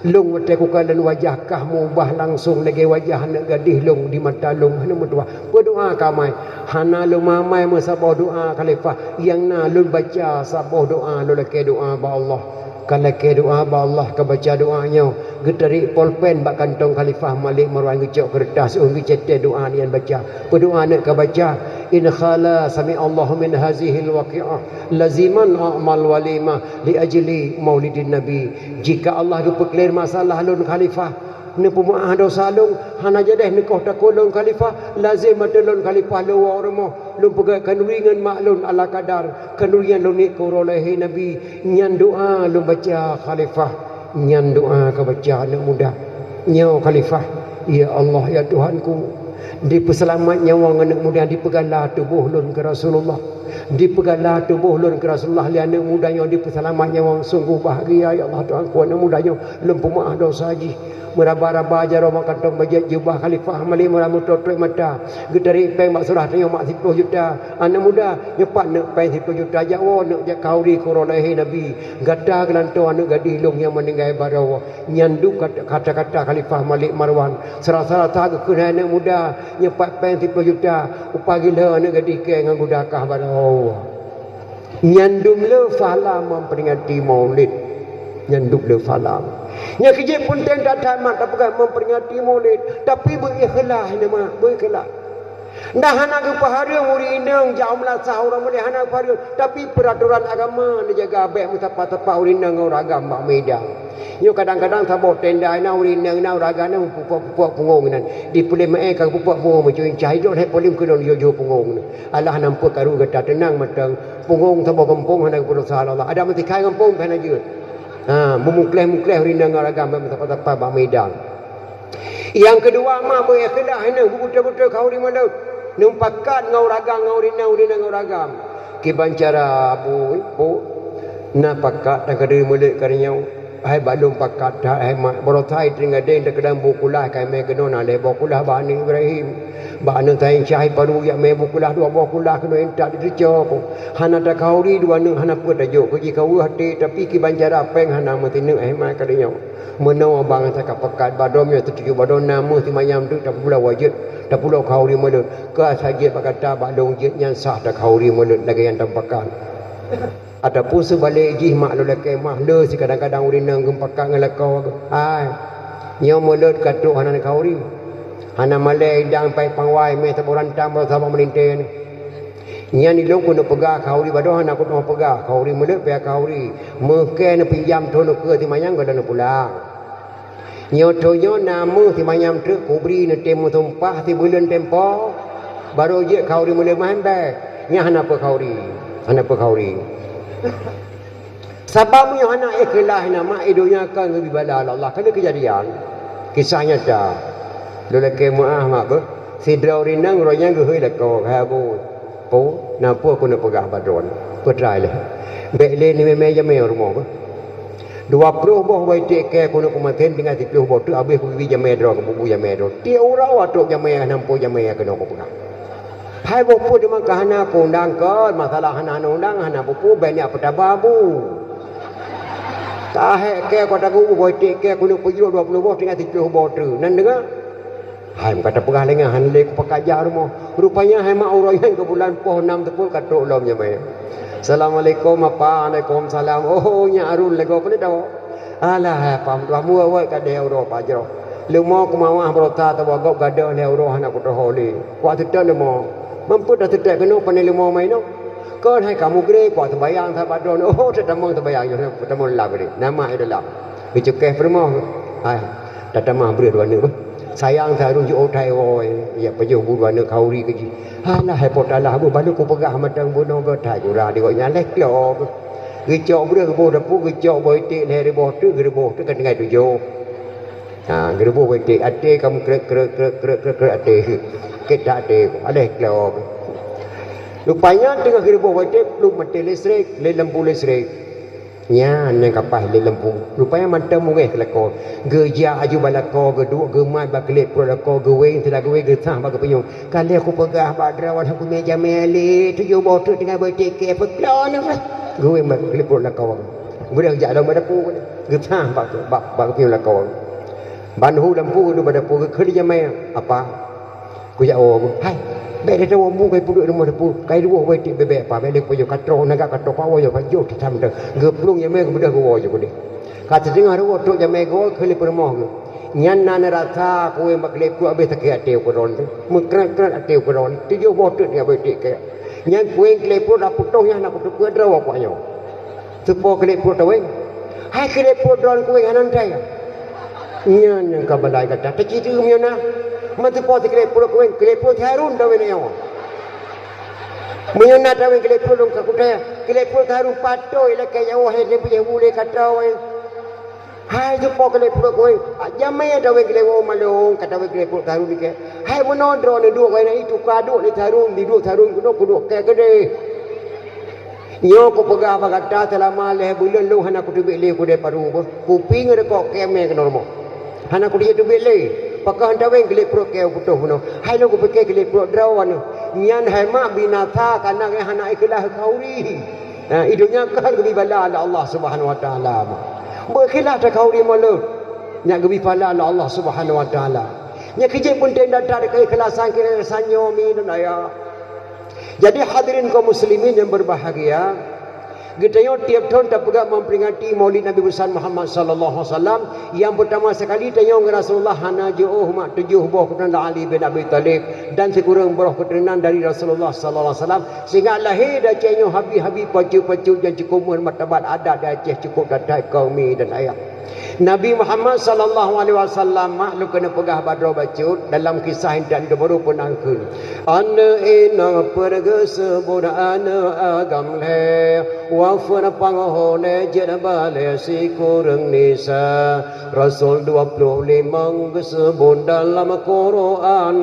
Lôn watée kukalon wajah kah meuubah langsong lagée wajah aneuëk gadih lôn di mata lôn hana meutuwah. Peue doá ka amai?" "Hana lôn amai meusaboh doá Khalifah, nyang na lôn baca saboh doá lôn lakée doá bak Allah." Ka lakée doá bak Allah, ka baca doá nyoe, geutarék polpen bak kantong Khalifah Malik Marwan, geucok keureutah siôn geuceté doá nyan baca. Peue doá aneuëk ka baca, "In khala sami Allahu min hazihil waqi'ah, laziman a'mal walimah li ajli maulidin nabi." Jika Allah geupeuklir masalah lôn Khalifah, neupeumeuáh dosa lôn, hana jadeh neukoh takue lôn Khalifah, lazem ateueh lôn Khalifah lôn woe rumoh, lôn peugét khanduri ngon mak lôn ala kadar, khanduri nyang lôn niet keu uroe lahé Nabi. Nyan doá lôn baca Khalifah, nyan doá ka baca aneuëk muda. Nyoe Khalifah, ya Allah, ya Tuhanku, dipeuseulamat nyawöng aneuëk muda, dipeugala tuboh lôn keu Rasulullah. Dipeugala tuboh lôn keu Rasulullah lé aneuëk muda nyoe, dipeuseulamat nyawöng, sunggoh bahgia, ya Allah Tuhanku, aneuëk muda nyoe lôn peumeuáh dosa jih. Meuraba-raba jaroe mak kantong bajét jubah Khalifah Malik Marwan, meutrok-trok mata. Geutarék péng bak seurah tanyoe mak siploh juta. Aneuëk muda, nyoe pat aneuëk péng siploh juta, jak woe aneuëk jak khanduri keu uroe lahé Nabi. Gata geulantoe aneuëk gadih lôn nyang meuninggai baroe. Nyan duek kat-, kata-kata Khalifah Malik Marwan. Seurasa-rasa geukheun hai aneuëk muda, nyoe pat péng siploh juta, upah gilhô aneuëk gadih kée ngon guda kah baroe. Nyan dum le pahala memperingati Maulid. Nyan dum le pahala. Nyang keujeuet peunteng that-that mak tapeugah memperingati Maulid, tapi beu ikhlas nyan mak, beu ikhlas. Ndak hana geupeuhareuem ureuëng inong jak u meulasah ureuëng mulia, hana geupeuhareuem, tapi peuratoran agama neujaga, bék meusapa-sapa ureuëng inong ngon ureuëng agam bak meudang. Nyoe kadang-kadang saboh tenda na ureuëng inong na ureuëng agam na meupupok-pupok punggong nan. Di puléh meu-éh ka geupupok punggong meucue cah idok lhée poleueng keudong jioh-jioh punggong na. Alah na peue karu gata teunang mantong. Punggong saboh gampông hana geupeudosa lé Allah. Adak meusikai gampông pih hana jeuet. Ha, meumukleh-mukleh ureuëng inong ngon ureuëng agam bék meusapa-sapa bak meudang. Nyang keudua mak beu ikhlas inong beubeutôi-beutôi khanduri mulod. Neumupakat ngon ureuëng agam ngon ureuëng inong, ureuëng inong ngon ureuëng agam. Kiban cara, Bu, Bu, na pakat dan keudroe mulod keu nyoe. Hai bak lôn pakat that, hai mak, baroe that teuingat deh teukeudang bu kulah, ka mè keunoe na lhèe boh kulah bak aneuk Ibrahim. Bak aneuk Sain Syah paru jak mè bu kulah, dua boh kulah keunoe intat diteucok. Hana takhauri dua aneuk, hana peue tajok keu jih ka weueh até, tapi kiban cara péng hana meusineuk, hai mak, keu nyoe. Meunoe bang, sa ka pakat, bak droeneuh teutuju bak droeneuh, na meuh simanyam teuk tapula wajéb, tapula khauri mulod. Ka sajiet bak gata, bak lôn jeuet nyan sah takhauri mulod lagèe nyang tapakat. Ataupun seubalek jih, mak lôn lakèe meuh, le sikadang-kadang ureueng inong geupakat ngon lakoe. Hai, nyoe mulod ka trok hana takhauri. Hana malèe idang pai pangwai, mè saboh rantang baroe saboh meulintèe. Nyan ilôn keuneuk peugah khauri bak droeneuh, hana keuneuk peugah khauri mulod, pih khauri. Meuh kèe neupinjam thon ukeue simanyam goh lom neupulang. Nyoe thon nyoe na meuh simanyam treuk kubri neutem meusumpah sibuleuen tempo, barô jeuet khauri mulod meuh bèk. Nyan hana peue khauri, hana peue khauri. Sabab meunyoe hana ikhlas, na mak, i donya kan geubri bala lé Allah. Ka lheueh keujadian, kisah nyata. Lôn lakèe meu'ah mak beuh. Sidroe ureueng inong, uroe nyan geuhôi lakoe, "Hai Abu, Po, na peue keuneuk peugah bak droeneuh? Peutrai lé. Bèk lé neumè-mè jamèe u rumoh beuh. Dua ploh boh boh iték kèe keuneuk peumaten, tinggai siplôh boh teuk, abéh kubi jamèe droe, kubu jamèe droe. Tiep uroe trok jamèe, hana peue jamèe keunoe kupeugah." "Hai boh peue teuma ka hana kuundang kon, masalah hana-hana undang, hana peue-peue, bèk neujak peutaba, Bu. Tahèk kèe kota geubu boh iték kèe keuneuk peujrôk dua ploh boh, tinggai siplôh boh teuk. Nan deungö?" "Hai, meuka tapeugah lé nyan, hana lé kupakat jak rumoh." Rupanya hai mak, uroe nyan keu bulan poh nam teupeu ka trok lom jamèe. "Assalamualaikum, Apa." "Waalaikumsalam." "Oh, nyak Arun lagoe peue tawök?" "Alah, hai Apa, meutuah muwat-wat ka deh uroe pajroh. Leumo keumawah beurota tawa gob gadôh lhèe uroe hana kutohô lé. Kuat seutôt leumo." "Meunyoe taseutôt keunoe, pane leumo ma inoe?" "Kon hai ka mugreb, kuat seubayang sabat droeneuh." "Oh, tatamong seubayang nyoe, tatamong lam nyoe. Na mak i dalam." Geucukéh peurumoh. "Hai, tatamah breuh dua aneuk beuh. Sayang that Arun jiôh that woe, ya pajoh bu dua aneuk khauri keu jih." "Alah, hai Po Taalah beuh, baru kupeugah mantong bunoe beuh, that gura di gobnyan lhèe kilo beuh." Geucok breuh geuboh dapu, geucok boh iték lhèe riboh teuk, geuriboh teuk ka tinggai tujoh. Ha, geuriboh boh iték, até ka meukrek-krek, krek-krek, krek-krek até. Keu that até, lhèe kilo beuh. Rupanya teungoh geuriboh boh iték, plup maté listrik, lé lampu listrik. Nyan nyang ka paih lé lampu. Rupanya mantong mungéh keu lakoe. Geujak aju bak lakoe, geuduek geumat bak klep pruet lakoe, geuwéng, sira geuwéng geusah bak geupinyueng. "Ka lheueh kupeugah bak droeneuh, hana kumeujamèe lé, tujoh boh teuk tinggai boh iték kèe, peuklo neuh." Geuwéng bak klep pruet lakoe. Keumudian geujak lom bak dapu, geusah bak, bak, bak geupinyueng lakoe. Ban hu lampu geuduek bak dapu, geukheun lé jamèe, "Apa, kujak woe beuh." "Hai, bèk lé tawoe, Bu, kai peuduek rumoh dapu, kai lheueh boh iték bèk-bèk, Apa, bèk lé kupajoh, ka troh, na gak ka troh, kuwoe nyoe, pajoh that-that mantong." Geuplueng jamèe, geubeudôh geuwoe aju keudéh. Ka teudeungoe reuwoh trok jamèe geuwoe, kheun lé peurumoh geuh, "Nyan na neurasa kuwéng bak klep pruet, abéh sakét até ukeue droeneuh. Meukrek-krek até ukeue droeneuh. Tujoh boh teuk tinggai boh iték kèe. Nyan kuwéng klep pruet dak putôh nyan, hana kuteupeue droe kuwéng nyoe." "Teupeue klep pruet tawéng?" "Hai, klep pruet droeneuh kuwéng hana tawéng." Nyan nyang ka balai gata, teucideue meunyoe na. "Man teupeue si klep pruet kuwéng?" "Klep pruet si Harun tawéng nyoe." "Meunyoe na tawéng klep pruet lôn ka kutem, klep pruet si Harun patoi lakèe nyoe, hai lôn peuéh ulèe ka tawéng." "Hai, teupeue klep pruet kuwéng?" "Ah, jamèe tawéng klep pruet malông, ka tawéng klep pruet si Harun kèe." "Hai, meunoe droeneuh duek, hai na itu ka duek lé si Harun, diduek si Harun keunoe, kuduek kèe keudéh." Nyoe kupeugah bak gata, seulama lhèe buleuen lôn hana kuteubiet lé keudéh paru beuh. Kupi ngon rukok kèe mè keunoe rumoh. Hana kuteubiet lé. Pakon tawéng klep pruet kèe putôh bunoe. Hai lôn kupike klep pruet droeneuh. Nyan hai mak binasa kareuna hana ikhlas khauri. Ha, i donya kan geubri bala lé Allah Subhanahu Wa Taala. Beuikhlas takhauri mulod. Nyan geubri pahala lé Allah Subhanahu Wa Taala. Nyan keuh jeuet peunteng that-that keu keikhlasan, keikhlasan nyoe mi dan ayah. Jadi hadirin kaum muslimin yang berbahagia, geutanyoe tiep thon tapeugah memperingati Maulid Nabi Besar Muhammad sallallahu alaihi wasallam. Yang pertama sekali tanyoe ngon Rasulullah hana jiôh mak tujoh boh keuturunan Ali bin Abi Thalib dan sikureueng boh keuturunan dari Rasulullah sallallahu alaihi wasallam, sehingga lahé di Aceh nyoe habib-habib, pacut-pacut nyang cukup meuhoreumat, martabat adat di Aceh cukup that-that kaum mi dan ayah. Nabi Muhammad sallallahu alaihi wasallam, mak lôn keuneuk peugah bak droe bacut dalam kisah intat nyoe baru peunan kheun. Aneuk inong peureugeuseubon aneuk agam lhèe, wafeuet pangho lhèe jeuet balèe sikureueng nisa. Rasul dua ploh limong geuseubon dalam Quran,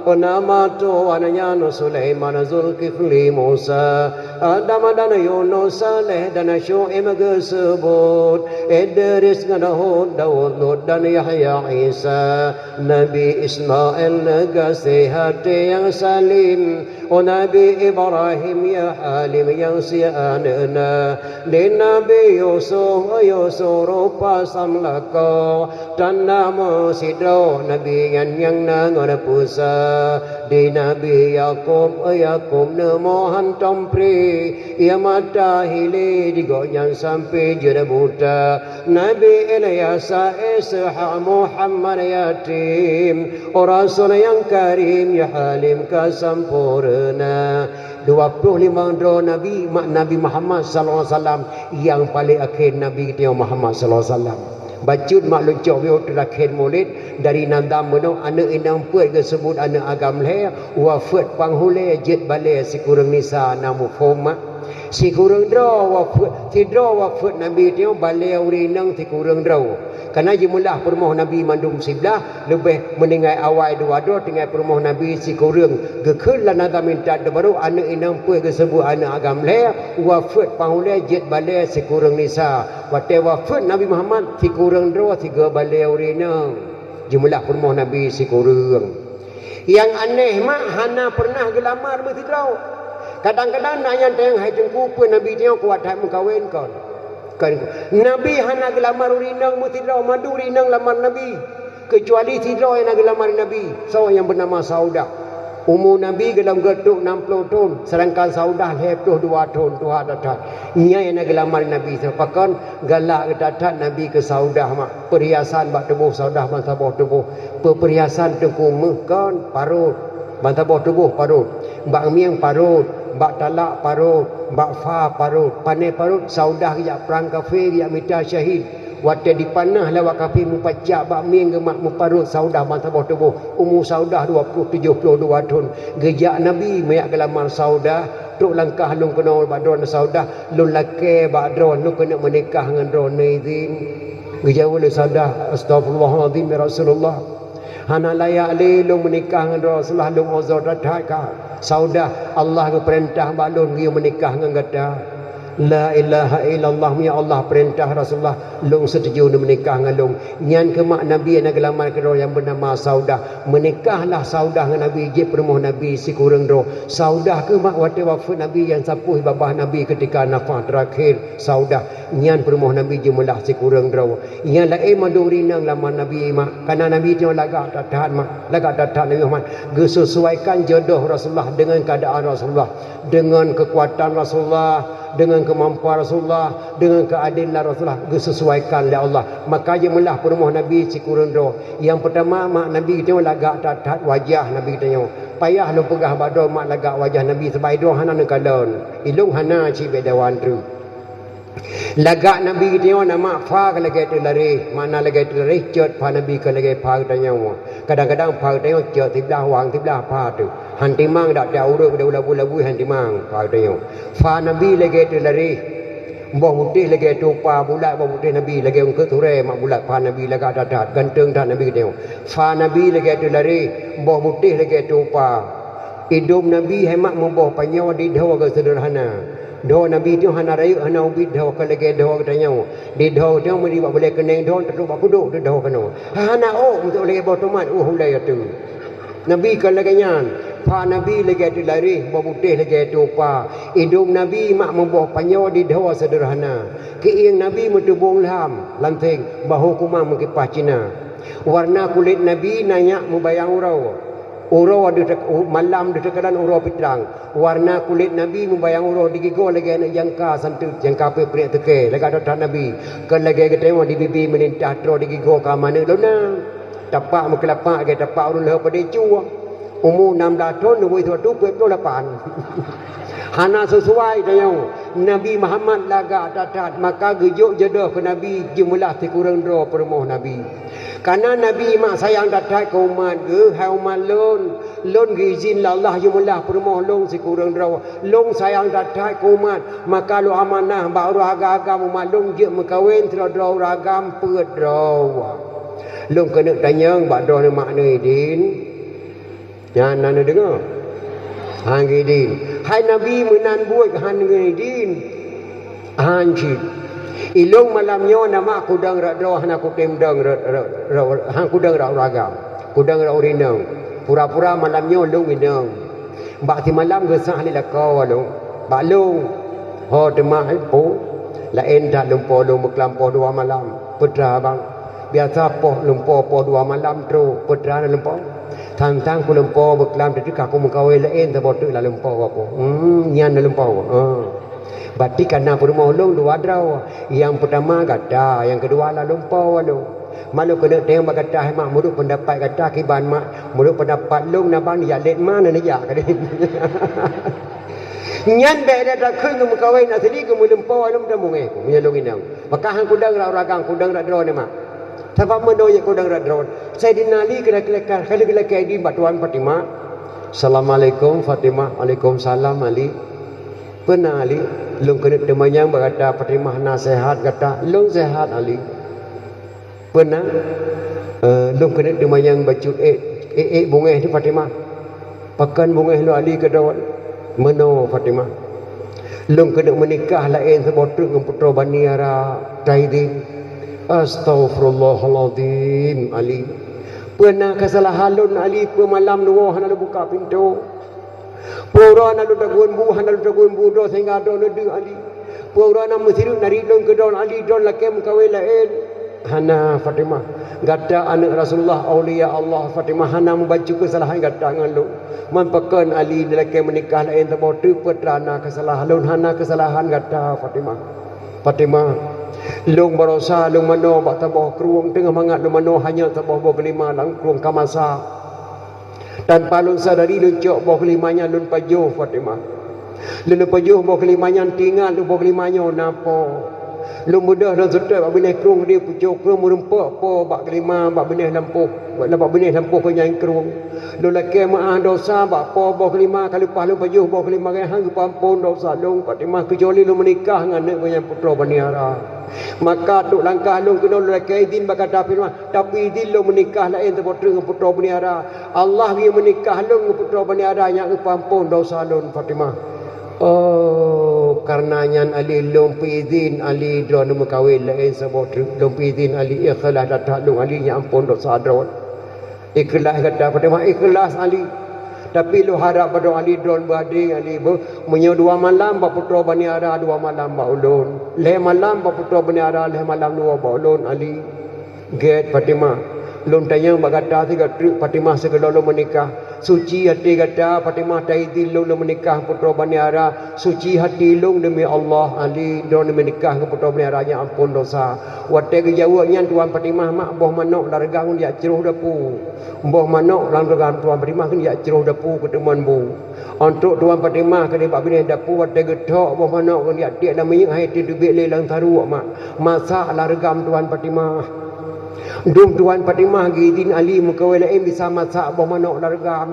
nama tuan nyan Sulaiman Zulkifli Musa. Adam dan Yunus, Saleh dan Syu'aib geuseubut, Idris ngon Hud, Daud, Lut dan Yahya, Isa, Nabi Ismail neugaséh até nyang salim, oh Nabi Ibrahim ya Halim nyang sie aneuk na, di Nabi Yusuf, Yusuf rupa samlakoe, tan na meusidroe Nabi nyan nyang na ngon peusa, di Nabi Yakub, Yakub neumoe hantom pri, ia mata hili di gobnyan sampoe jeuet buta. Nabi Ilyas, Ishaq, Muhammad yatim, oh Rasul nyang karim, ya Halim ka sampoereuna. Dua ploh limong droe Nabi, mak Nabi Muhammad sallallahu alaihi wasallam, nyang paleng akhé Nabi geutanyoe Muhammad sallallahu alaihi wasallam. Bacut mak lôn cok video teurakhé mulod dari nadam bunoe, aneuk inong peuet geuseubut aneuk agam lhée, wafeuet panghulée jeuet balée sikureueng nisa, na muphom mak. Sikureueng droe wafeuet, sidroe wafeuet Nabi tanyoe balée ureueng inong sikureueng droe. Kana jimeulah peurumoh Nabi mandum siblah, leubeh meuninggai awai dua droe tinggai peurumoh Nabi sikureueng. Geukheun lam nadam intat teubarô aneuk inong peuet geuseubut aneuk agam lhée, wafeuet panghulée jeuet balée sikureueng nisa. Watée wafeuet Nabi Muhammad sikureueng droe sigoe balée ureueng inong. Jimeulah peurumoh Nabi sikureueng. Nyang aneh mak hana peureunah geulamar meusidroe. Kadang-kadang na nyang tanyong hai teungku peue Nabi tanyoe kuat that meukawen kon. Kon. Nabi hana geulamar ureueng inong meusidroe, mandum ureueng inong lamar Nabi. Keucuali sidroe nyang na geulamar Nabi, soe nyang beunama Saudah. Umu Nabi golom geutrok nam ploh thon, seudangkan Saudah lhée ploh dua thon, tuha that-that. Nyan nyang na geulamar Nabi, soe pakon galak geuh that-that Nabi keu Saudah mak. Peuriasan bak tuboh Saudah bansaboh tuboh. Peuriasan teungku meuh kon parot, bansaboh tuboh parot. Bak mieng parot, bak talak parot, bak fa parot. Pané parot, Saudah geujak prang kafé, geujak mita syahid. Watée dipanah lé awak kafé meupacak bak mieng geumat meuparot Saudah bansaboh tuboh. Umu Saudah dua ploh tujoh ploh dua thon. Geujak Nabi meujak geulamar Saudah, trok langkah lôn keunoe bak droeneuh Saudah, lôn lakée bak droeneuh keuneuk meunikah ngon droeneuh izin. Geujaweueb lé Saudah, "Astagfirullahalazim ya Rasulullah. Hana layak lé lôn meunikah ngon droe Rasulullah, lôn uzur that-that ka." Saudah, "Allah geupeurintah bak lôn geuyue meunikah ngon gata." "La ilaha illallah, ya Allah peurintah Rasulullah, lôn seutuju neumeunikah ngon lôn." Nyan keuh mak Nabi na geulamar keudroe nyang beunama Saudah. Meunikahlah Saudah ngon Nabi, jeuet peurumoh Nabi sikureueng droe. Saudah keuh mak watée wafeuet Nabi nyang sapeue babah Nabi keutika nafah teurakhé Saudah. Nyan peurumoh Nabi jimeulah sikureueng droe. Nyang laén mandum ureueng inong lamar Nabi mak. Kana Nabi tanyoe lagak that-that mak. Lagak that-that Nabi Muhammad. Geusesuaikan jodoh Rasulullah deungon keuadaan Rasulullah. Deungon keukuatan Rasulullah, deungon keumampuan Rasulullah, deungon keuadelan Rasulullah geusesuaikan lé Allah. Maka jimeulah peurumoh Nabi sikureueng droe. Nyang peutama mak Nabi tanyoe lagak that-that wajah Nabi tanyoe. Payah lôn peugah bak droe mak lagak wajah Nabi sabab droe hana neukalon. Ilôn hana cit bék dawan treuk. Lagak Nabi geutanyoe na mak fa ka lagée teularéh, makna lagée teularéh cot fa Nabi ka lagée fa geutanyoe. Kadang-kadang fa geutanyoe cot siblah wang siblah fa teuh. Han timang dak tiap ureuëng deuh labui-labui han timang fa geutanyoe. Fa Nabi lagée teularéh, boh putéh lagée tupa bulat, boh putéh Nabi lagée eungkôt surée mak bulat fa Nabi lagak that-that, ganteng that Nabi geutanyoe. Fa Nabi lagée teularéh, boh putéh lagée tupa. Idum Nabi hai mak meuboh panyoe di dhoe geuh seudeurhana. Dhoe Nabi teuh hana rayeuk hana ubit dhoe ka lagée dhoe geutanyoe. Di dhoe geutanyoe meuri bak bulée keuneng dhoe teutrok bak kudok dhoe keunoe. Hana ôk meutôk lagée boh tomat uh ulée ateueh. Nabi ka lagée nyan. Fa Nabi lagée teularéh, boh putéh lagée tupa. Idum Nabi mak meuboh panyoe di dhoe seudeurhana. Keuieng Nabi meutubong lham, lanseng, bahô kumang meukipah Cina. Warna kulét Nabi na nyak meubayang uroe. Uroe deuh teuka-, u-, malam deuh teukadan uroe pitrang. Warna kulét Nabi meubayang uroe digigoe lagée aneuëk jangka santeut, jangka peuet peuet teuke, lagak that-that Nabi. Kon lagée geutanyoe di bibi meulintah troe digigoe ka maneuek lona. Tapak meukeulapak lagée tapak ureuëng lheueh padé cue. Umu nam blaih thon, neuwoe siwatu peuet ploh lapan. Hana sisuai tanyoe. Nabi Muhammad lagak that-that, maka geujok jodoh keu Nabi jimeulah sikureueng droe peurumoh Nabi. Kana Nabi mak sayang that-that keu umat geuh, hai umat lôn, lôn geuizin lé Allah jimeulah peurumoh lôn sikureueng droe. Lôn sayang that-that keu umat, maka lôn amanah bak ureuëng agam-agam umat lôn jeuet meukawen sidroe-droe ureuëng agam peuet droe. Lôn keuneuk tanyong bak droeneuh mak neuh idin. Nyan na neudeungoe. Han geudin. Hai Nabi meunan buet han geudin. Han cit. Ilong malam nyoe nama kudong rot droe hana kutem dong rot, rot, rot, han kudong rot uragam. Kudong rot urinong. Pura-pura malam nyoe long inong. Bak simalam geusah lé lakoe long. Bak long. Ho teuma po. Laén that lumpo long beuklam poh dua malam. Peue teuma bang. Biasa poh lumpo poh dua malam trok. Peue teuma lumpo. Tang-tang ku lumpo beuklam teuka ku meukawen laén saboh teuk lam lumpo ku. Hmm, nyan lam lumpo. Ha. Berarti kana peurumoh lôn dua droe. Nyang peutama gata, nyang keudua lam lumpo lôn. Malu keuneuk teueng bak gata hai mak meunurot peundapat gata kiban mak, meunurot peundapat lôn na ban jak lét ma na neujak kadeh. Nyan bèk lé takheun geumeukawen asli geumeulumpo lom dan bungéh ku meunyoe lôn inong. Maka han kudong rot uragam kudong rot droeneuh mak. Sabab meunoe jeuet kudong rot droeneuh. Saidina Ali keu lakèe, keu lakèe di bak tuan Fatimah. Assalamualaikum Fatimah. Waalaikumsalam Ali. Peue na Ali, lôn keuneuk teumanyong bak gata Fatimah na seuhat gata. Lôn seuhat Ali. Peue na, eh, lôn keuneuk teumanyong bacut ék, ék, ék bungéh teuh Fatimah. Pakon bungéh lôn Ali keudroe? Meunoe Fatimah. Lôn keuneuk meunikah laén saboh treuk ngon putroe Bani Ara taizin. Astaghfirullahalazim Ali. Peue na keusalahan lôn Ali peue malam nyoe hana lôn buka pintoe? Peue uroe na lôn tagun bu hana lôn tagun bu droe sehingga droe neudeuk Ali. Peue uroe na meusireuk narit lôn keu droe Ali droe lakèe meukawen laén. Hana Fatimah. Gata aneuk Rasulullah aulia Allah Fatimah hana meubacut keusalahan gata ngon lôn. Man pakon Ali lakèe meunikah laén saboh treuk peue teuma na keusalahan lôn hana keusalahan gata Fatimah. Fatimah. Lôn barosa lôn manoe bak saboh krueng teungoh mangat lôn manoe hanyot saboh boh geulima lam krueng ka masak. Tanpa lôn sadari lôn cok boh geulima nyan lôn pajoh Fatimah. Lôn, lôn pajoh boh geulima nyan teuingat lôn boh geulima nyoe na po. Lôn beudôh lôn seutôt bak binéh krueng di pucôk krueng meurumpok po bak geulima bak binéh lampôh, bak binéh lampôh keu nyan krueng. Lôn lakèe meu'ah dosa bak po boh geulima ka leupah lôn pajoh boh geulima nyan han geupeuampon dosa lôn Fatimah keucuali lôn meunikah ngon aneuk geuh nyan putroe Bani Ara. Maka trok langkah lôn keunoe lôn lakèe idhin bak gata Fatimah. Tapi idhin lôn meunikah laén saboh treuk ngon putroe Bani Ara. Allah geumeunikah lôn ngon putroe Bani Ara nyang geupeuampon dosa lôn Fatimah. Oh, kareuna nyan Ali lôn peuidhin Ali droeneuh meukawen laén saboh treuk. Lôn peuidhin Ali ikhlas that-that lôn Ali nyang ampon dosa droe. Ikhlas gata Fatimah ikhlas Ali. Tapi lôn harap bak droe Ali droeneuh beuadé Ali beuh. Meunyoe dua malam bak putroe Bani Ara dua malam bak ulôn. Lhèe malam bak putroe Bani Ara lhèe malam dua bak ulôn Ali. Gét Fatimah, lôn tanyong bak gata sigoe treuk Fatimah sigohlom lôn meunikah. Suci até gata Fatimah taidhin lôn lôn meunikah putroe Bani Ara. Suci hati lôn deumi Allah Ali droeneuh meunikah ngon putroe Bani Ara nyang ampon dosa. Watèe geujaweueb nyan tuan Fatimah mak boh manok lam reugam geujak cruh dapu. Boh manok lam reugam tuan Fatimah geujak cruh dapu keu teumon bu. Ôntrok tuan Fatimah keudeh bak binéh dapu watèe geuthok boh manok ngon jak tiek lam minyeuk hai teuteubiet lé lam saruek mak. Masak lam reugam tuan Fatimah. Dum tuan Fatimah geuidhin Ali meukawen laén bisa masak boh manok lam reugam.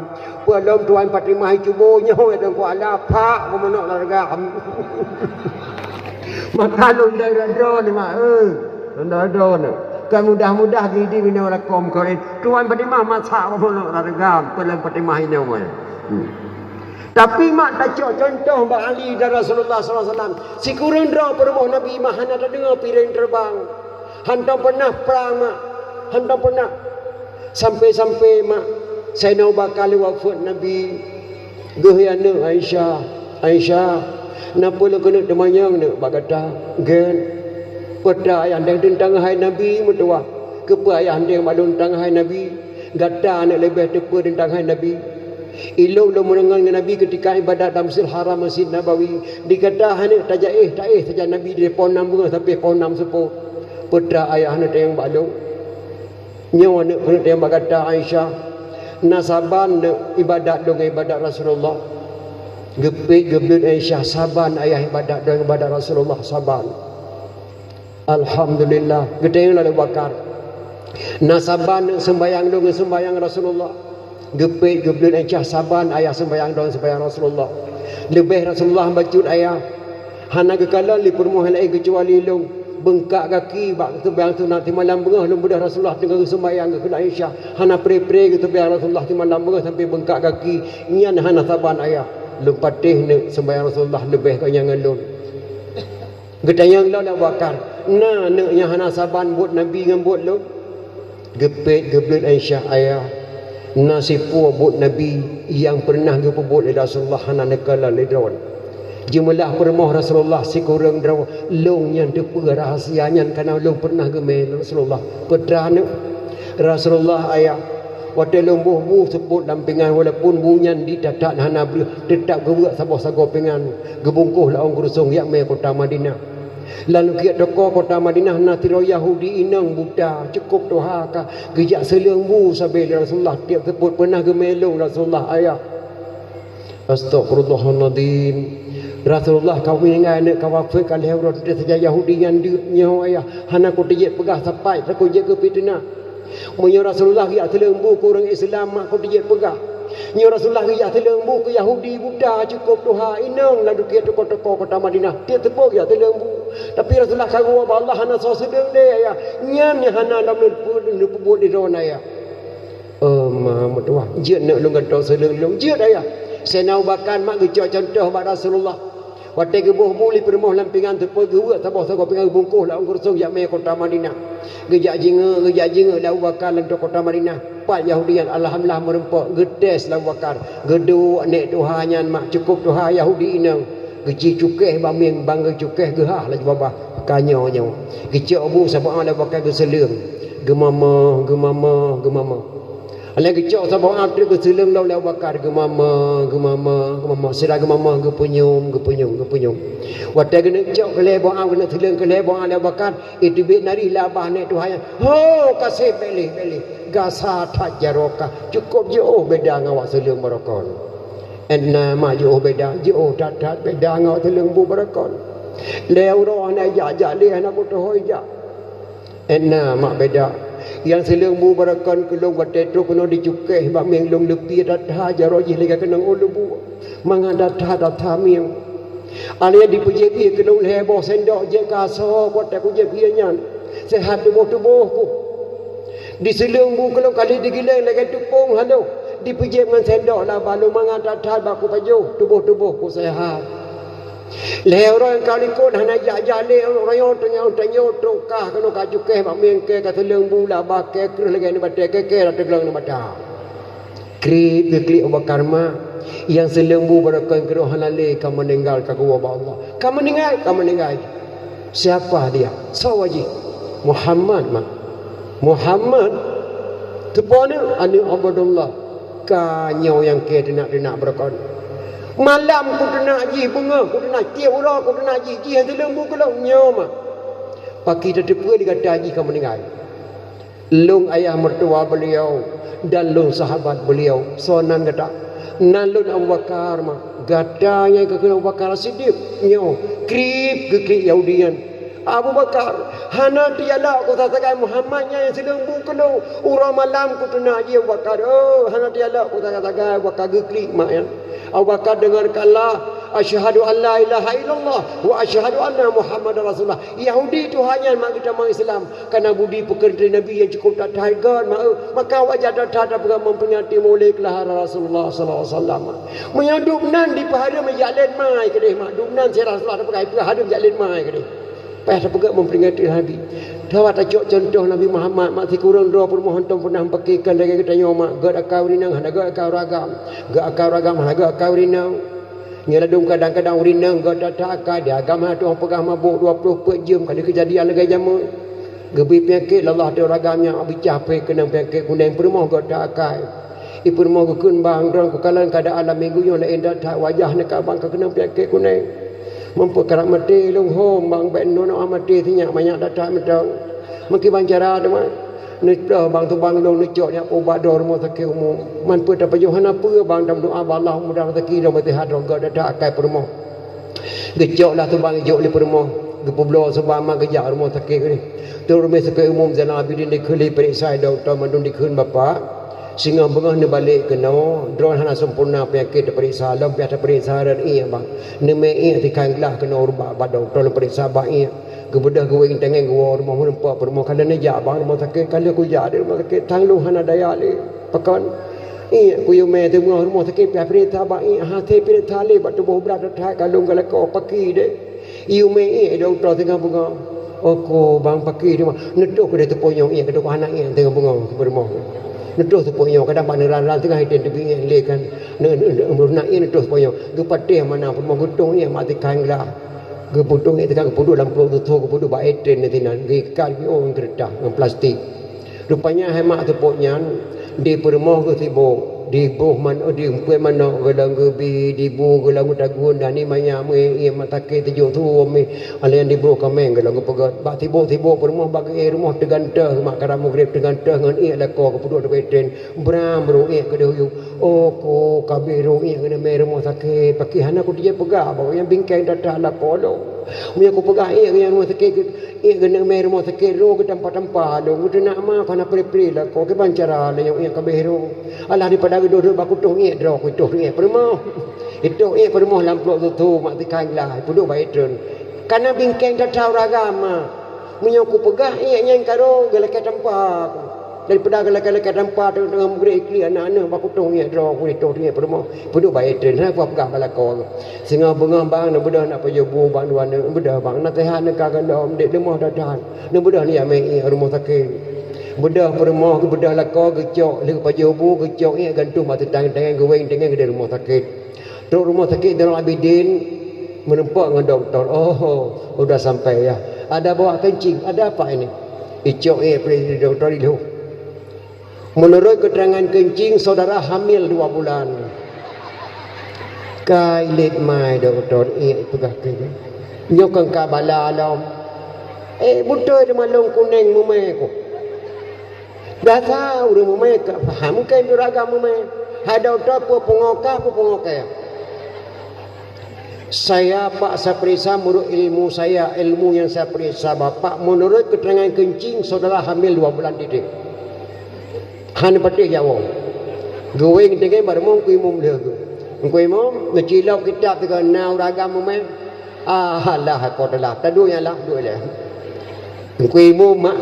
Peue lom tuan Fatimah cubo nyoe dan kuala pak boh manok lam reugam. Maka lôn dara droeneuh mak, eh. Lôn dara droeneuh. Kan mudah-mudah geuidhin binoe lakom kawen. Tuan Fatimah masak boh manok lam reugam. Peue lom Fatimah inong, eh. Hmm. Tapi mak tacok contoh bak Ali dan Rasulullah sallallahu alaihi wasallam. Sikureueng droe peurumoh Nabi mak hana tadeungoe piréng terbang. Hantom peunah prang mak. Hantom peunah. Sampai-sampai mak Saidina Abu Bakar lé wafeuet Nabi. Geuh aneuk Aisyah. Aisyah, na peue lôn keuneuk teumanyong neuk bak gata? Gét. Peue teuma ayah handeng teuntang hai Nabi meutuwah? Keupeue ayah handeng bak lôn teuntang hai Nabi? Gata aneuk leubeh teupeue teuntang hai Nabi. Ilôn lôn meudeungon ngon Nabi keutika ibadat lam Masjidil Haram, Masjid Nabawi. Di gata hana tajaéh, taéh sajan Nabi di poh nam beungoh sampoe poh nam seupôt. Peue teuma ayah hana teuntang bak lôn? Nyoe aneuk keuneuk teuntang bak gata Aisyah. Na saban neuk ibadat lôn ngon ibadat Rasulullah. Geupeuet geubleuet Aisyah saban ayah ibadat lôn ngon ibadat Rasulullah saban. Alhamdulillah, geutanyong lé Abu Bakar. Na saban neuk seumbahyang lôn ngon seumbahyang Rasulullah. Geupeuet geubleuet Aisyah saban ayah seumbahyang droe seumbahyang Rasulullah. Leubeh Rasulullah bacut ayah. Hana geukalon lé peurumoh laén keucuali lôn. Beungkak gaki bak seumbahyang sunat simalam beungoh lôn beudôh Rasulullah teungoh geuseumbahyang geukheun Aisyah. Hana pre-pre geuseumbahyang Rasulullah simalam beungoh sampoe beungkak gaki. Nyan hana saban ayah. Lôn patéh neuk seumayang Rasulullah leubeh geuh nyang ngon lôn. Geutanyong lom lé Abu Bakar, "Na neuk nyang hana saban buet Nabi ngon buet lôn?" Geupet geubleuet Aisyah, "Ayah, na sipuwoe buet Nabi nyang peureunah geupeubuet lé Rasulullah hana neukalon lé droe. Jeumeulah peurumoh Rasulullah sikureueng droe, lôn nyang teupeue rahsia nyan kareuna lôn peureunah geumè lé Rasulullah." "Peue teuma neuk?" "Rasulullah, Ayah, watèe lôn boh bu seupôt lam pingan, walaupun bu nyan di that-that hana breuh, teutap geuweuek saboh sagoe pingan, geubungkôh lam ôn keureusueng jak mè kota Madinah. Lam kiek toko kota Madinah na sidroe Yahudi inong buta, cukôp tuha ka, geujak seuleueng bu sabe lé Rasulullah, tiep seupôt peureunah geumè lôn Rasulullah, Ayah." "Astaghfirullahaladzim. Rasulullah ka meuninggai, neuk ka wafeuet, ka lhèe uroe teuntèe saja Yahudi nyan deuet nyoe, Ayah. Hana kuteujeuet peugah sapat takot jeuet keu fiteunah. Meunyoe Rasulullah geujak seuleueng bu keu ureueng Islam, mak kuteujeuet peugah. Nyoe Rasulullah geujak seuleueng bu keu Yahudi buta, cukôp tuha, inong lam kiek toko-toko kota Madinah. Tiep seupôt geujak seuleueng bu. Tapi Rasulullah ka geuwoe bak Allah hana soe seuleueng lé, Ayah. Nyan nyang hana lom neupeu-, neupeubuet lé droeneuh, Ayah." "Oh, ma meutuwah, jeuet neuk lôn gantoe seuleueng lôn, jeuet, Ayah." Saidina Abu Bakar mak geucok cuntoh bak Rasulullah. Watèe geuboh bu lé peurumoh lam pingan seupôt, geuweuek saboh sagoe pingan, geubungkôh lam ôn keureusueng jak mè kota Madinah. Geujak jingieng, geujak jingieng lé Abu Bakar lam kota Madinah. Pat Yahudi nyan, alhamdulillah, meureumpok, geutés lé Abu Bakar. Geuduek nèk tuha nyan mak, cukôp tuha Yahudi inong. Geuci cukéh bak mieng, ban geucukéh geuhah laju babah. Ka nyoe nyoe. Geucok bu saboh lé Abu Bakar geuseuleueng. Geumama, geumama, geumama. Lheuh geucok saboh am treuk geuseuleueng lom lé Abu Bakar, geumama, geumama, geumama. Sira geumama, geupeunyum, geupeunyum, geupeunyum. Watèe geuneuk cok keu lhèe boh am, geuneuk seuleueng keu lhèe boh am lé Abu Bakar, iteubiet nari lam babah nèk tuha nyan. Ho, ka sép, bèk lé, bèk lé. Gasa that jaroe kah. Cukôp jiôh beda ngon awak seuleueng baroekon. Ena mak jiôh beda, jiôh that-that beda ngon awak seuleueng bu baroekon. Lhèe uroe hana jak-jak lé, hana kutuho jak. Ena mak beda. Nyang seuleueng bu baroekon keu lôn watèe trôk keunoe jicukéh bak mieng, lôn leupie that-that jaroe jih lagèe keunong ôn leubu. Mangat that-that that-that mieng. Alèh nyan jipeujieb ié keu lôn lhèe boh sendok, jeuet keu asoe watèe kujieb ié nyan. Seuhat tuboh-tuboh ku. Jiseuleueng bu keu lôn ka lheueh jigileng lagèe teupông haloh. Jipeujieb ngon sendok laba lôn mangat that-that bak kupajoh, tuboh-tuboh ku seuhat. Lhèe uroe nyang ka likot hana jak-jak lé, uroe nyoe teungoh tanyoe trôk kah keunoe ka cukéh bak mieng, kèe ka seuleueng bu laba, kèe kreueh lagèe nibak batèe, kèe-kèe ka teugleng nibak mata. Kriet geuklik Abu Bakar mak, nyang seuleueng bu baroekon keudroe hana lé, ka meuninggai, ka geuwoe bak Allah. Ka meuninggai, ka meuninggai. Siapa dia? Soe jih? Muhammad mak. Muhammad? Teupeue aneuk? Aneuk Abdullah. Ka nyoe nyang kèe teunak-teunak baroekon. Malam kuteunak jih, beungoh kuteunak, tiep uroe kuteunak jih, jih nyang seuleueng bu keu lôn nyoe mak. Pakri tateupeue di gata jih ka meuninggai. Lôn ayah mertua beliau dan lôn sahabat beliau. Soe nan gata? Nan lôn Abu Bakar mak. Gata nyang geukheun Abu Bakar Siddiq nyoe. Kriet geuklik Yahudi nyan. Abu Bakar, hana teujalok ku sagai-sagai Muhammad nyan nyang seuleueng bu keu lôn. Uroe malam kuteunak jih Abu Bakar. Oh, hana teujalok ku sagai-sagai Abu Bakar geuklik mak nyan. Abu Bakar deungon keu Allah, "Asyhadu an la ilaha illallah wa asyhadu anna Muhammadar Rasulullah." Yahudi tuha nyan mak geutamong Islam. Kareuna budi peukeureuteuh Nabi nyang cukôp that-that gét mak eu. Maka awak jak that-that tapeugah memperingati Maulid kelahiran Rasulullah sallallahu alaihi wasallam. Meunyoe dum nan jipeuhareuem jak lét mai keudeh mak, dum nan si Rasulullah tapeugah jipeuhareuem jak lét mai keudeh. Payah tapeugah memperingati Nabi. Tawa tacok cuntoh Nabi Muhammad mak, sikureueng droe peurumoh hantom peunah meupakékan lagèe geutanyoe mak, gét akai ureueng inong hana gét akai ureueng agam, gét akai ureueng agam hana gét akai ureueng inong. Nyoe ladôm kadang-kadang ureueng inong gét that-that akai, di agam hana tueng peugah mabök dua ploh peuet jeuem ka lheueh keujadian lagèe jameun. Geubri peunyakét lé Allah ateueh ureueng agam nyan, bicah pih keunong peunyakét kunèng, peurumoh gét that akai. Ipeurumoh geukheun bang, droeneuh kukalon keuadaan lam minggu nyoe laén that-that, wajah neukalon bang ka keunong peunyakét kunèng. Meunyoe karab maté lôn hom bang, bèk neunoe maté sinyak manyak that-that mantong. Meukiban cara teuma. Neuploh bang tubang lôn neucok nyak ubat droe rumoh sakét umum. Man peue tapajoh hana peue bang, tameudoa bak Allah mudah raseuki droe beuseuhat droe gét that-that akai peurumoh. Geucok lah tubang ijok lé peurumoh, geupeubloe subang mak geujak rumoh sakét geuh. Trôk rumoh sakét umum Zainal Abidin dikheun lé peuriksa dokto mandum dikheun bapak, singoh beungoh neubalek keunoe, droeneuh hana sempurna peunyakét tapeuriksa, lom payah tapeuriksa rot iék bang. Neumè iék tikhan glah keunoe rubak bak dokto lôn peuriksa bak iék. Geubeudôh geuwéng tangén geuwoe rumoh meurumpok peurumoh, ka lheueh neujak bang rumoh sakét, ka lheueh kujak di rumoh sakét, tang lôn hana daya lé. Pakon? Iék kuyue mé teungoh rumoh sakét pih pirek that bak iék, hase pirek that lé bak tuboh brat that ka lôn galak paki deh. Iyue mé iék dokto teungoh beungoh. Oko bang paki teuma neutoh keudeh teuponyong iék keudeh hana iék teungoh beungoh keu peurumoh. Neutoh teuponyong kadang bak neuran-ran teungoh item teubiet iék lé kan. Neutoh teuponyong geupatéh mana peurumoh geutong iék mak tikhan glah. Geuputong iék tikhan geupuduk lam plôk tutho geupuduk bak item sinan geuikat geuôn keureutah ngon plastik. Rupanya hai mak seupôt nyan, di peurumoh geuh sibôk, di boh manok, di umpuen manok geuh lom geubi, di bu geuh lom geutagun, dan di manyak meuiék mak sakét teujoh su mi, alèh nyan di broh kaméng geuh lom geupeugöt. Bak sibôk-sibôk peurumoh bak geuék rumoh teugantoh mak karab mugreb teugantoh ngon iék lakoe geupeuduek di bak item, bram rhung iék keudeh yub. Oh ko kabeh rhung iék keuneuk mé rumoh sakét, pakri hana kuteujeuet peugah bak nyang bingkeng that-that lakoe lôn. Meunyoe kupeugah iék nyang rumoh sakét Iék keuneuk mé rumoh sakét roh geutampa-tampa lôn, geuteunak ma ka na pri-pri lakoe kiban cara lé nyang iék kabeh roh. Alah daripada geudôh-dôh bak kutôh iék droe kutoh iék peurumoh. Itoh iék peurumoh lam plôk tutho mak tikhan glah peuduek bak item. Ka na bingkeng that-that ureueng agam ma. Meunyoe kupeugah iék nyang ka roh geulakée tampa. Daripada geulakée-lakée tampa teungoh-teungoh mugreb iklik aneuk-aneuk bak kutôh iék droe kutoh iék peurumoh. Peuduek bak item hana peugah bak lakoe. Singoh beungoh bang neubeudôh nak pajoh bu bak dua aneuk, neubeudôh bang naseuhat neuka keu lom dek leumoh that-that. Neubeudôh nyak mé iék rumoh sakét. Beudôh peurumoh geubeudôh lakoe geucok lheueh pajoh bu geucok iék gantung bak teutang tangai geuwéng tangai geudeh rumoh sakét. Trok rumoh sakét Zainal Abidin meurumpok ngon dokto. Oh, udah sampai ya. Ada bawa kencing, ada apa ini? Icok iék pri dokto ilhôh. Meunurot keuterangan keuncing saudara hamil dua bulan. Kai lét mai dokto iék peugah keu nyoe. Nyoe keu ka bala lom. Eh beutôi teuma lôn kuneng mumé ku. Biasa ureueng mumé ka paham keu juragan mumé. Hai dokto peue pungo kah peue pungo kah. Saya pak saya periksa menurut ilmu saya, ilmu yang saya periksa bapak menurut keterangan kencing saudara hamil dua bulan titik. Hana patéh jaweueb. Geuwéng teungoh baru mong kui mum lheueh geuh. Kui mum neucilok kitab teuka na uragam mumai. Ah alah ko telah. Taduek nyang lah duek lé. Kui mum mak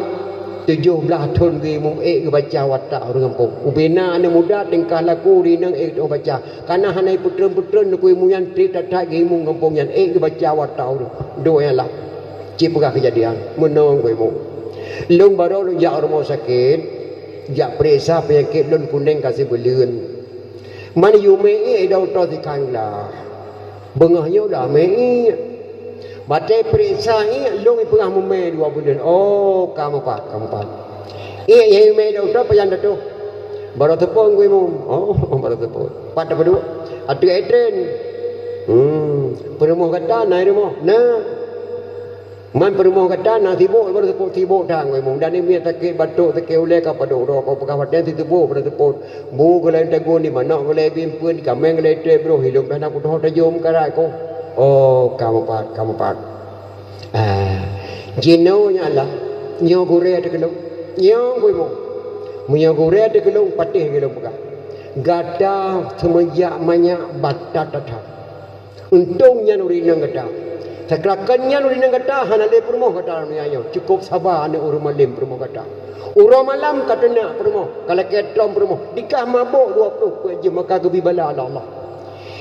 tujoh blaih thon kui mum ék geubaca watak ureueng gampông. Ubena aneuk muda tingkah laku rineng ék teuh baca. Kana hana peutrön-peutrön neukui muyan trép that-that geuimeum gampông nyan ék geubaca watak ureueng. Dua nyang lah. Cit peugah keujadian meunong geuimeum. Lôn barô lôn jak rumoh sakét, jak peuriksa peunyakét lôn kuneng ka sibuleuen. Man yue mé iék dokto sikhan glah. Beungoh nyoe dah mé iék. Batée peuriksa iék lôn ipeugah mumé dua buleuen. Oh ka meupat, ka meupat. Iék nyang mé dokto pajan tatuh. Barô teupot geuimeum. Oh barô teupot. Pat tapeuduek? Ateueh ék tren. Hmm, peurumoh gata na i rumoh? Na. Man peurumoh gata na sibok barô teupot sibok that geuimeum. Dan miet sakét batok sakét ulée ka padok droe ko peugah watée siteuboh barô teupot. Bu geulai tagun di manok geulai bimpeuen di kaméng geulai trép broh ilong pih na kutoh tajom karat ko. Oh ka meupat, ka meupat. Ah, jinoe nyan lah nyoe gurée teukeulong. Nyoe geuimeum. Meunyoe gurée teukeulong patéh geuimeum peugah. Gata seumeujak manyak batat that-that. Untông nyan ureueng inong gata. Seukirakan nyan ureueng inong gata hana lé peurumoh gata lam donya nyoe. Cukôp saba aneuk ureueng malém peurumoh gata. Uroe malam ka teunak peurumoh, ka lakée trom peurumoh. Dikah mabök dua ploh peuet jeuem maka geubi bala lé Allah.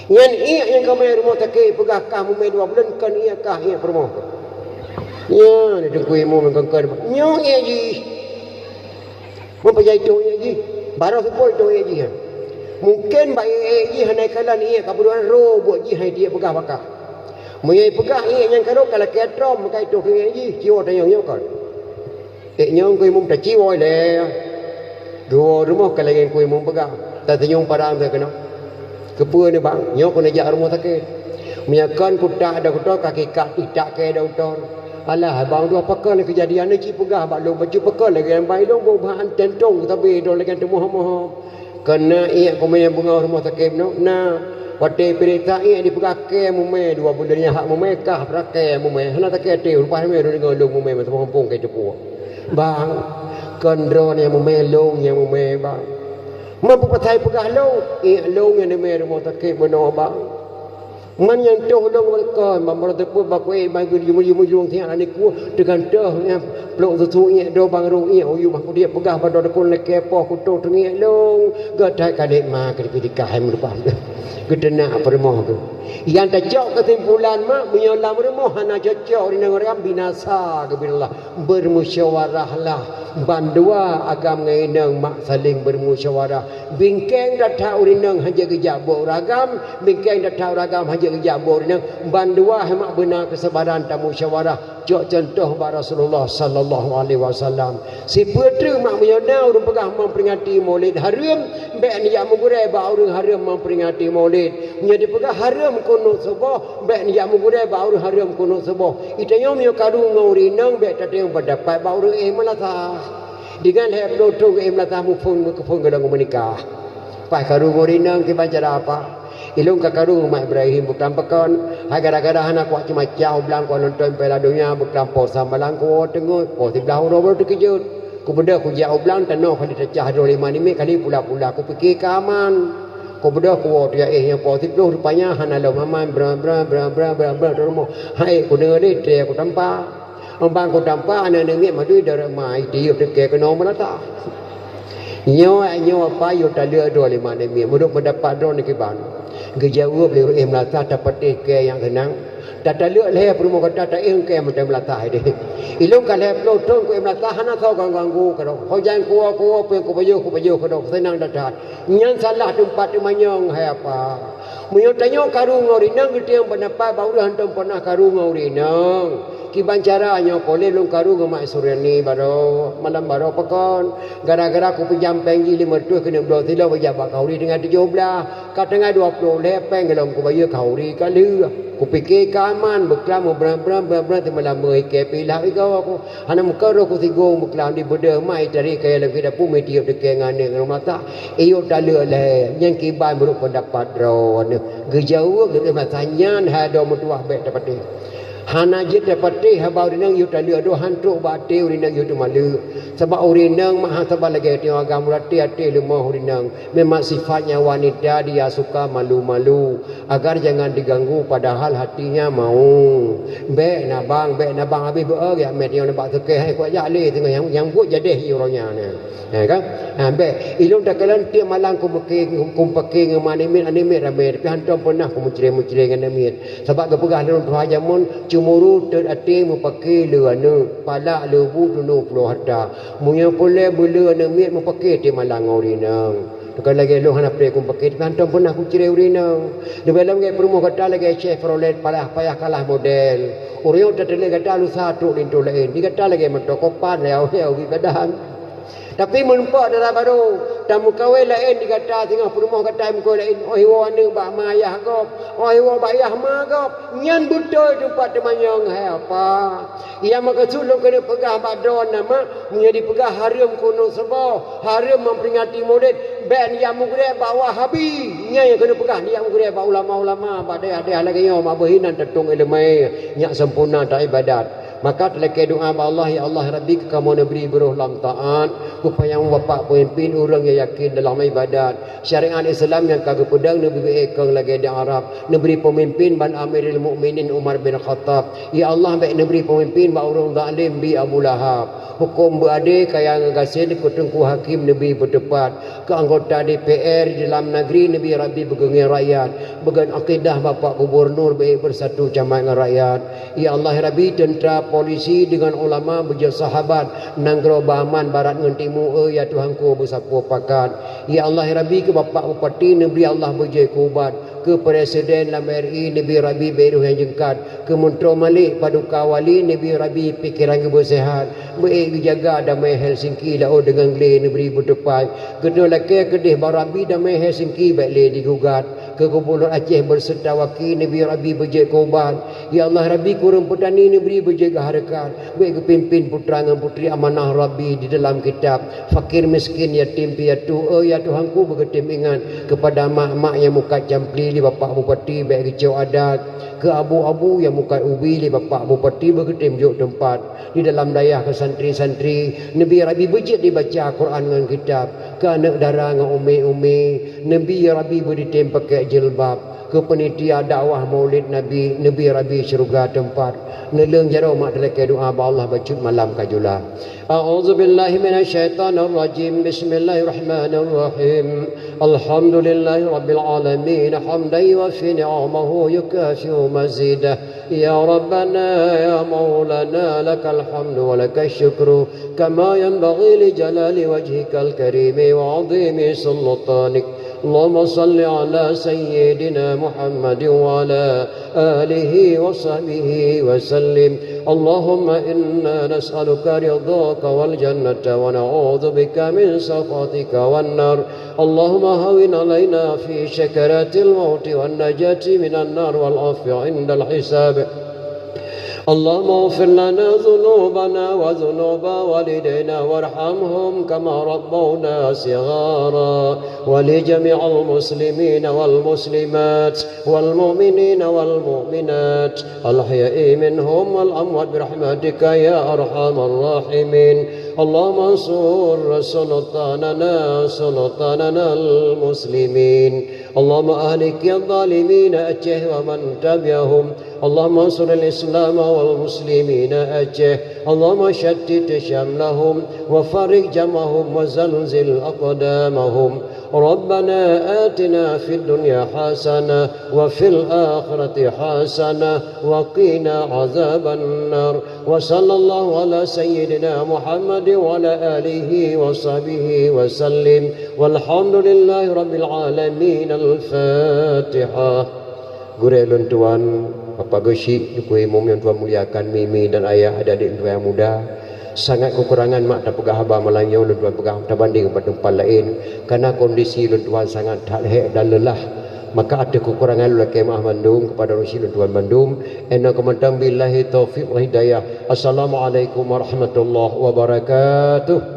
Nyan iék nyang ka mé rumoh sakét peugah kah mumé dua buleuen kon iék kah iék peurumoh. Nyan teungku imum nyang kon-kon. Nyoe iék jih. Meupeuja itôh iék jih, barô seupôt itôh iék jih nyan. Mungken bak iék jih hana ikalon iék ka peuduan roh buet jih hai tiek peugah baka. Meunyoe ipeugah iék nyang ka rhot ka lakée trom meuka itôh iék jih, jiwoe tanyong nyoe kon. Iék nyoe keu imum taciwoe lé. Geuwoe rumoh ka lagée keu imum peugah, tatanyong padang teuh keunoe. Keupeue ni bang? Nyoe keuneuk jak rumoh sakét. Meunyoe kon kutak dokto ka kikat itak keu dokto. Alah bang dua pakon keujadian ni cit peugah bak lôn bacut pakon lagée nyang bai lôn boh bahan tentong tabe droe lagée teumoh-moh. Keuneuk iék kumé beungoh rumoh sakét nyoe na. Watée peuriksa iék dipeugah kée mumé dua buleuen nyan hak mumé kah peurakai mumé hana sakét até leupah mumé deungoe lôn mumé meusaboh gampông ka iteupeue. Bang, kon droe nyang mumé lôn nyang mumé bang. Meupeupatai peugah lôn, iék lôn nyang neumé rumoh sakét bunoe bang. Man nyang toh lôn kon, ban baroe teupeu bak kuék, ban geuyue-yue mujong siat aneuk ku, teugantoh nyang plok susu iék, do bang rong iék, uyueh bak kudiek peugah bak droe deukon lakée poh kutoh teungiek lôn, geuthai ka lét ma keu dipidikah hai meurumpah. Geuteunak peurumoh geuh. Nyang tacok keusimpulan mak, meunyoe lam rumoh hana cocok rinong rayam binasa geubri Allah. Bermusyawarahlah bandua agam ngon inong mak saling bermusyawarah. Bingkeng that-that ureueng inong hana jeuet geujak bok ureueng agam, bingkeng that-that ureueng agam hana jeuet geujak bok ureueng inong. Bandua hai mak beuna keusabaran tamusyawarah. Cok contoh bak Rasulullah sallallahu alaihi wasallam. Sipeue treuk mak meunyoe na ureueng peugah memperingati Maulid hareuem, bék neujak meugurée bak ureueng hareuem memperingati Maulid. Meunyoe dipeugah hareuem kunut suboh, bék neujak meugurée bak ureueng hareuem kunut suboh. Geutanyoe meunyoe karu ngon ureueng inong, bék tateueng peundapat bak ureueng éh meulasah. Deungon lhée ploh thon éh meulasah muphon meukeupon gohlom meunikah. Paih karu ngon ureueng inong kiban cara apa? Ilôn ka karu ngon mak Ibrahim bukon pakon. Hai gara-gara hana kuat ceumacah u blang kuat nonton Piala Donya bukon poh samalam kuwoe teungeut, poh siblaih uroe baru teukeujot. Kubeudôh kujak u blang tanoh kali tacah droe lé mak namiet kali pula-pula kupike ka aman. Kubeudôh kuwoe tiep éh nyang poh siplôh rupanya hana lom aman bra bra bra bra bra bra di rumoh. Hai kudeungoe lé tré kutampa. Ban kutampa aneuk namiet madui dara mai tiep teuke keunoe meulata. Nyoe nyoe apa yue taleuek droe lé mak namiet meunurot peundapat droe nyoe kiban. Geujaweueb lé ureueng éh meulata tapatéh kée nyang seunang. Tataleuek lhée peurumoh gata taéh kée mantong meulata deh. Ilôn ka lhée ploh thon ku éh meulata hana soe ganggu-ganggu keudroe. Ho jan kuwoe-kuwoe peueng kupajoh kupajoh keudroe seunang that-that. Nyan salah teumpat teumanyong hai apa. Meunyoe tanyoe karu ngon ureueng inong geuteueng peundapat bak ureueng hantom peunah karu ngon ureueng inong. Kiban cara nyoe poleh lôn karu ngon mak Suryani baroe malam baroe pakon. Gara-gara kupeujam péng jih lima reutôh keuneuk bloe siloe bajak bak khauri teungoh tujoh blaih. Ka teungoh dua ploh lhée péng gohlom kubayeue khauri ka lheueh. Kupike ka aman beuklam meubran-bran bran-bran teuma lam meuhike pilah igoe ku. Hana meukaru kusigong beuklam di beudôh mai tarék kayée lam kidapu mitiep teuke ngon aneuk ngon mata. Iyup taleuek lhée nyan kiban meunurot peundapat droeneuh. Geujaweueb lé masa nyan hai droe meutuwah bék tapatéh. Hana jeuet tapatéh haba ureueng inong yue taleuek droe han trok bak até ureueng inong yue teumaleuek. Sabab ureueng inong mak han saban lagée tanyoe agam meuraté até leumoh ureueng inong. Memang sifatnya wanita dia suka malu-malu. Agar jangan diganggu padahal hatinya mau. Bék nabang, bék nabang habéh beu-e geujak mé tanyoe nibak seukée hai kuat jak lé teungoh nyang nyang buet jadéh uroe nyan. Ha kan? Ha bék ilôn takalon tiep malam kumeukée kumeupake ngon mak namiet aneuk miet ramé tapi hantom peunah kumeucré-meucré ngon aneuk miet. Sabab geupeugah lé ureueng tuha jameun ceumuru teut até meupake lé aneuk, palak lé bu tunu pulo harta. Meunyoe peureulée beulé aneuk miet meupake tiep malam ngon ureueng inong. Teuka lagée lôn hana preh kumeupake tapi hantom peunah kucré ureueng inong. Leubeh lom lagée peurumoh gata lagée Chevrolet payah-payah kalah model. Ureueng inong tateuleuk gata lusa trok linto laén. Di gata lagée moto kopan lé awée ubi badan. Tapi meuneumpok dara barô, tameukawen laén di gata singoh peurumoh gata meukawen laén, óh iwoe aneuk bak ma ayah gob, óh iwoe bak yah ma gob, nyan beutôi teumpat teumanyong hai apa. Nyang meukeusut lôn keuneuk peugah bak droeneuh mak, meunyoe dipeugah hareuem kunut suboh, hareuem memperingati Maulid, bék neujak meugurée bak Wahabi. Nyan nyang keuneuk peugah neujak meugurée bak ulama-ulama, bak dayah-dayah lagée nyoe mak beuh inan tatong iéleumé, nyak sempurna taibadat. Maka talakée doá bak Allah, ya Allah Rabbi keu kamoe neubri beuroh lam taát, keu panyang bapak peumimpin ureuëng nyang yakin dalam ibadat. Syariat Islam nyang ka geupeudong neubri beuék kong lagée di Arab, neubri peumimpin ban Amirul Mukminin Umar bin Khattab. Ya Allah bék neubri peumimpin bak ureuëng zalim bi Abu Lahab. Huköm beuadé kaya ngon gasien keu teungku hakim neubri beuteupat. Keu anggota D P R di dalam nageri neubri Rabbi beugeungieng rakyat. Beugon akidah Bapak Gubernur beuék beusatu camat ngon rakyat. Ya Allah Rabbi teuntra polisi deungon ulama beujeuet sahabat. Nanggroe beuaman barat ngon timu, eu ya Tuhanku beusapeue pakat. Ya Allah Rabbi keu Bapak Bupati neubri Allah beujeuet keu ubat. Keu Presiden lam R I neubri Rabbi beuék roh nyang jeungkat. Keu Meuntroe Malik Paduka Wali neubri Rabbi pikeran geuh beuseuhat. Beuék geujaga damai Helsinki laôt deungon glé neubri beuteupat. Keunoe lakée keudeh bak Rabbi damai Helsinki bék lé digugat. Keu Gubernur Aceh beuseuta waki neubri Rabbi beujeuet keu ubat. Ya Allah Rabbi keu ureuëng peutani neubri beujeuet keu hareukat. Bék geupimpin putra ngon putri amanah Rabbi di dalam kitab. Fakir miskin yatim piatu, eu ya Tuhanku beugeutem ingat. Keupada mak-mak nyang mukat campli lé Bapak Bupati bék geucok adat. Keu abu-abu nyang mukat ubi lé Bapak Bupati beugeutem jok teumpat. Di dalam dayah keu santri-santri neubri Rabbi beujeuet dibaca Quran ngon kitab. Keu aneuëk dara ngon umi-umi neubri Rabbi beuditém pakék jilbab, keu panitia dakwah Maulid Nabi, neubi rabi syeuruga teumpat, neuleueng jaroe mak teulakée doa bak Allah bacut malam ka jula. A'udzubillahi minasyaitonirrajim. Bismillahirrahmanirrahim. Alhamdulillahirabbil alamin, hamdan yuwafi ni'amahu yukafi'u mazidah. Ya Rabbana, ya Maulana, lakal hamdu wa lakash syukru, kama yanbaghi li jalali wajhikal karimi wa 'azimi sultanik. Allahumma shalli ala sayyidina Muhammadin wa ala alihi wa sahbihi wa sallim. Allahumma inna nas'aluka ridhaka wal jannata wa na'udzu bika min sakhatika wan nar. Allahumma hawwin alaina fi sakaratil mauti wan najati minan nar wal 'afwi 'indal hisab. اللهم اغفر لنا ذنوبنا وذنوب والدينا وارحمهم كما ربونا صغارا، ولجميع المسلمين والمسلمات والمؤمنين والمؤمنات الأحياء منهم والأموات برحمتك يا أرحم الراحمين. اللهم انصر سلطاننا، سلطاننا المسلمين. اللهم أهلك الظالمين Aceh ومن تبعهم. اللهم انصر الإسلام والمسلمين Aceh. اللهم شتت شملهم وفرق جمعهم وزلزل أقدامهم. ربنا آتنا في الدنيا حسنة وفي الآخرة حسنة وقنا عذاب النار. وصلى الله على سيدنا محمد وعلى آله وصحبه وسلم. والحمد لله رب العالمين. الفاتحة. Gurée lôn tuan, Bapak Geuchik, Teungku Imum nyang tuan muliakan, Mimi dan Ayah, adik-adik lôn tuan nyang muda, sangat keukurangan mak tapeugah haba malam nyoe lôn tuan peugah tabanding bak teumpat laén, karena kondisi lôn tuan sangat that hék dan leulah. Maka ateueh keukurangan lôn lakée meu'ah mandum keupada ureueng syiek lôn tuan mandum. Inoe keumantöng billahi taufiq wal hidayah. Assalamualaikum warahmatullahi wabarakatuh.